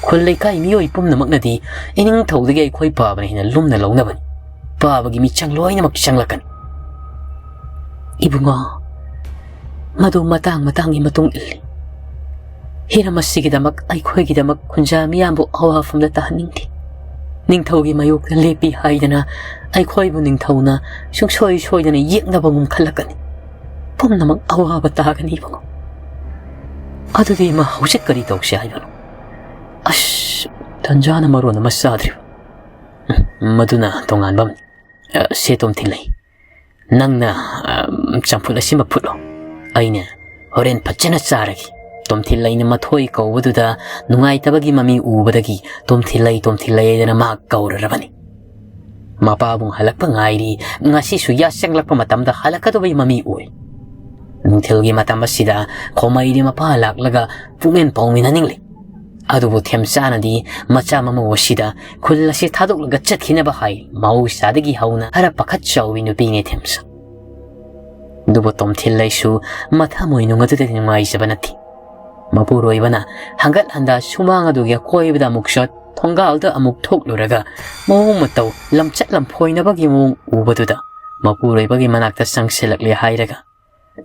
ꯈꯨꯜ ꯂꯩꯀꯥꯏ ꯃꯤꯑꯣꯏ ꯄꯨꯝꯅꯃꯛꯅꯗꯤ ꯏꯅꯤꯡꯊꯧꯗꯒꯤ ꯑꯩꯈꯣꯏ ꯄꯥꯕꯅ ꯍꯦꯟꯅ ꯂꯨꯝꯅ ꯂꯧꯅꯕꯅꯤ꯫ ꯄꯥꯕꯒꯤ ꯃꯤꯆꯪ ꯂꯣꯏꯅꯃꯛ ꯆꯪꯂꯛꯀꯅꯤ"꯫ "ꯏꯕꯨꯡꯉꯣ, ꯃꯗꯨ ꯃꯇꯥꯡ ꯃꯇꯥꯡꯒꯤ ꯃꯇꯨꯡ ꯏꯜꯂꯤ꯫ ꯍꯤꯔꯝ ꯑꯁꯤꯒꯤꯗꯃꯛ ꯑꯩꯈꯣꯏꯒꯤꯗꯃꯛ ꯈꯨꯟꯖꯥ ꯃꯤꯌꯥꯝꯕꯨ ꯑꯋꯥꯐꯝꯗ ꯇꯥꯍꯟꯅꯤꯡꯗꯦ꯫ ꯅꯤꯡꯊꯧꯒꯤ ꯃꯥꯌꯣꯛꯇ ꯂꯦꯞꯄꯤ ꯍꯥꯏꯗꯅ ꯑꯩꯈꯣꯏꯕꯨ ꯅꯤꯡꯊꯧꯅ ꯁꯨꯡꯁꯣꯏ ꯁꯣꯏꯗꯅ ꯌꯦꯛꯅꯕ ꯉꯝꯈꯠꯂꯛꯀꯅꯤ꯫ ꯄꯨꯝꯅꯃꯛ ꯑꯋꯥꯕ ꯇꯥꯒꯅꯤ ꯏꯕꯨꯡꯉꯣ꯫ ꯑꯗꯨꯗꯤ ꯏꯃꯥ, ꯍꯧꯖꯤꯛ ꯀꯔꯤ ꯇꯧꯁꯤ ꯍꯥꯏꯕꯅꯣ? ꯑꯁ, ꯇꯟꯖꯥꯅ ꯃꯔꯣꯟ ꯑꯃ ꯆꯥꯗ꯭ꯔꯤꯕ꯫ ꯎꯝ, ꯃꯗꯨꯅ ꯇꯣꯉꯥꯟꯕ ꯑꯃꯅꯤ꯫ ꯑ, ꯁꯦ ꯇꯣꯝꯊꯤꯜꯂꯩ, ꯅꯪꯅ, ꯑ, ꯆꯝꯐꯨꯠ ꯑꯁꯤꯃ ꯐꯨꯠꯂꯣ꯫ ꯑꯩꯅ ꯍꯣꯔꯦꯟ ꯐꯖꯅ ꯆꯥꯔꯒꯦ"꯫ ꯇꯣꯝꯊꯤꯜꯂꯩꯅ ꯃꯊꯣꯏ ꯀꯧꯕꯗꯨꯗ ꯅꯨꯡꯉꯥꯏꯇꯕꯒꯤ ꯃꯃꯤ ꯎꯕꯗꯒꯤ "ꯇꯣꯝꯊꯤꯜꯂꯩ, ꯇꯣꯝꯊꯤꯜꯂꯩ" ꯍꯥꯏꯗꯅ ꯃꯍꯥꯛ ꯀꯧꯔꯔꯕꯅꯤ꯫ ꯃꯄꯥꯕꯨꯡ ꯍꯜꯂꯛꯄ ꯉꯥꯏꯔꯤ꯫ ꯉꯁꯤꯁꯨ ꯌꯥꯆꯪꯂꯛꯄ ꯃꯇꯝꯗ ꯍꯜꯂꯛꯀꯗꯕꯒꯤ ꯃꯃꯤ ꯎꯏ꯫ ꯅꯨꯡꯊꯤꯜꯒꯤ ꯃꯇꯝ ꯑꯁꯤꯗ ꯈꯣꯃꯩꯗꯤ ꯃꯄꯥ ꯂꯥꯛꯂꯒ ꯄꯨꯛꯃꯦꯟ ꯄꯥꯎꯃꯤꯟꯅꯅꯤꯡꯂꯤ꯫ ꯑꯗꯨꯕꯨ ꯊꯦꯝꯆꯥꯅꯗꯤ ꯃꯆꯥ ꯃꯃꯧ ꯑꯁꯤꯗ ꯈꯨꯜ ꯑꯁꯤ ꯊꯥꯗꯣꯛꯂꯒ ꯆꯠꯈꯤꯅꯕ ꯍꯥꯏ꯫ ꯃꯍꯧꯁꯥꯗꯒꯤ ꯍꯧꯅ ꯈꯔ ꯄꯥꯈꯠ ꯆꯥꯎꯕꯤ ꯅꯨꯄꯤꯅꯦ ꯊꯦꯝꯆꯥ꯫ ꯑꯗꯨꯕꯨ ꯇꯣꯝꯊꯤꯟ ꯂꯩꯁꯨ ꯃꯊꯃꯣꯏ ꯅꯨꯡ ꯑꯗꯨꯗꯗꯤ ꯅꯨꯡꯉꯥꯏꯖꯕ ꯅꯠꯇꯦ꯫ ꯃꯄꯨꯔꯣꯏꯕꯅ ꯍꯪꯒꯠ ꯍꯟꯗ ꯁꯨꯃꯥꯡ ꯑꯗꯨꯒꯤ ꯑꯀꯣꯏꯕꯗ ꯑꯃꯨꯛ ꯆꯠ, ꯊꯣꯡꯒꯥꯜꯗ ꯑꯃꯨꯛ ꯊꯣꯛꯂꯨꯔꯒ ꯃꯑꯣꯡ ꯃꯇꯧ, ꯂꯝꯆꯠ ꯂꯝꯐꯣꯏꯅꯕꯒꯤ ꯃꯑꯣꯡ ꯎꯕꯗꯨꯗ ꯃꯄꯨꯔꯣꯏꯕꯒꯤ ꯃꯅꯥꯛꯇ ꯆꯪꯁꯤꯜꯂꯛꯂꯦ ꯍꯥꯏꯔꯒ,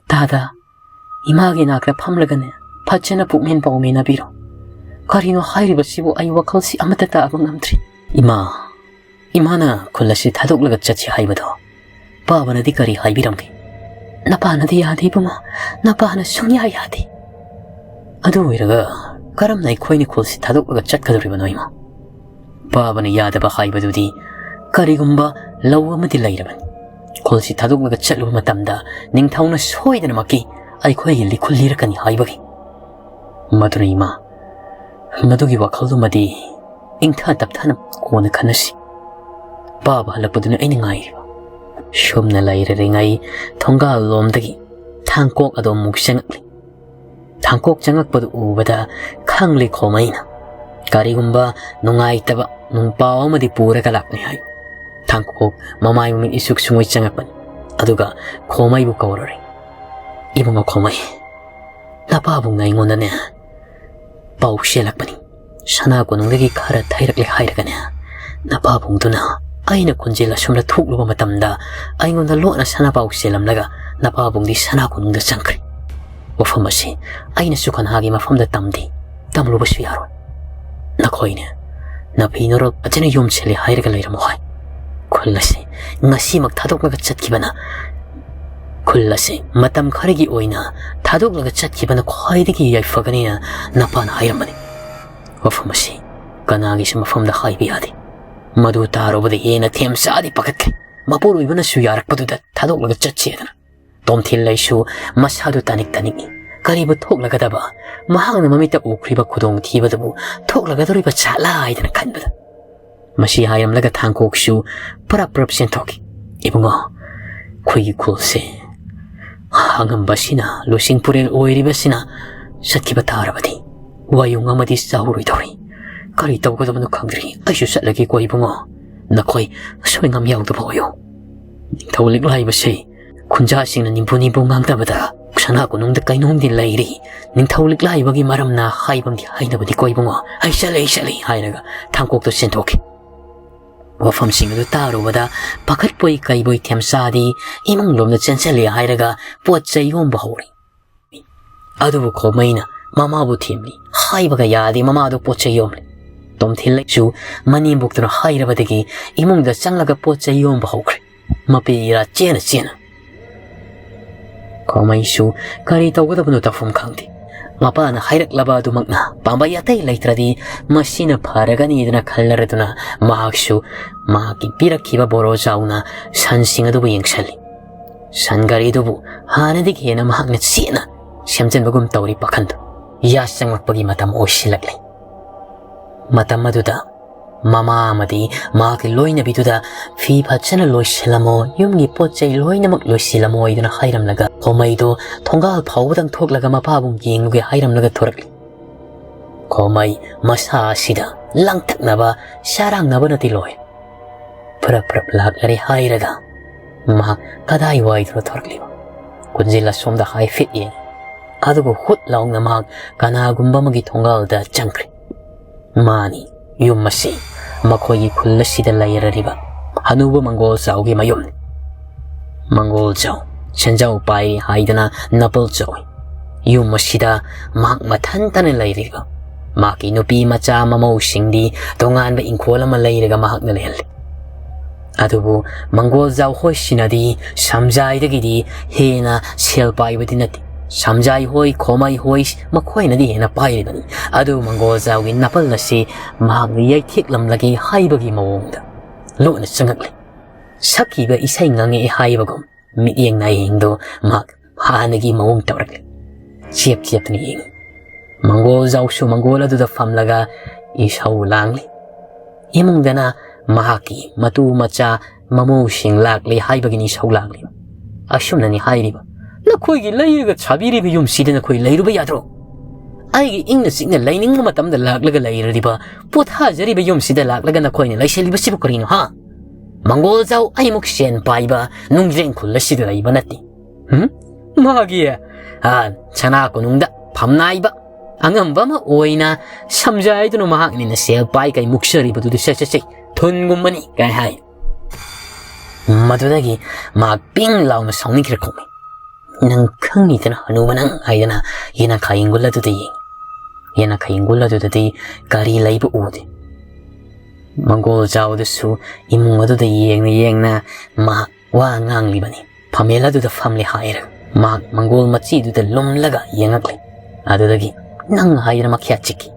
"ꯇꯥꯗ, ꯏꯃꯥꯒꯤ ꯅꯥꯛꯇ ꯐꯝꯂꯒꯅꯦ ꯐꯖꯅ ꯄꯨꯛꯃꯦꯟ ꯄꯥꯎꯃꯤꯟꯅꯕꯤꯔꯣ꯫ ꯀꯔꯤꯅꯣ ꯍꯥꯏꯔꯤꯕꯁꯤꯕꯨ? ꯑꯩ ꯋꯥꯈꯜꯁꯤ ꯑꯃꯠꯇ ꯇꯥꯕ ꯉꯝꯗ꯭ꯔꯤ꯫ ꯏꯃꯥ, ꯏꯃꯥꯅ ꯈꯨꯜ ꯑꯁꯤ ꯊꯥꯗꯣꯛꯂꯒ ꯆꯠꯁꯤ ꯍꯥꯏꯕꯗꯣ ꯄꯥꯕꯅꯗꯤ ꯀꯔꯤ ꯍꯥꯏꯕꯤꯔꯝꯒꯦ?" "ꯅꯄꯥꯅꯗꯤ ꯌꯥꯗꯦ ꯏꯕꯨꯡꯉꯣ, ꯅꯄꯥꯅ ꯁꯨꯡꯌꯥ ꯌꯥꯗꯦ꯫" "ꯑꯗꯨ ꯑꯣꯏꯔꯒ ꯀꯔꯝꯅ ꯑꯩꯈꯣꯏꯅ ꯈꯨꯜꯁꯤ ꯊꯥꯗꯣꯛꯂꯒ ꯆꯠꯀꯗꯧꯔꯤꯕꯅꯣ ꯏꯃꯥ?" ꯄꯥꯕꯅ ꯌꯥꯗꯕ ꯍꯥꯏꯕꯗꯨꯗꯤ ꯀꯔꯤꯒꯨꯝꯕ ꯂꯧ ꯑꯃꯗꯤ ꯂꯩꯔꯕꯅꯤ꯫ ꯈꯨꯜꯁꯤ ꯊꯥꯗꯣꯛꯂꯒ ꯆꯠꯂꯨꯕ ꯃꯇꯝꯗ ꯅꯤꯡꯊꯧꯅ ꯁꯣꯏꯗꯅꯃꯛꯀꯤ ꯑꯩꯈꯣꯏꯒꯤ ꯂꯤꯈꯨꯜ ꯂꯤꯔꯛꯀꯅꯤ ꯍꯥꯏꯕꯒꯤ꯫ ꯃꯗꯨꯅ ꯏꯃꯥ, ꯃꯗꯨꯒꯤ ꯋꯥꯈꯜꯗꯨꯃꯗꯤ ꯏꯪꯊ ꯇꯞꯊꯅ ꯀꯣꯟꯅ ꯈꯟꯅꯁꯤ꯫ ꯄꯥꯕ ꯍꯜꯂꯛꯄꯗꯨꯅ ꯑꯩꯅ ꯉꯥꯏꯔꯤꯕ꯫ ꯁꯨꯝꯅ ꯂꯩꯔꯔꯤꯉꯩ ꯊꯣꯡꯒꯥꯜ ꯂꯣꯝꯗꯒꯤ ꯊꯥꯡꯀꯣꯛ ꯑꯗꯨ ꯑꯃꯨꯛ ꯆꯪꯉꯛꯂꯤ꯫ ꯊꯥꯡꯀꯣꯛ ꯆꯪꯉꯛꯄꯗꯨ ꯎꯕꯗ ꯈꯪꯂꯦ ꯈꯣꯃꯩꯅ ꯀꯔꯤꯒꯨꯝꯕ ꯅꯨꯡꯉꯥꯏꯇꯕ ꯅꯨꯡꯄꯥꯎ ꯑꯃꯗꯤ ꯄꯨꯔꯒ ꯂꯥꯛꯂꯦ ꯍꯥꯏ꯫ ꯊꯥꯡꯀꯣꯛ ꯃꯃꯥꯏ ꯃꯃꯤꯠ ꯏꯁꯨꯛ ꯁꯨꯡꯉꯣꯏ ꯆꯪꯉꯛꯄꯅꯤ꯫ ꯑꯗꯨꯒ ꯈꯣꯃꯩꯕꯨ ꯀꯧꯔꯨꯔꯦ꯫ "ꯏꯕꯨꯡꯉꯣ ꯈꯣꯃꯩ, ꯅꯄꯥꯕꯨꯡꯅ ꯑꯩꯉꯣꯟꯗꯅꯦ ꯄꯥꯎ ꯆꯦꯜꯂꯛꯄꯅꯤ꯫ ꯁꯅꯥ ꯀꯣꯅꯨꯡꯗꯒꯤ ꯈꯔ ꯊꯩꯔꯛꯂꯦ ꯍꯥꯏꯔꯒꯅꯦ, ꯅꯄꯥꯕꯨꯡꯗꯨꯅ ꯑꯩꯅ ꯈꯣꯟꯖꯦꯜ ꯑꯁꯨꯝꯅ ꯊꯣꯛꯂꯨꯕ ꯃꯇꯝꯗ ꯑꯩꯉꯣꯟꯗ ꯂꯣꯠꯅ ꯁꯅꯥ ꯄꯥꯎ ꯆꯦꯜꯂꯝꯂꯒ ꯅꯄꯥꯕꯨꯡꯗꯤ ꯁꯅꯥ ꯀꯣꯅꯨꯡꯗ ꯆꯪꯈ꯭ꯔꯦ꯫ ꯋꯥꯐꯝ ꯑꯁꯤ ꯑꯩꯅꯁꯨ ꯀꯅꯥꯒꯤ ꯃꯐꯝꯗ ꯇꯝꯗꯦ, ꯇꯝꯂꯨꯕꯁꯨ ꯌꯥꯔꯣꯏ꯫ ꯅꯈꯣꯏꯅꯦ ꯅꯐꯤ ꯅꯔꯣꯜ ꯐꯖꯅ ꯌꯣꯝꯁꯤꯜꯂꯦ ꯍꯥꯏꯔꯒ ꯂꯩꯔꯝꯃꯨ ꯍꯥꯏ꯫ ꯈꯨꯜ ꯑꯁꯤ ꯉꯁꯤꯃꯛ ꯊꯥꯗꯣꯛꯂꯒ ꯆꯠꯈꯤꯕꯅ, ꯈꯨꯜ ꯑꯁꯤ ꯃꯇꯝ ꯈꯔꯒꯤ ꯑꯣꯏꯅ ꯊꯥꯗꯣꯛꯂꯒ ꯆꯠꯈꯤꯕꯅ ꯈ꯭ꯋꯥꯏꯗꯒꯤ ꯌꯥꯏꯐꯒꯅꯤꯅ ꯅꯄꯥꯅ ꯍꯥꯏꯔꯝꯕꯅꯤ꯫ ꯋꯥꯐꯝ ꯑꯁꯤ ꯀꯅꯥꯒꯤꯁꯨ ꯃꯐꯝꯗ ꯍꯥꯏꯕ ꯌꯥꯗꯦ꯫" ꯃꯗꯨ ꯇꯥꯔꯨꯕꯗ ꯍꯦꯟꯅ ꯊꯦꯝꯆꯥꯗꯤ ꯄꯥꯈꯠꯈ꯭ꯔꯦ꯫ ꯃꯄꯨꯔꯣꯏꯕꯅꯁꯨ ꯌꯥꯔꯛꯄꯗꯨꯗ ꯊꯥꯗꯣꯛꯂꯒ ꯆꯠꯁꯦꯗꯅ꯫ ꯇꯣꯝꯊꯤꯟ ꯂꯩꯁꯨ ꯃꯁꯥꯗꯨ ꯇꯥꯅꯤꯛ ꯇꯥꯅꯤꯛꯏ꯫ ꯀꯔꯤꯕꯨ ꯊꯣꯛꯂꯒꯗꯕ? ꯃꯍꯥꯛꯅ ꯃꯃꯤꯠꯇ ꯎꯈ꯭ꯔꯤꯕ ꯈꯨꯗꯣꯡꯊꯤꯕꯗꯨꯕꯨ ꯊꯣꯛꯂꯒꯗꯧꯔꯤꯕ ꯖꯥꯠꯂꯥ ꯍꯥꯏꯗꯅ ꯈꯟꯕꯗ꯫ ꯃꯁꯤ ꯍꯥꯏꯔꯝꯂꯒ ꯊꯥꯡꯀꯣꯛꯁꯨ ꯄꯔꯞ ꯄꯔꯞ ꯆꯦꯟꯊꯣꯛꯈꯤ꯫ "ꯏꯕꯨꯡꯉꯣ, ꯑꯩꯈꯣꯏꯒꯤ ꯈꯨꯜꯁꯦ ꯑꯉꯝꯕꯁꯤꯅ, ꯂꯨꯆꯤꯡ ꯄꯨꯔꯦꯜ ꯑꯣꯏꯔꯤꯕꯁꯤꯅ ꯆꯠꯈꯤꯕ ꯇꯥꯔꯕꯗꯤ ꯋꯥꯌꯨꯡ ꯑꯃꯗꯤ ꯆꯥꯍꯧꯔꯣꯏꯗꯧꯔꯤ꯫ ꯀꯔꯤ ꯇꯧꯒꯗꯕꯅꯣ ꯈꯪꯗ꯭ꯔꯤ꯫ ꯑꯩꯁꯨ ꯆꯠꯂꯒꯦꯀꯣ ꯏꯕꯨꯡꯉꯣ꯫ ꯅꯈꯣꯏ ꯑꯁꯣꯏ ꯑꯉꯥꯝ ꯌꯥꯎꯗꯕ ꯑꯣꯏꯌꯨ꯫ ꯅꯤꯡꯊꯧ ꯂꯤꯛꯂꯥꯏꯕꯁꯦ ꯈꯨꯟꯖꯥꯁꯤꯡꯅ ꯅꯤꯝꯕꯨ ꯅꯤꯝꯕꯨ ꯉꯥꯡꯗꯕꯗ ꯁꯅꯥ ꯀꯣꯅꯨꯡꯗ ꯀꯩꯅꯣꯝꯗꯤ ꯂꯩꯔꯤ꯫ ꯅꯤꯡꯊꯧ ꯂꯤꯛꯂꯥꯏꯕꯒꯤ ꯃꯔꯝꯅ ꯍꯥꯏꯕꯝꯗꯤ ꯍꯥꯏꯅꯕꯅꯤꯀꯣ ꯏꯕꯨꯡꯉꯣ꯫ "ꯑꯩ ꯆꯠꯂꯦ, ꯑꯩ ꯆꯠꯂꯦ" ꯍꯥꯏꯔꯒ ꯊꯥꯡꯀꯣꯛꯇ ꯆꯦꯟꯊꯣꯛꯈꯤ꯫ ꯋꯥꯐꯝꯁꯤꯡ ꯑꯗꯨ ꯇꯥꯔꯨꯕꯗ ꯄꯥꯈꯠꯄꯣꯏ ꯀꯩꯕꯣꯏ ꯊꯦꯝꯆꯥꯗꯤ ꯏꯃꯨꯡ ꯂꯣꯝꯗ ꯆꯦꯟꯁꯤꯜꯂꯦ ꯍꯥꯏꯔꯒ ꯄꯣꯠ ꯆꯩ ꯌꯣꯝꯕ ꯍꯧꯔꯦ꯫ ꯑꯗꯨꯕꯨ ꯈꯣꯃꯩꯅ ꯃꯃꯥꯕꯨ ꯊꯦꯝꯂꯤ꯫ ꯍꯥꯏꯕꯒ ꯌꯥꯗꯦ, ꯃꯃꯥꯗꯨ ꯄꯣꯠ ꯆꯩ ꯌꯣꯝꯂꯤ꯫ ꯇꯣꯝꯊꯤꯜꯂꯩꯁꯨ ꯃꯅꯦꯝꯕꯣꯛꯇꯨꯅ ꯍꯥꯏꯔꯕꯗꯒꯤ ꯏꯃꯨꯡꯗ ꯆꯪꯂꯒ ꯄꯣꯠ ꯆꯩ ꯌꯣꯝꯕ ꯍꯧꯈ꯭ꯔꯦ꯫ ꯃꯄꯤ ꯏꯔꯥ ꯆꯦꯅ ꯆꯦꯅ꯫ ꯈꯣꯃꯩꯁꯨ ꯀꯔꯤ ꯇꯧꯒꯗꯕꯅꯣ ꯇꯧꯐꯝ ꯈꯪꯗꯦ꯫ ꯃꯄꯥꯅ ꯍꯥꯏꯔꯛꯂꯕ ꯑꯗꯨꯃꯛꯅ ꯄꯥꯝꯕꯩ ꯑꯇꯩ ꯂꯩꯇ꯭ꯔꯗꯤ ꯃꯁꯤꯅ ꯐꯔꯒꯅꯤꯗꯅ ꯈꯜꯂꯔꯗꯨꯅ ꯃꯍꯥꯛꯁꯨ ꯃꯍꯥꯛꯀꯤ ꯄꯤꯔꯛꯈꯤꯕ ꯕꯣꯔꯣ ꯆꯥꯎꯅ ꯁꯟꯁꯤꯡ ꯑꯗꯨꯕꯨ ꯌꯦꯡꯁꯜꯂꯤ꯫ ꯁꯟ ꯒꯥꯔꯤꯗꯨꯕꯨ ꯍꯥꯟꯅꯗꯒꯤ ꯍꯦꯟꯅ ꯃꯍꯥꯛꯅ ꯆꯦꯠꯅ ꯁꯦꯝꯖꯤꯟꯕꯒꯨꯝ ꯇꯧꯔꯤ ꯄꯥꯈꯟꯗꯨ꯫ ꯌꯥ ꯆꯪꯂꯛꯄꯒꯤ ꯃꯇꯝ ꯑꯣꯏꯁꯤꯜꯂꯛꯂꯤ꯫ ꯃꯇꯝ ꯑꯗꯨꯗ ꯃꯃꯥ ꯑꯃꯗꯤ ꯃꯍꯥꯛꯀꯤ ꯂꯣꯏꯅꯕꯤꯗꯨꯗ "ꯐꯤ ꯐꯖꯅ ꯂꯣꯏꯁꯤꯜꯂꯝꯃꯣ, ꯌꯨꯝꯒꯤ ꯄꯣꯠ ꯆꯩ ꯂꯣꯏꯅꯃꯛ ꯂꯣꯏꯁꯤꯜꯂꯝꯃꯣ" ꯍꯥꯏꯗꯨꯅ ꯍꯥꯏꯔꯝꯂꯒ ꯈꯣꯃꯩꯗꯣ ꯊꯣꯡꯒꯥꯜ ꯐꯥꯎꯕꯗꯪ ꯊꯣꯛꯂꯒ ꯃꯄꯥꯕꯨ ꯌꯦꯡꯂꯨꯒꯦ ꯍꯥꯏꯔꯝꯂꯒ ꯊꯣꯔꯛꯂꯤ꯫ ꯈꯣꯃꯩ ꯃꯁꯥ ꯑꯁꯤꯗ ꯂꯥꯡꯇꯛꯅꯕ, ꯁꯥꯔꯥꯡꯅꯕꯅꯗꯤ ꯂꯣꯏ꯫ ꯐꯔꯞ ꯐꯔꯞ ꯂꯥꯛꯂꯔꯦ ꯍꯥꯏꯔꯒ ꯃꯍꯥꯛ ꯀꯗꯥꯏꯋꯥꯏꯗꯅꯣ ꯊꯣꯔꯛꯂꯤꯕ? ꯀꯨꯟꯖꯤꯜ ꯑꯁꯣꯝꯗ ꯍꯥꯏꯐꯦꯠ ꯌꯦꯡꯉꯤ꯫ ꯑꯗꯨꯒ ꯍꯨꯠ ꯂꯥꯎꯅ ꯃꯍꯥꯛ ꯀꯅꯥꯒꯨꯝꯕ ꯑꯃꯒꯤ ꯊꯣꯡꯒꯥꯜꯗ ꯆꯪꯈ꯭ꯔꯦ꯫ ꯃꯥꯅꯤ, ꯌꯨꯝ ꯑꯁꯤ ꯃꯈꯣꯏꯒꯤ ꯈꯨꯜ ꯑꯁꯤꯗ ꯂꯩꯔꯔꯤꯕ ꯍꯅꯨꯕ ꯃꯪꯒꯣꯜ ꯆꯥꯎꯒꯤ ꯃꯌꯨꯝꯅꯤ꯫ ꯃꯪꯒꯣꯜ ꯆꯥꯎ ꯁꯦꯟꯖꯥꯎ ꯄꯥꯏꯔꯤ ꯍꯥꯏꯗꯅ ꯅꯄꯜ ꯆꯥꯎꯏ꯫ ꯌꯨꯝ ꯑꯁꯤꯗ ꯃꯍꯥꯛ ꯃꯊꯟꯇꯅ ꯂꯩꯔꯤꯕ꯫ ꯃꯍꯥꯛꯀꯤ ꯅꯨꯄꯤ ꯃꯆꯥ ꯃꯃꯧꯁꯤꯡꯗꯤ ꯇꯣꯉꯥꯟꯕ ꯏꯪꯈꯣꯜ ꯑꯃ ꯂꯩꯔꯒ ꯃꯍꯥꯛꯅ ꯂꯩꯍꯜꯂꯤ꯫ ꯑꯗꯨꯕꯨ ꯃꯪꯒꯣꯜ ꯖꯥꯎ ꯍꯣꯏꯁꯤꯅꯗꯤ ꯁꯝꯖꯥꯏꯗꯒꯤꯗꯤ ꯍꯦꯟꯅ ꯁꯦꯜ ꯄꯥꯏꯕꯗꯤ ꯅꯠꯇꯦ꯫ ꯁꯝꯖꯥꯏ ꯍꯣꯏ, ꯈꯣꯃꯩ ꯍꯣꯏ ꯃꯈꯣꯏꯅꯗꯤ ꯍꯦꯟꯅ ꯄꯥꯏꯔꯤꯕꯅꯤ꯫ ꯑꯗꯨ ꯃꯪꯒꯣꯜ ꯖꯥꯎꯒꯤ ꯅꯥꯄꯜ ꯑꯁꯤ ꯃꯍꯥꯛꯅ ꯌꯩꯊꯦꯛꯂꯝꯂꯒꯦ ꯍꯥꯏꯕꯒꯤ ꯃꯑꯣꯡꯗ ꯂꯣꯠꯅ ꯆꯪꯉꯛꯂꯤ꯫ ꯁꯛꯈꯤꯕ ꯏꯁꯩ ꯉꯪꯉꯛꯑꯦ ꯍꯥꯏꯕꯒꯨꯝ ꯃꯤꯠꯌꯦꯡ ꯅꯥꯌꯦꯡꯗꯨ ꯃꯍꯥꯛ ꯍꯥꯟꯅꯒꯤ ꯃꯑꯣꯡ ꯇꯧꯔꯛꯂꯤ꯫ ꯆꯦꯞ ꯆꯦꯞꯇꯨꯅ ꯌꯦꯡꯉꯤ꯫ ꯃꯪꯒꯣꯜ ꯖꯥꯎꯁꯨ ꯃꯪꯒꯣꯜ ꯑꯗꯨꯗ ꯐꯝꯂꯒ ꯏꯁꯧ ꯂꯥꯡꯂꯤ꯫ ꯏꯃꯨꯡꯗꯅ ꯃꯍꯥꯛꯀꯤ ꯃꯇꯨ ꯃꯆꯥ ꯃꯃꯧꯁꯤꯡ ꯂꯥꯛꯂꯦ ꯍꯥꯏꯕꯒꯤꯅꯤ ꯏꯁꯧ ꯂꯥꯡꯂꯤꯕ꯫ ꯑꯁꯨꯝꯅꯅꯤ ꯍꯥꯏꯔꯤꯕ, "ꯅꯈꯣꯏꯒꯤ ꯂꯩꯔꯒ ꯁꯥꯕꯤꯔꯤꯕ ꯌꯨꯝꯁꯤꯗ ꯅꯈꯣꯏ ꯂꯩꯔꯨꯕ ꯌꯥꯗ꯭ꯔꯣ? ꯑꯩꯒꯤ ꯏꯪꯅ ꯆꯤꯛꯅ ꯂꯩꯅꯤꯡꯕ ꯃꯇꯝꯗ ꯂꯥꯛꯂꯒ ꯂꯩꯔꯤꯕ, ꯄꯣꯊꯥꯖꯔꯤꯕ ꯌꯨꯝꯁꯤꯗ ꯂꯥꯛꯂꯒ ꯅꯈꯣꯏꯅ ꯂꯩꯁꯜꯂꯤꯕꯁꯤꯕꯨ ꯀꯔꯤꯅꯣ, ꯍꯥ? ꯃꯪꯒꯣꯜꯖꯥꯎ ꯑꯩꯃꯨꯛ ꯁꯦꯟ ꯄꯥꯏꯕ ꯅꯨꯡꯖ꯭ꯔꯦꯡ ꯈꯨꯜ ꯑꯁꯤꯗ ꯂꯩꯕ ꯅꯠꯇꯦ꯫ ꯍꯨꯝ? ꯃꯥꯒꯤ, ꯑ, ꯁꯅꯥ ꯀꯣꯅꯨꯡꯗ ꯐꯝꯅꯥꯏꯕ ꯑꯉꯝꯕ ꯑꯃ ꯑꯣꯏꯅ ꯁꯝꯖꯥꯏꯗꯨꯅ ꯃꯍꯥꯛꯅꯤꯅ ꯁꯦꯜ ꯄꯥꯏ ꯀꯩ ꯃꯨꯛꯆꯔꯤꯕꯗꯨꯗꯤ ꯁꯦ, ꯁꯦ, ꯁꯦ, ꯊꯨꯟꯒꯨꯝꯕꯅꯤ ꯀꯥꯏ ꯍꯥꯏ꯫ ꯃꯗꯨꯗꯒꯤ ꯃꯍꯥꯛ ꯄꯤꯡ ꯂꯥꯎꯅ ꯁꯥꯎꯅꯤꯡꯈ꯭ꯔꯦ ꯈꯣꯡꯃꯤ꯫ "ꯅꯪ ꯈꯪꯉꯤꯗꯅ ꯍꯅꯨꯕ ꯅꯪ," ꯍꯥꯏꯗꯅ ꯌꯦꯅꯈꯥ ꯌꯦꯡꯒꯨꯜ ꯑꯗꯨꯗ ꯌꯦꯡꯉꯤ꯫ ꯌꯦꯅꯈꯥ ꯌꯦꯡꯒꯨꯜ ꯑꯗꯨꯗꯗꯤ ꯀꯔꯤ ꯂꯩꯕ ꯎꯗꯦ꯫ ꯃꯪꯒꯣꯜ ꯆꯥꯎꯗꯁꯨ ꯏꯃꯨꯡ ꯑꯗꯨꯗ ꯌꯦꯡꯅ ꯌꯦꯡꯅ ꯃꯍꯥꯛ ꯋꯥ ꯉꯥꯡꯂꯤꯕꯅꯤ꯫ ꯐꯝꯃꯦꯜ ꯑꯗꯨꯗ ꯐꯝꯂꯦ ꯍꯥꯏꯔꯒ ꯃꯍꯥꯛ ꯃꯪꯒꯣꯜ ꯃꯆꯤꯗꯨꯗ ꯂꯨꯝꯂꯒ ꯌꯦꯡꯉꯛꯂꯦ꯫ ꯑꯗꯨꯗꯒꯤ ꯅꯪ ꯍꯥꯏꯗꯅ ꯃꯈ꯭ꯌꯥꯠ ꯆꯤꯛꯈꯤ꯫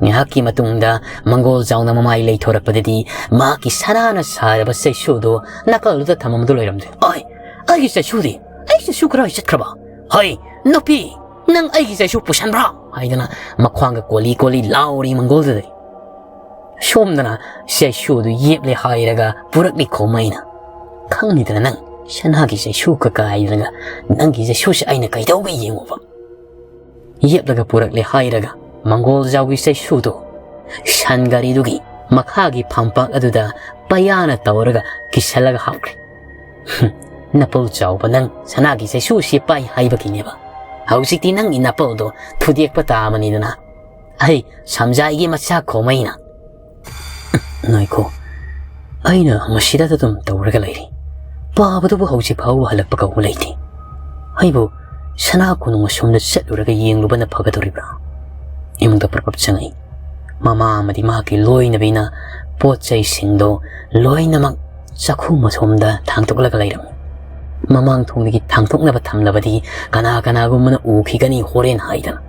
ꯉꯥꯏꯍꯥꯛꯀꯤ ꯃꯇꯨꯡꯗ ꯃꯪꯒꯣꯜ ꯆꯥꯎꯅ ꯃꯃꯥꯏ ꯂꯩꯊꯣꯔꯛꯄꯗꯗꯤ ꯃꯍꯥꯛꯀꯤ ꯁꯅꯥꯅ ꯁꯥꯔꯕ ꯆꯩꯁꯨꯗꯣ ꯅꯥꯀꯜꯗꯨꯗ ꯊꯝꯃꯝꯗꯨ ꯂꯩꯔꯝꯗꯦ꯫ "ꯑꯩ, ꯑꯩꯒꯤ ꯆꯩꯁꯨꯗꯤ? ꯑꯩ ꯆꯩꯁꯨ ꯀꯔꯥꯏ ꯆꯠꯈ꯭ꯔꯕ? ꯍꯩ, ꯅꯨꯄꯤ, ꯅꯪ ꯑꯩꯒꯤ ꯆꯩꯁꯨ ꯄꯨꯁꯟꯕ꯭ꯔꯥ?" ꯍꯥꯏꯗꯅ ꯃꯈ꯭ꯋꯥꯡꯒ ꯀꯣꯜꯂꯤ ꯀꯣꯜꯂꯤ ꯂꯥꯎꯔꯤ ꯃꯪꯒꯣꯜꯗꯨꯗꯗꯤ꯫ "ꯁꯣꯝꯗꯅ ꯆꯩꯁꯨꯗꯨ ꯌꯦꯞꯂꯦ ꯍꯥꯏꯔꯒ ꯄꯨꯔꯛꯂꯤ ꯈꯣꯝꯃꯩꯅ꯫ ꯈꯪꯉꯤꯗꯅ ꯅꯪ ꯁꯅꯥꯒꯤ ꯆꯩꯁꯨ ꯀꯀꯥ ꯍꯥꯏꯗꯅ ꯅꯪꯒꯤ ꯆꯩꯁꯨꯁꯦ ꯑꯩꯅ ꯀꯩꯗꯧꯒꯦ ꯌꯦꯡꯉꯨꯕ?" ꯌꯦꯞꯂꯒ ꯄꯨꯔꯛꯂꯦ ꯍꯥꯏꯔꯒ ꯃꯪꯒꯣꯜ ꯖꯥꯎꯒꯤ ꯆꯩꯁꯨꯗꯨ ꯁꯟ ꯒꯥꯔꯤꯗꯨꯒꯤ ꯃꯈꯥꯒꯤ ꯐꯝꯄꯥꯛ ꯑꯗꯨꯗ ꯄꯩꯌꯥꯅ ꯇꯧꯔꯒ ꯀꯤꯁꯜꯂꯒ ꯍꯥꯞꯈ꯭ꯔꯦ꯫ "ꯍꯨꯝ, ꯅꯄꯧ ꯆꯥꯎꯕ ꯅꯪ ꯁꯅꯥꯒꯤ ꯆꯩꯁꯨꯁꯤ ꯄꯥꯏ ꯍꯥꯏꯕꯒꯤꯅꯦꯕ꯫ ꯍꯧꯖꯤꯛꯇꯤ ꯅꯪꯒꯤ ꯅꯄꯧꯗꯣ ꯊꯨꯗꯦꯛꯄ ꯇꯥꯕꯅꯤꯗꯅ꯫ ꯑꯩ ꯁꯝꯖꯥꯏꯒꯤ ꯃꯆꯥ ꯈꯣꯃꯩꯅ꯫" "ꯉꯥꯏꯈꯣ, ꯑꯩꯅ ꯃꯁꯤꯗ ꯑꯗꯨꯝ ꯇꯧꯔꯒ ꯂꯩꯔꯤ꯫ ꯄꯥꯕꯗꯨꯕꯨ ꯍꯧꯖꯤꯛ ꯐꯥꯎꯕ ꯍꯜꯂꯛꯄ ꯀꯧꯕ ꯂꯩꯇꯦ꯫ ꯑꯩꯕꯨ ꯁꯅꯥ ꯀꯣꯅꯨꯡ ꯑꯁꯣꯝꯗ ꯆꯠꯂꯨꯔꯒ ꯌꯦꯡꯂꯨꯕꯅ ꯐꯒꯗꯧꯔꯤꯕ꯭ꯔꯥ?" ꯏꯃꯨꯡꯗ ꯄ꯭ꯔꯞ ꯄ꯭ꯔꯞ ꯆꯪꯉꯛꯏ꯫ ꯃꯃꯥ ꯑꯃꯗꯤ ꯃꯍꯥꯛꯀꯤ ꯂꯣꯏꯅꯕꯤꯅ ꯄꯣꯠ ꯆꯩꯁꯤꯡꯗꯣ ꯂꯣꯏꯅꯃꯛ ꯆꯥꯛꯈꯨꯝ ꯑꯁꯣꯝꯗ ꯊꯥꯡꯗꯣꯛꯂꯒ ꯂꯩꯔꯝꯃꯤ꯫ ꯃꯃꯥꯡ ꯊꯣꯡꯗꯒꯤ ꯊꯥꯡꯗꯣꯛꯅꯕ ꯊꯝꯂꯕꯗꯤ ꯀꯅꯥ ꯀꯅꯥꯒꯨꯝꯕꯅ ꯎꯈꯤꯒꯅꯤ ꯍꯣꯔꯦꯟ ꯍꯥꯏꯗꯅ꯫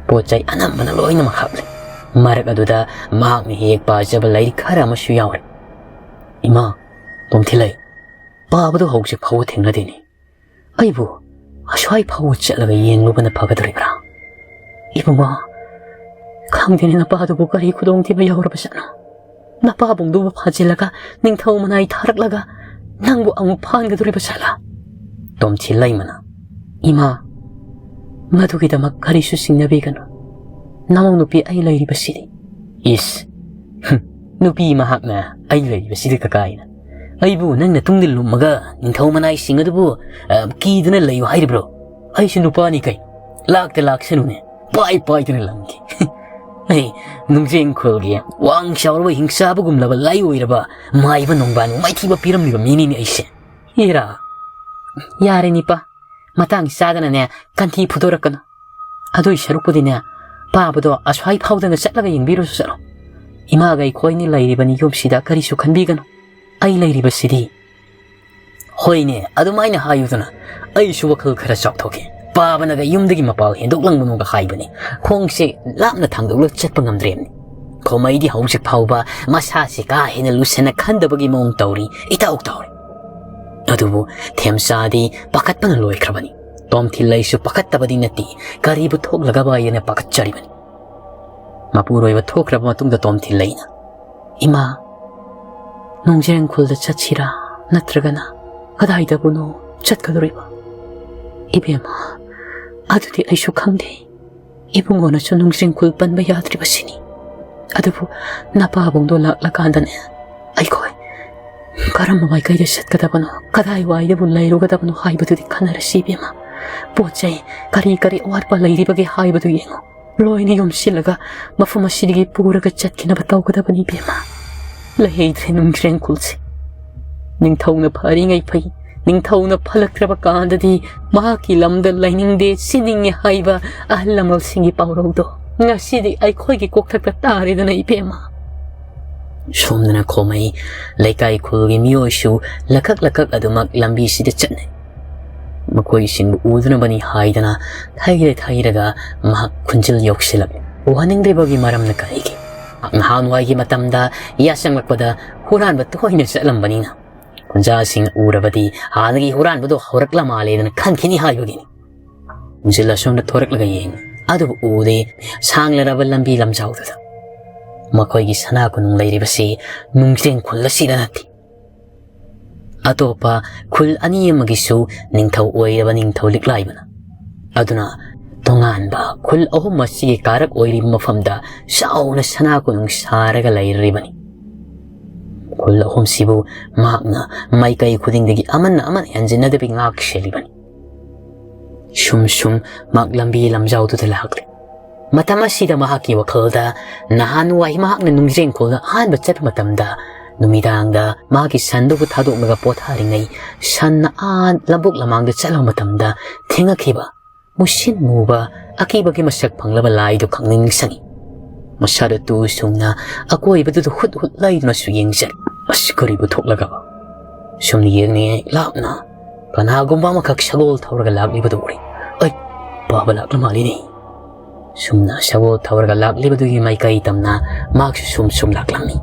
ꯄꯣꯠ ꯆꯩ ꯑꯅꯝꯕꯅ ꯂꯣꯏꯅꯃꯛ ꯍꯥꯞꯂꯦ꯫ ꯃꯔꯛ ꯑꯗꯨꯗ ꯃꯍꯥꯛꯅ ꯍꯦꯛ ꯄꯥꯖꯕ ꯂꯥꯏꯔꯤꯛ ꯈꯔ ꯑꯃꯁꯨ ꯌꯥꯎꯔꯦ꯫ "ꯏꯃꯥ, ꯇꯣꯝꯊꯤꯂꯩ, ꯄꯥꯕꯗꯨ ꯍꯧꯖꯤꯛ ꯐꯥꯎꯕ ꯊꯦꯡꯅꯗꯦꯅꯦ꯫ ꯑꯩꯕꯨ ꯑꯁ꯭ꯋꯥꯏ ꯐꯥꯎꯕ ꯆꯠꯂꯒ ꯌꯦꯡꯂꯨꯕꯅ ꯐꯒꯗꯧꯔꯤꯕ꯭ꯔꯥ? ꯏꯕꯨꯡꯉꯣ, ꯈꯪꯗꯦꯅꯦ, ꯅꯄꯥꯗꯨꯕꯨ ꯀꯔꯤ ꯈꯨꯗꯣꯡꯊꯤꯕ ꯌꯥꯎꯔꯕꯖꯥꯠꯅꯣ? ꯅꯄꯥꯕꯨꯡꯗꯨꯕꯨ ꯐꯥꯖꯤꯜꯂꯒ ꯅꯤꯡꯊꯧ ꯃꯅꯥꯏ ꯊꯥꯔꯛꯂꯒ ꯅꯪꯕꯨ ꯑꯃꯨꯛ ꯐꯥꯍꯟꯒꯗꯧꯔꯤꯕ ꯖꯥꯠꯂꯥ?" ꯇꯣꯝꯊꯤꯂꯩꯃꯅ, "ꯏꯃꯥ, ꯃꯗꯨꯒꯤꯗꯃꯛ ꯀꯔꯤꯁꯨ ꯆꯤꯡꯅꯕꯤꯒꯅꯨ꯫ ꯅꯃꯧ ꯅꯨꯄꯤ ꯑꯩ ꯂꯩꯔꯤꯕꯁꯤꯗꯤ꯫ ꯏꯁ, ꯍꯨꯝ, ꯅꯨꯄꯤ ꯃꯍꯥꯛꯅ ꯑꯩ ꯂꯩꯔꯤꯕꯁꯤꯗꯤ ꯀꯀꯥꯏꯅ ꯑꯩꯕꯨ ꯅꯪꯅ ꯇꯨꯡꯗ ꯂꯨꯝꯃꯒ ꯅꯤꯡꯊꯧ ꯃꯅꯥꯏꯁꯤꯡ ꯑꯗꯨꯕꯨ, ꯑ, ꯀꯤꯗꯨꯅ ꯂꯩꯌꯨ ꯍꯥꯏꯔꯤꯕ꯭ꯔꯣ? ꯑꯩꯁꯨ ꯅꯨꯄꯥꯅꯤ ꯀꯩ, ꯂꯥꯛꯇ ꯂꯥꯛꯁꯅꯨꯅꯦ, ꯄꯥꯏ ꯄꯥꯏꯗꯨꯅ ꯂꯪꯒꯦ꯫ ꯑꯩ ꯅꯨꯡꯖꯦꯡ ꯈꯨꯜꯒꯤ ꯋꯥꯡ ꯆꯥꯎꯔꯕ ꯍꯤꯡꯆꯥꯕꯒꯨꯝꯂꯕ ꯂꯥꯏ ꯑꯣꯏꯔꯕ ꯃꯥꯏꯕ ꯅꯣꯡꯕꯥꯟ ꯃꯥꯏꯊꯤꯕ ꯄꯤꯔꯝꯂꯤꯕ ꯃꯤꯅꯤꯅꯦ ꯑꯩꯁꯦ꯫ ꯏꯔꯥ, ꯌꯥꯔꯦ ꯅꯤꯄꯥ, ꯃꯇꯥꯡ ꯆꯥꯗꯅꯅꯦ ꯀꯟꯊꯤ ꯐꯨꯗꯣꯔꯛꯀꯅꯨ꯫ ꯑꯗꯨꯏ ꯁꯔꯨꯛꯄꯨꯗꯤꯅꯦ, ꯄꯥꯕꯗꯣ ꯑꯁ꯭ꯋꯥꯏ ꯐꯥꯎꯗꯅ ꯆꯠꯂꯒ ꯌꯦꯡꯕꯤꯔꯨꯁꯨ ꯆꯠꯂꯣ꯫ ꯏꯃꯥꯒ ꯑꯩꯈꯣꯏꯅꯤ ꯂꯩꯔꯤꯕꯅꯤ ꯌꯨꯝꯁꯤꯗ, ꯀꯔꯤꯁꯨ ꯈꯟꯕꯤꯒꯅꯨ꯫ ꯑꯩ ꯂꯩꯔꯤꯕꯁꯤꯗꯤ꯫ ꯍꯣꯏꯅꯦ, ꯑꯗꯨꯃꯥꯏꯅ ꯍꯥꯏꯌꯨꯗꯅ, ꯑꯩꯁꯨ ꯋꯥꯈꯜ ꯈꯔ ꯆꯥꯎꯊꯣꯛꯀꯦ꯫ ꯄꯥꯕꯅꯒ ꯌꯨꯝꯗꯒꯤ ꯃꯄꯥꯜ ꯍꯦꯟꯗꯣꯛꯂꯝꯒꯅꯨꯒ ꯍꯥꯏꯕꯅꯤ꯫ ꯈꯣꯡꯁꯦ ꯂꯥꯞꯅ ꯊꯥꯡꯗꯣꯛꯂꯒ ꯆꯠꯄ ꯉꯝꯗ꯭ꯔꯦꯕꯅꯤ꯫ ꯈꯣꯃꯩꯗꯤ ꯍꯧꯖꯤꯛ ꯐꯥꯎꯕ ꯃꯁꯥꯁꯤ ꯀꯥ ꯍꯦꯟꯅ ꯂꯨꯁꯟꯅ ꯈꯟꯗꯕꯒꯤ ꯃꯑꯣꯡ ꯇꯧꯔꯤ, ꯏꯇꯧ ꯇꯧꯔꯤ꯫ ꯑꯗꯨꯕꯨ ꯊꯦꯝꯆꯥꯗꯤ ꯄꯥꯈꯠꯄꯅ ꯂꯣꯏꯈ꯭ꯔꯕꯅꯤ꯫ ꯇꯣꯝꯊꯤꯜꯂꯩꯁꯨ ꯄꯥꯈꯠꯇꯕꯗꯤ ꯅꯠꯇꯦ, ꯀꯔꯤꯕꯨ ꯊꯣꯛꯂꯒꯕ ꯍꯥꯏꯅ ꯄꯥꯈꯠꯆꯔꯤꯕꯅꯤ꯫ ꯃꯄꯨꯔꯣꯏꯕ ꯊꯣꯛꯈ꯭ꯔꯕ ꯃꯇꯨꯡꯗ ꯇꯣꯝꯊꯤꯜꯂꯩꯅ, "ꯏꯃꯥ, ꯅꯣꯡꯖꯦꯡ ꯈꯨꯜꯗ ꯆꯠꯁꯤꯔꯥ, ꯅꯠꯇ꯭ꯔꯒꯅ ꯀꯗꯥꯏꯗꯕꯨꯅꯣ ꯆꯠꯀꯗꯧꯔꯤꯕ?" "ꯏꯕꯦꯝꯃ, ꯑꯗꯨꯗꯤ ꯑꯩꯁꯨ ꯈꯪꯗꯦ꯫ ꯏꯕꯨꯡꯉꯣꯅꯁꯨ ꯅꯣꯡꯖꯦꯡ ꯈꯨꯜ ꯄꯟꯕ ꯌꯥꯗ꯭ꯔꯤꯕꯁꯤꯅꯤ꯫ ꯑꯗꯨꯕꯨ ꯅꯄꯥꯕꯨꯡꯗꯣ ꯂꯥꯛꯂꯀꯥꯟꯗꯅꯦ, ꯑꯩꯈꯣꯏ ꯀꯔꯝꯕ ꯃꯥꯏꯀꯩꯗ ꯆꯠꯀꯗꯕꯅꯣ, ꯀꯗꯥꯏꯋꯥꯏꯗꯕꯨ ꯂꯩꯔꯨꯒꯗꯕꯅꯣ ꯍꯥꯏꯕꯗꯨꯗꯤ ꯈꯟꯅꯔꯁꯤ ꯏꯕꯦꯝꯃ꯫ ꯄꯣꯠ ꯆꯩ ꯀꯔꯤ ꯀꯔꯤ ꯑꯋꯥꯠꯄ ꯂꯩꯔꯤꯕꯒꯦ ꯍꯥꯏꯕꯗꯨ ꯌꯦꯡꯉꯨ꯫ ꯂꯣꯏꯅ ꯌꯣꯝꯁꯤꯜꯂꯒ ꯃꯐꯝ ꯑꯁꯤꯗꯒꯤ ꯄꯨꯔꯒ ꯆꯠꯈꯤꯅꯕ ꯇꯧꯒꯗꯕꯅꯤ ꯏꯕꯦꯝꯃ꯫ ꯂꯩꯍꯩꯗ꯭ꯔꯦ ꯅꯨꯡꯖ꯭ꯔꯦꯡꯈꯨꯜꯁꯦ꯫ ꯅꯤꯡꯊꯧꯅ ꯐꯔꯤꯉꯩ ꯐꯩ, ꯅꯤꯡꯊꯧꯅ ꯐꯠꯂꯛꯇ꯭ꯔꯕ ꯀꯥꯟꯗꯗꯤ ꯃꯍꯥꯛꯀꯤ ꯂꯝꯗ ꯂꯩꯅꯤꯡꯗꯦ, ꯁꯤꯅꯤꯡꯉꯦ ꯍꯥꯏꯕ ꯑꯍꯜ ꯂꯃꯟꯁꯤꯡꯒꯤ ꯄꯥꯎꯔꯧꯗꯣ ꯉꯁꯤꯗꯤ ꯑꯩꯈꯣꯏꯒꯤ ꯀꯣꯛꯊꯛꯇ ꯇꯥꯔꯦꯗꯅ ꯏꯕꯦꯝꯃ꯫" ꯁꯣꯝꯗꯅ ꯈꯣꯃꯩ ꯂꯩꯀꯥꯏ ꯈꯨꯜꯒꯤ ꯃꯤꯑꯣꯏꯁꯨ ꯂꯀꯛ ꯂꯀꯛ ꯑꯗꯨꯃꯛ ꯂꯝꯕꯤꯁꯤꯗ ꯆꯠꯅꯩ꯫ ꯃꯈꯣꯏꯁꯤꯡꯕꯨ ꯎꯗꯅꯕꯅꯤ ꯍꯥꯏꯗꯅ ꯊꯩꯔ ꯊꯩꯔꯒ ꯃꯍꯥꯛ ꯈꯨꯟꯖꯤꯜ ꯌꯧꯁꯤꯜꯂꯛꯏ꯫ ꯋꯥꯅꯤꯡꯗ꯭ꯔꯤꯕꯒꯤ ꯃꯔꯝꯅ ꯀꯔꯤꯒꯤ? ꯅꯍꯥꯟꯋꯥꯏꯒꯤ ꯃꯇꯝꯗ ꯌꯥꯆꯪꯂꯛꯄꯗ ꯍꯨꯔꯥꯟꯕ ꯇꯣꯏꯅ ꯆꯠꯂꯝꯕꯅꯤꯅ ꯈꯨꯟꯖꯥꯁꯤꯡꯅ ꯎꯔꯕꯗꯤ ꯍꯥꯟꯅꯒꯤ ꯍꯨꯔꯥꯟꯕꯗꯣ ꯍꯧꯔꯛꯂ ꯃꯥꯜꯂꯦꯗꯅ ꯈꯟꯈꯤꯅꯤ ꯍꯥꯏꯕꯒꯤꯅꯤ꯫ ꯈꯨꯟꯖꯤꯜ ꯑꯁꯣꯝꯗ ꯊꯣꯔꯛꯂꯒ ꯌꯦꯡꯉꯤ꯫ ꯑꯗꯨꯕꯨ ꯎꯗꯦ꯫ ꯁꯥꯡꯂꯔꯕ ꯂꯝꯕꯤ ꯂꯝꯖꯥꯎꯗꯨꯗ ꯃꯈꯣꯏꯒꯤ ꯁꯅꯥ ꯀꯣꯅꯨꯡ ꯂꯩꯔꯤꯕꯁꯤ ꯅꯨꯡꯖ꯭ꯔꯦꯡ ꯈꯨꯜ ꯑꯁꯤꯗ ꯅꯠꯇꯦ꯫ ꯑꯇꯣꯞꯄ ꯈꯨꯜ ꯑꯅꯤ ꯑꯃꯒꯤꯁꯨ ꯅꯤꯡꯊꯧ ꯑꯣꯏꯔꯕ ꯅꯤꯡꯊꯧ ꯂꯤꯛꯂꯥꯏꯕꯅ꯫ ꯑꯗꯨꯅ ꯇꯣꯉꯥꯟꯕ ꯈꯨꯜ ꯑꯍꯨꯝ ꯑꯁꯤꯒꯤ ꯀꯥꯔꯛ ꯑꯣꯏꯔꯤꯕ ꯃꯐꯝꯗ ꯆꯥꯎꯅ ꯁꯅꯥ ꯀꯣꯅꯨꯡ ꯁꯥꯔꯒ ꯂꯩꯔꯤꯕꯅꯤ꯫ ꯈꯨꯜ ꯑꯍꯨꯝꯁꯤꯕꯨ ꯃꯍꯥꯛꯅ ꯃꯥꯏꯀꯩ ꯈꯨꯗꯤꯡꯗꯒꯤ ꯑꯃꯅ ꯑꯃꯅ ꯍꯦꯟꯖꯤꯟꯅꯗꯕꯤ ꯉꯥꯛ ꯁꯦꯜꯂꯤꯕꯅꯤ꯫ ꯁꯨꯝ ꯁꯨꯝ ꯃꯍꯥꯛ ꯂꯝꯕꯤ ꯂꯝꯖꯥꯎꯗꯨꯗ ꯂꯥꯛꯂꯦ꯫ ꯃꯇꯝ ꯑꯁꯤꯗ ꯃꯍꯥꯛꯀꯤ ꯋꯥꯈꯜꯗ ꯅꯍꯥꯟꯋꯥꯏ ꯃꯍꯥꯛꯅ ꯅꯨꯡꯖ꯭ꯔꯦꯡꯈꯣꯜꯗ ꯑꯍꯥꯟꯕ ꯆꯠꯄ ꯃꯇꯝꯗ, ꯅꯨꯃꯤꯗꯥꯡꯗ ꯃꯍꯥꯛꯀꯤ ꯁꯟꯗꯨꯕꯨ ꯊꯥꯗꯣꯛꯂꯒ ꯄꯣꯊꯥꯔꯤꯉꯩ, ꯁꯟꯅ ꯑꯥ ꯂꯧꯕꯨꯛ ꯂꯃꯥꯡꯗ ꯆꯠꯂꯕ ꯃꯇꯝꯗ ꯊꯦꯡꯉꯛꯈꯤꯕ ꯃꯨꯁꯤꯟ ꯃꯨꯕ ꯑꯀꯤꯕꯒꯤ ꯃꯁꯛ ꯐꯪꯂꯕ ꯂꯥꯏꯗꯨ ꯈꯪꯅꯤꯡ ꯅꯤꯡꯁꯤꯡꯉꯤ꯫ ꯃꯁꯥꯗꯨ ꯇꯨ ꯁꯨꯡꯅ ꯑꯀꯣꯏꯕꯗꯨꯗ ꯍꯨꯠ ꯍꯨꯠ ꯂꯩꯗꯨꯅꯁꯨ ꯌꯦꯡꯖꯔꯤ꯫ ꯑꯁ, ꯀꯔꯤꯕꯨ ꯊꯣꯛꯂꯒꯕ? ꯁꯨꯝ ꯌꯦꯡꯂꯤꯉꯩ ꯂꯥꯞꯅ ꯀꯅꯥꯒꯨꯝꯕ ꯑꯃꯈꯛ ꯁꯒꯣꯜ ꯊꯧꯔꯒ ꯂꯥꯛꯂꯤꯕꯗꯨ ꯎꯔꯤ꯫ ꯑꯩ, ꯄꯥꯕ ꯂꯥꯛꯂ ꯃꯥꯜꯂꯤꯅꯦ꯫ ꯁꯨꯝꯅ ꯁꯒꯣꯜ ꯊꯧꯔꯒ ꯂꯥꯛꯂꯤꯕꯗꯨꯒꯤ ꯃꯥꯏꯀꯩ ꯇꯝꯅ ꯃꯍꯥꯛꯁꯨ ꯁꯨꯝ ꯁꯨꯝ ꯂꯥꯛꯂꯝꯃꯤ꯫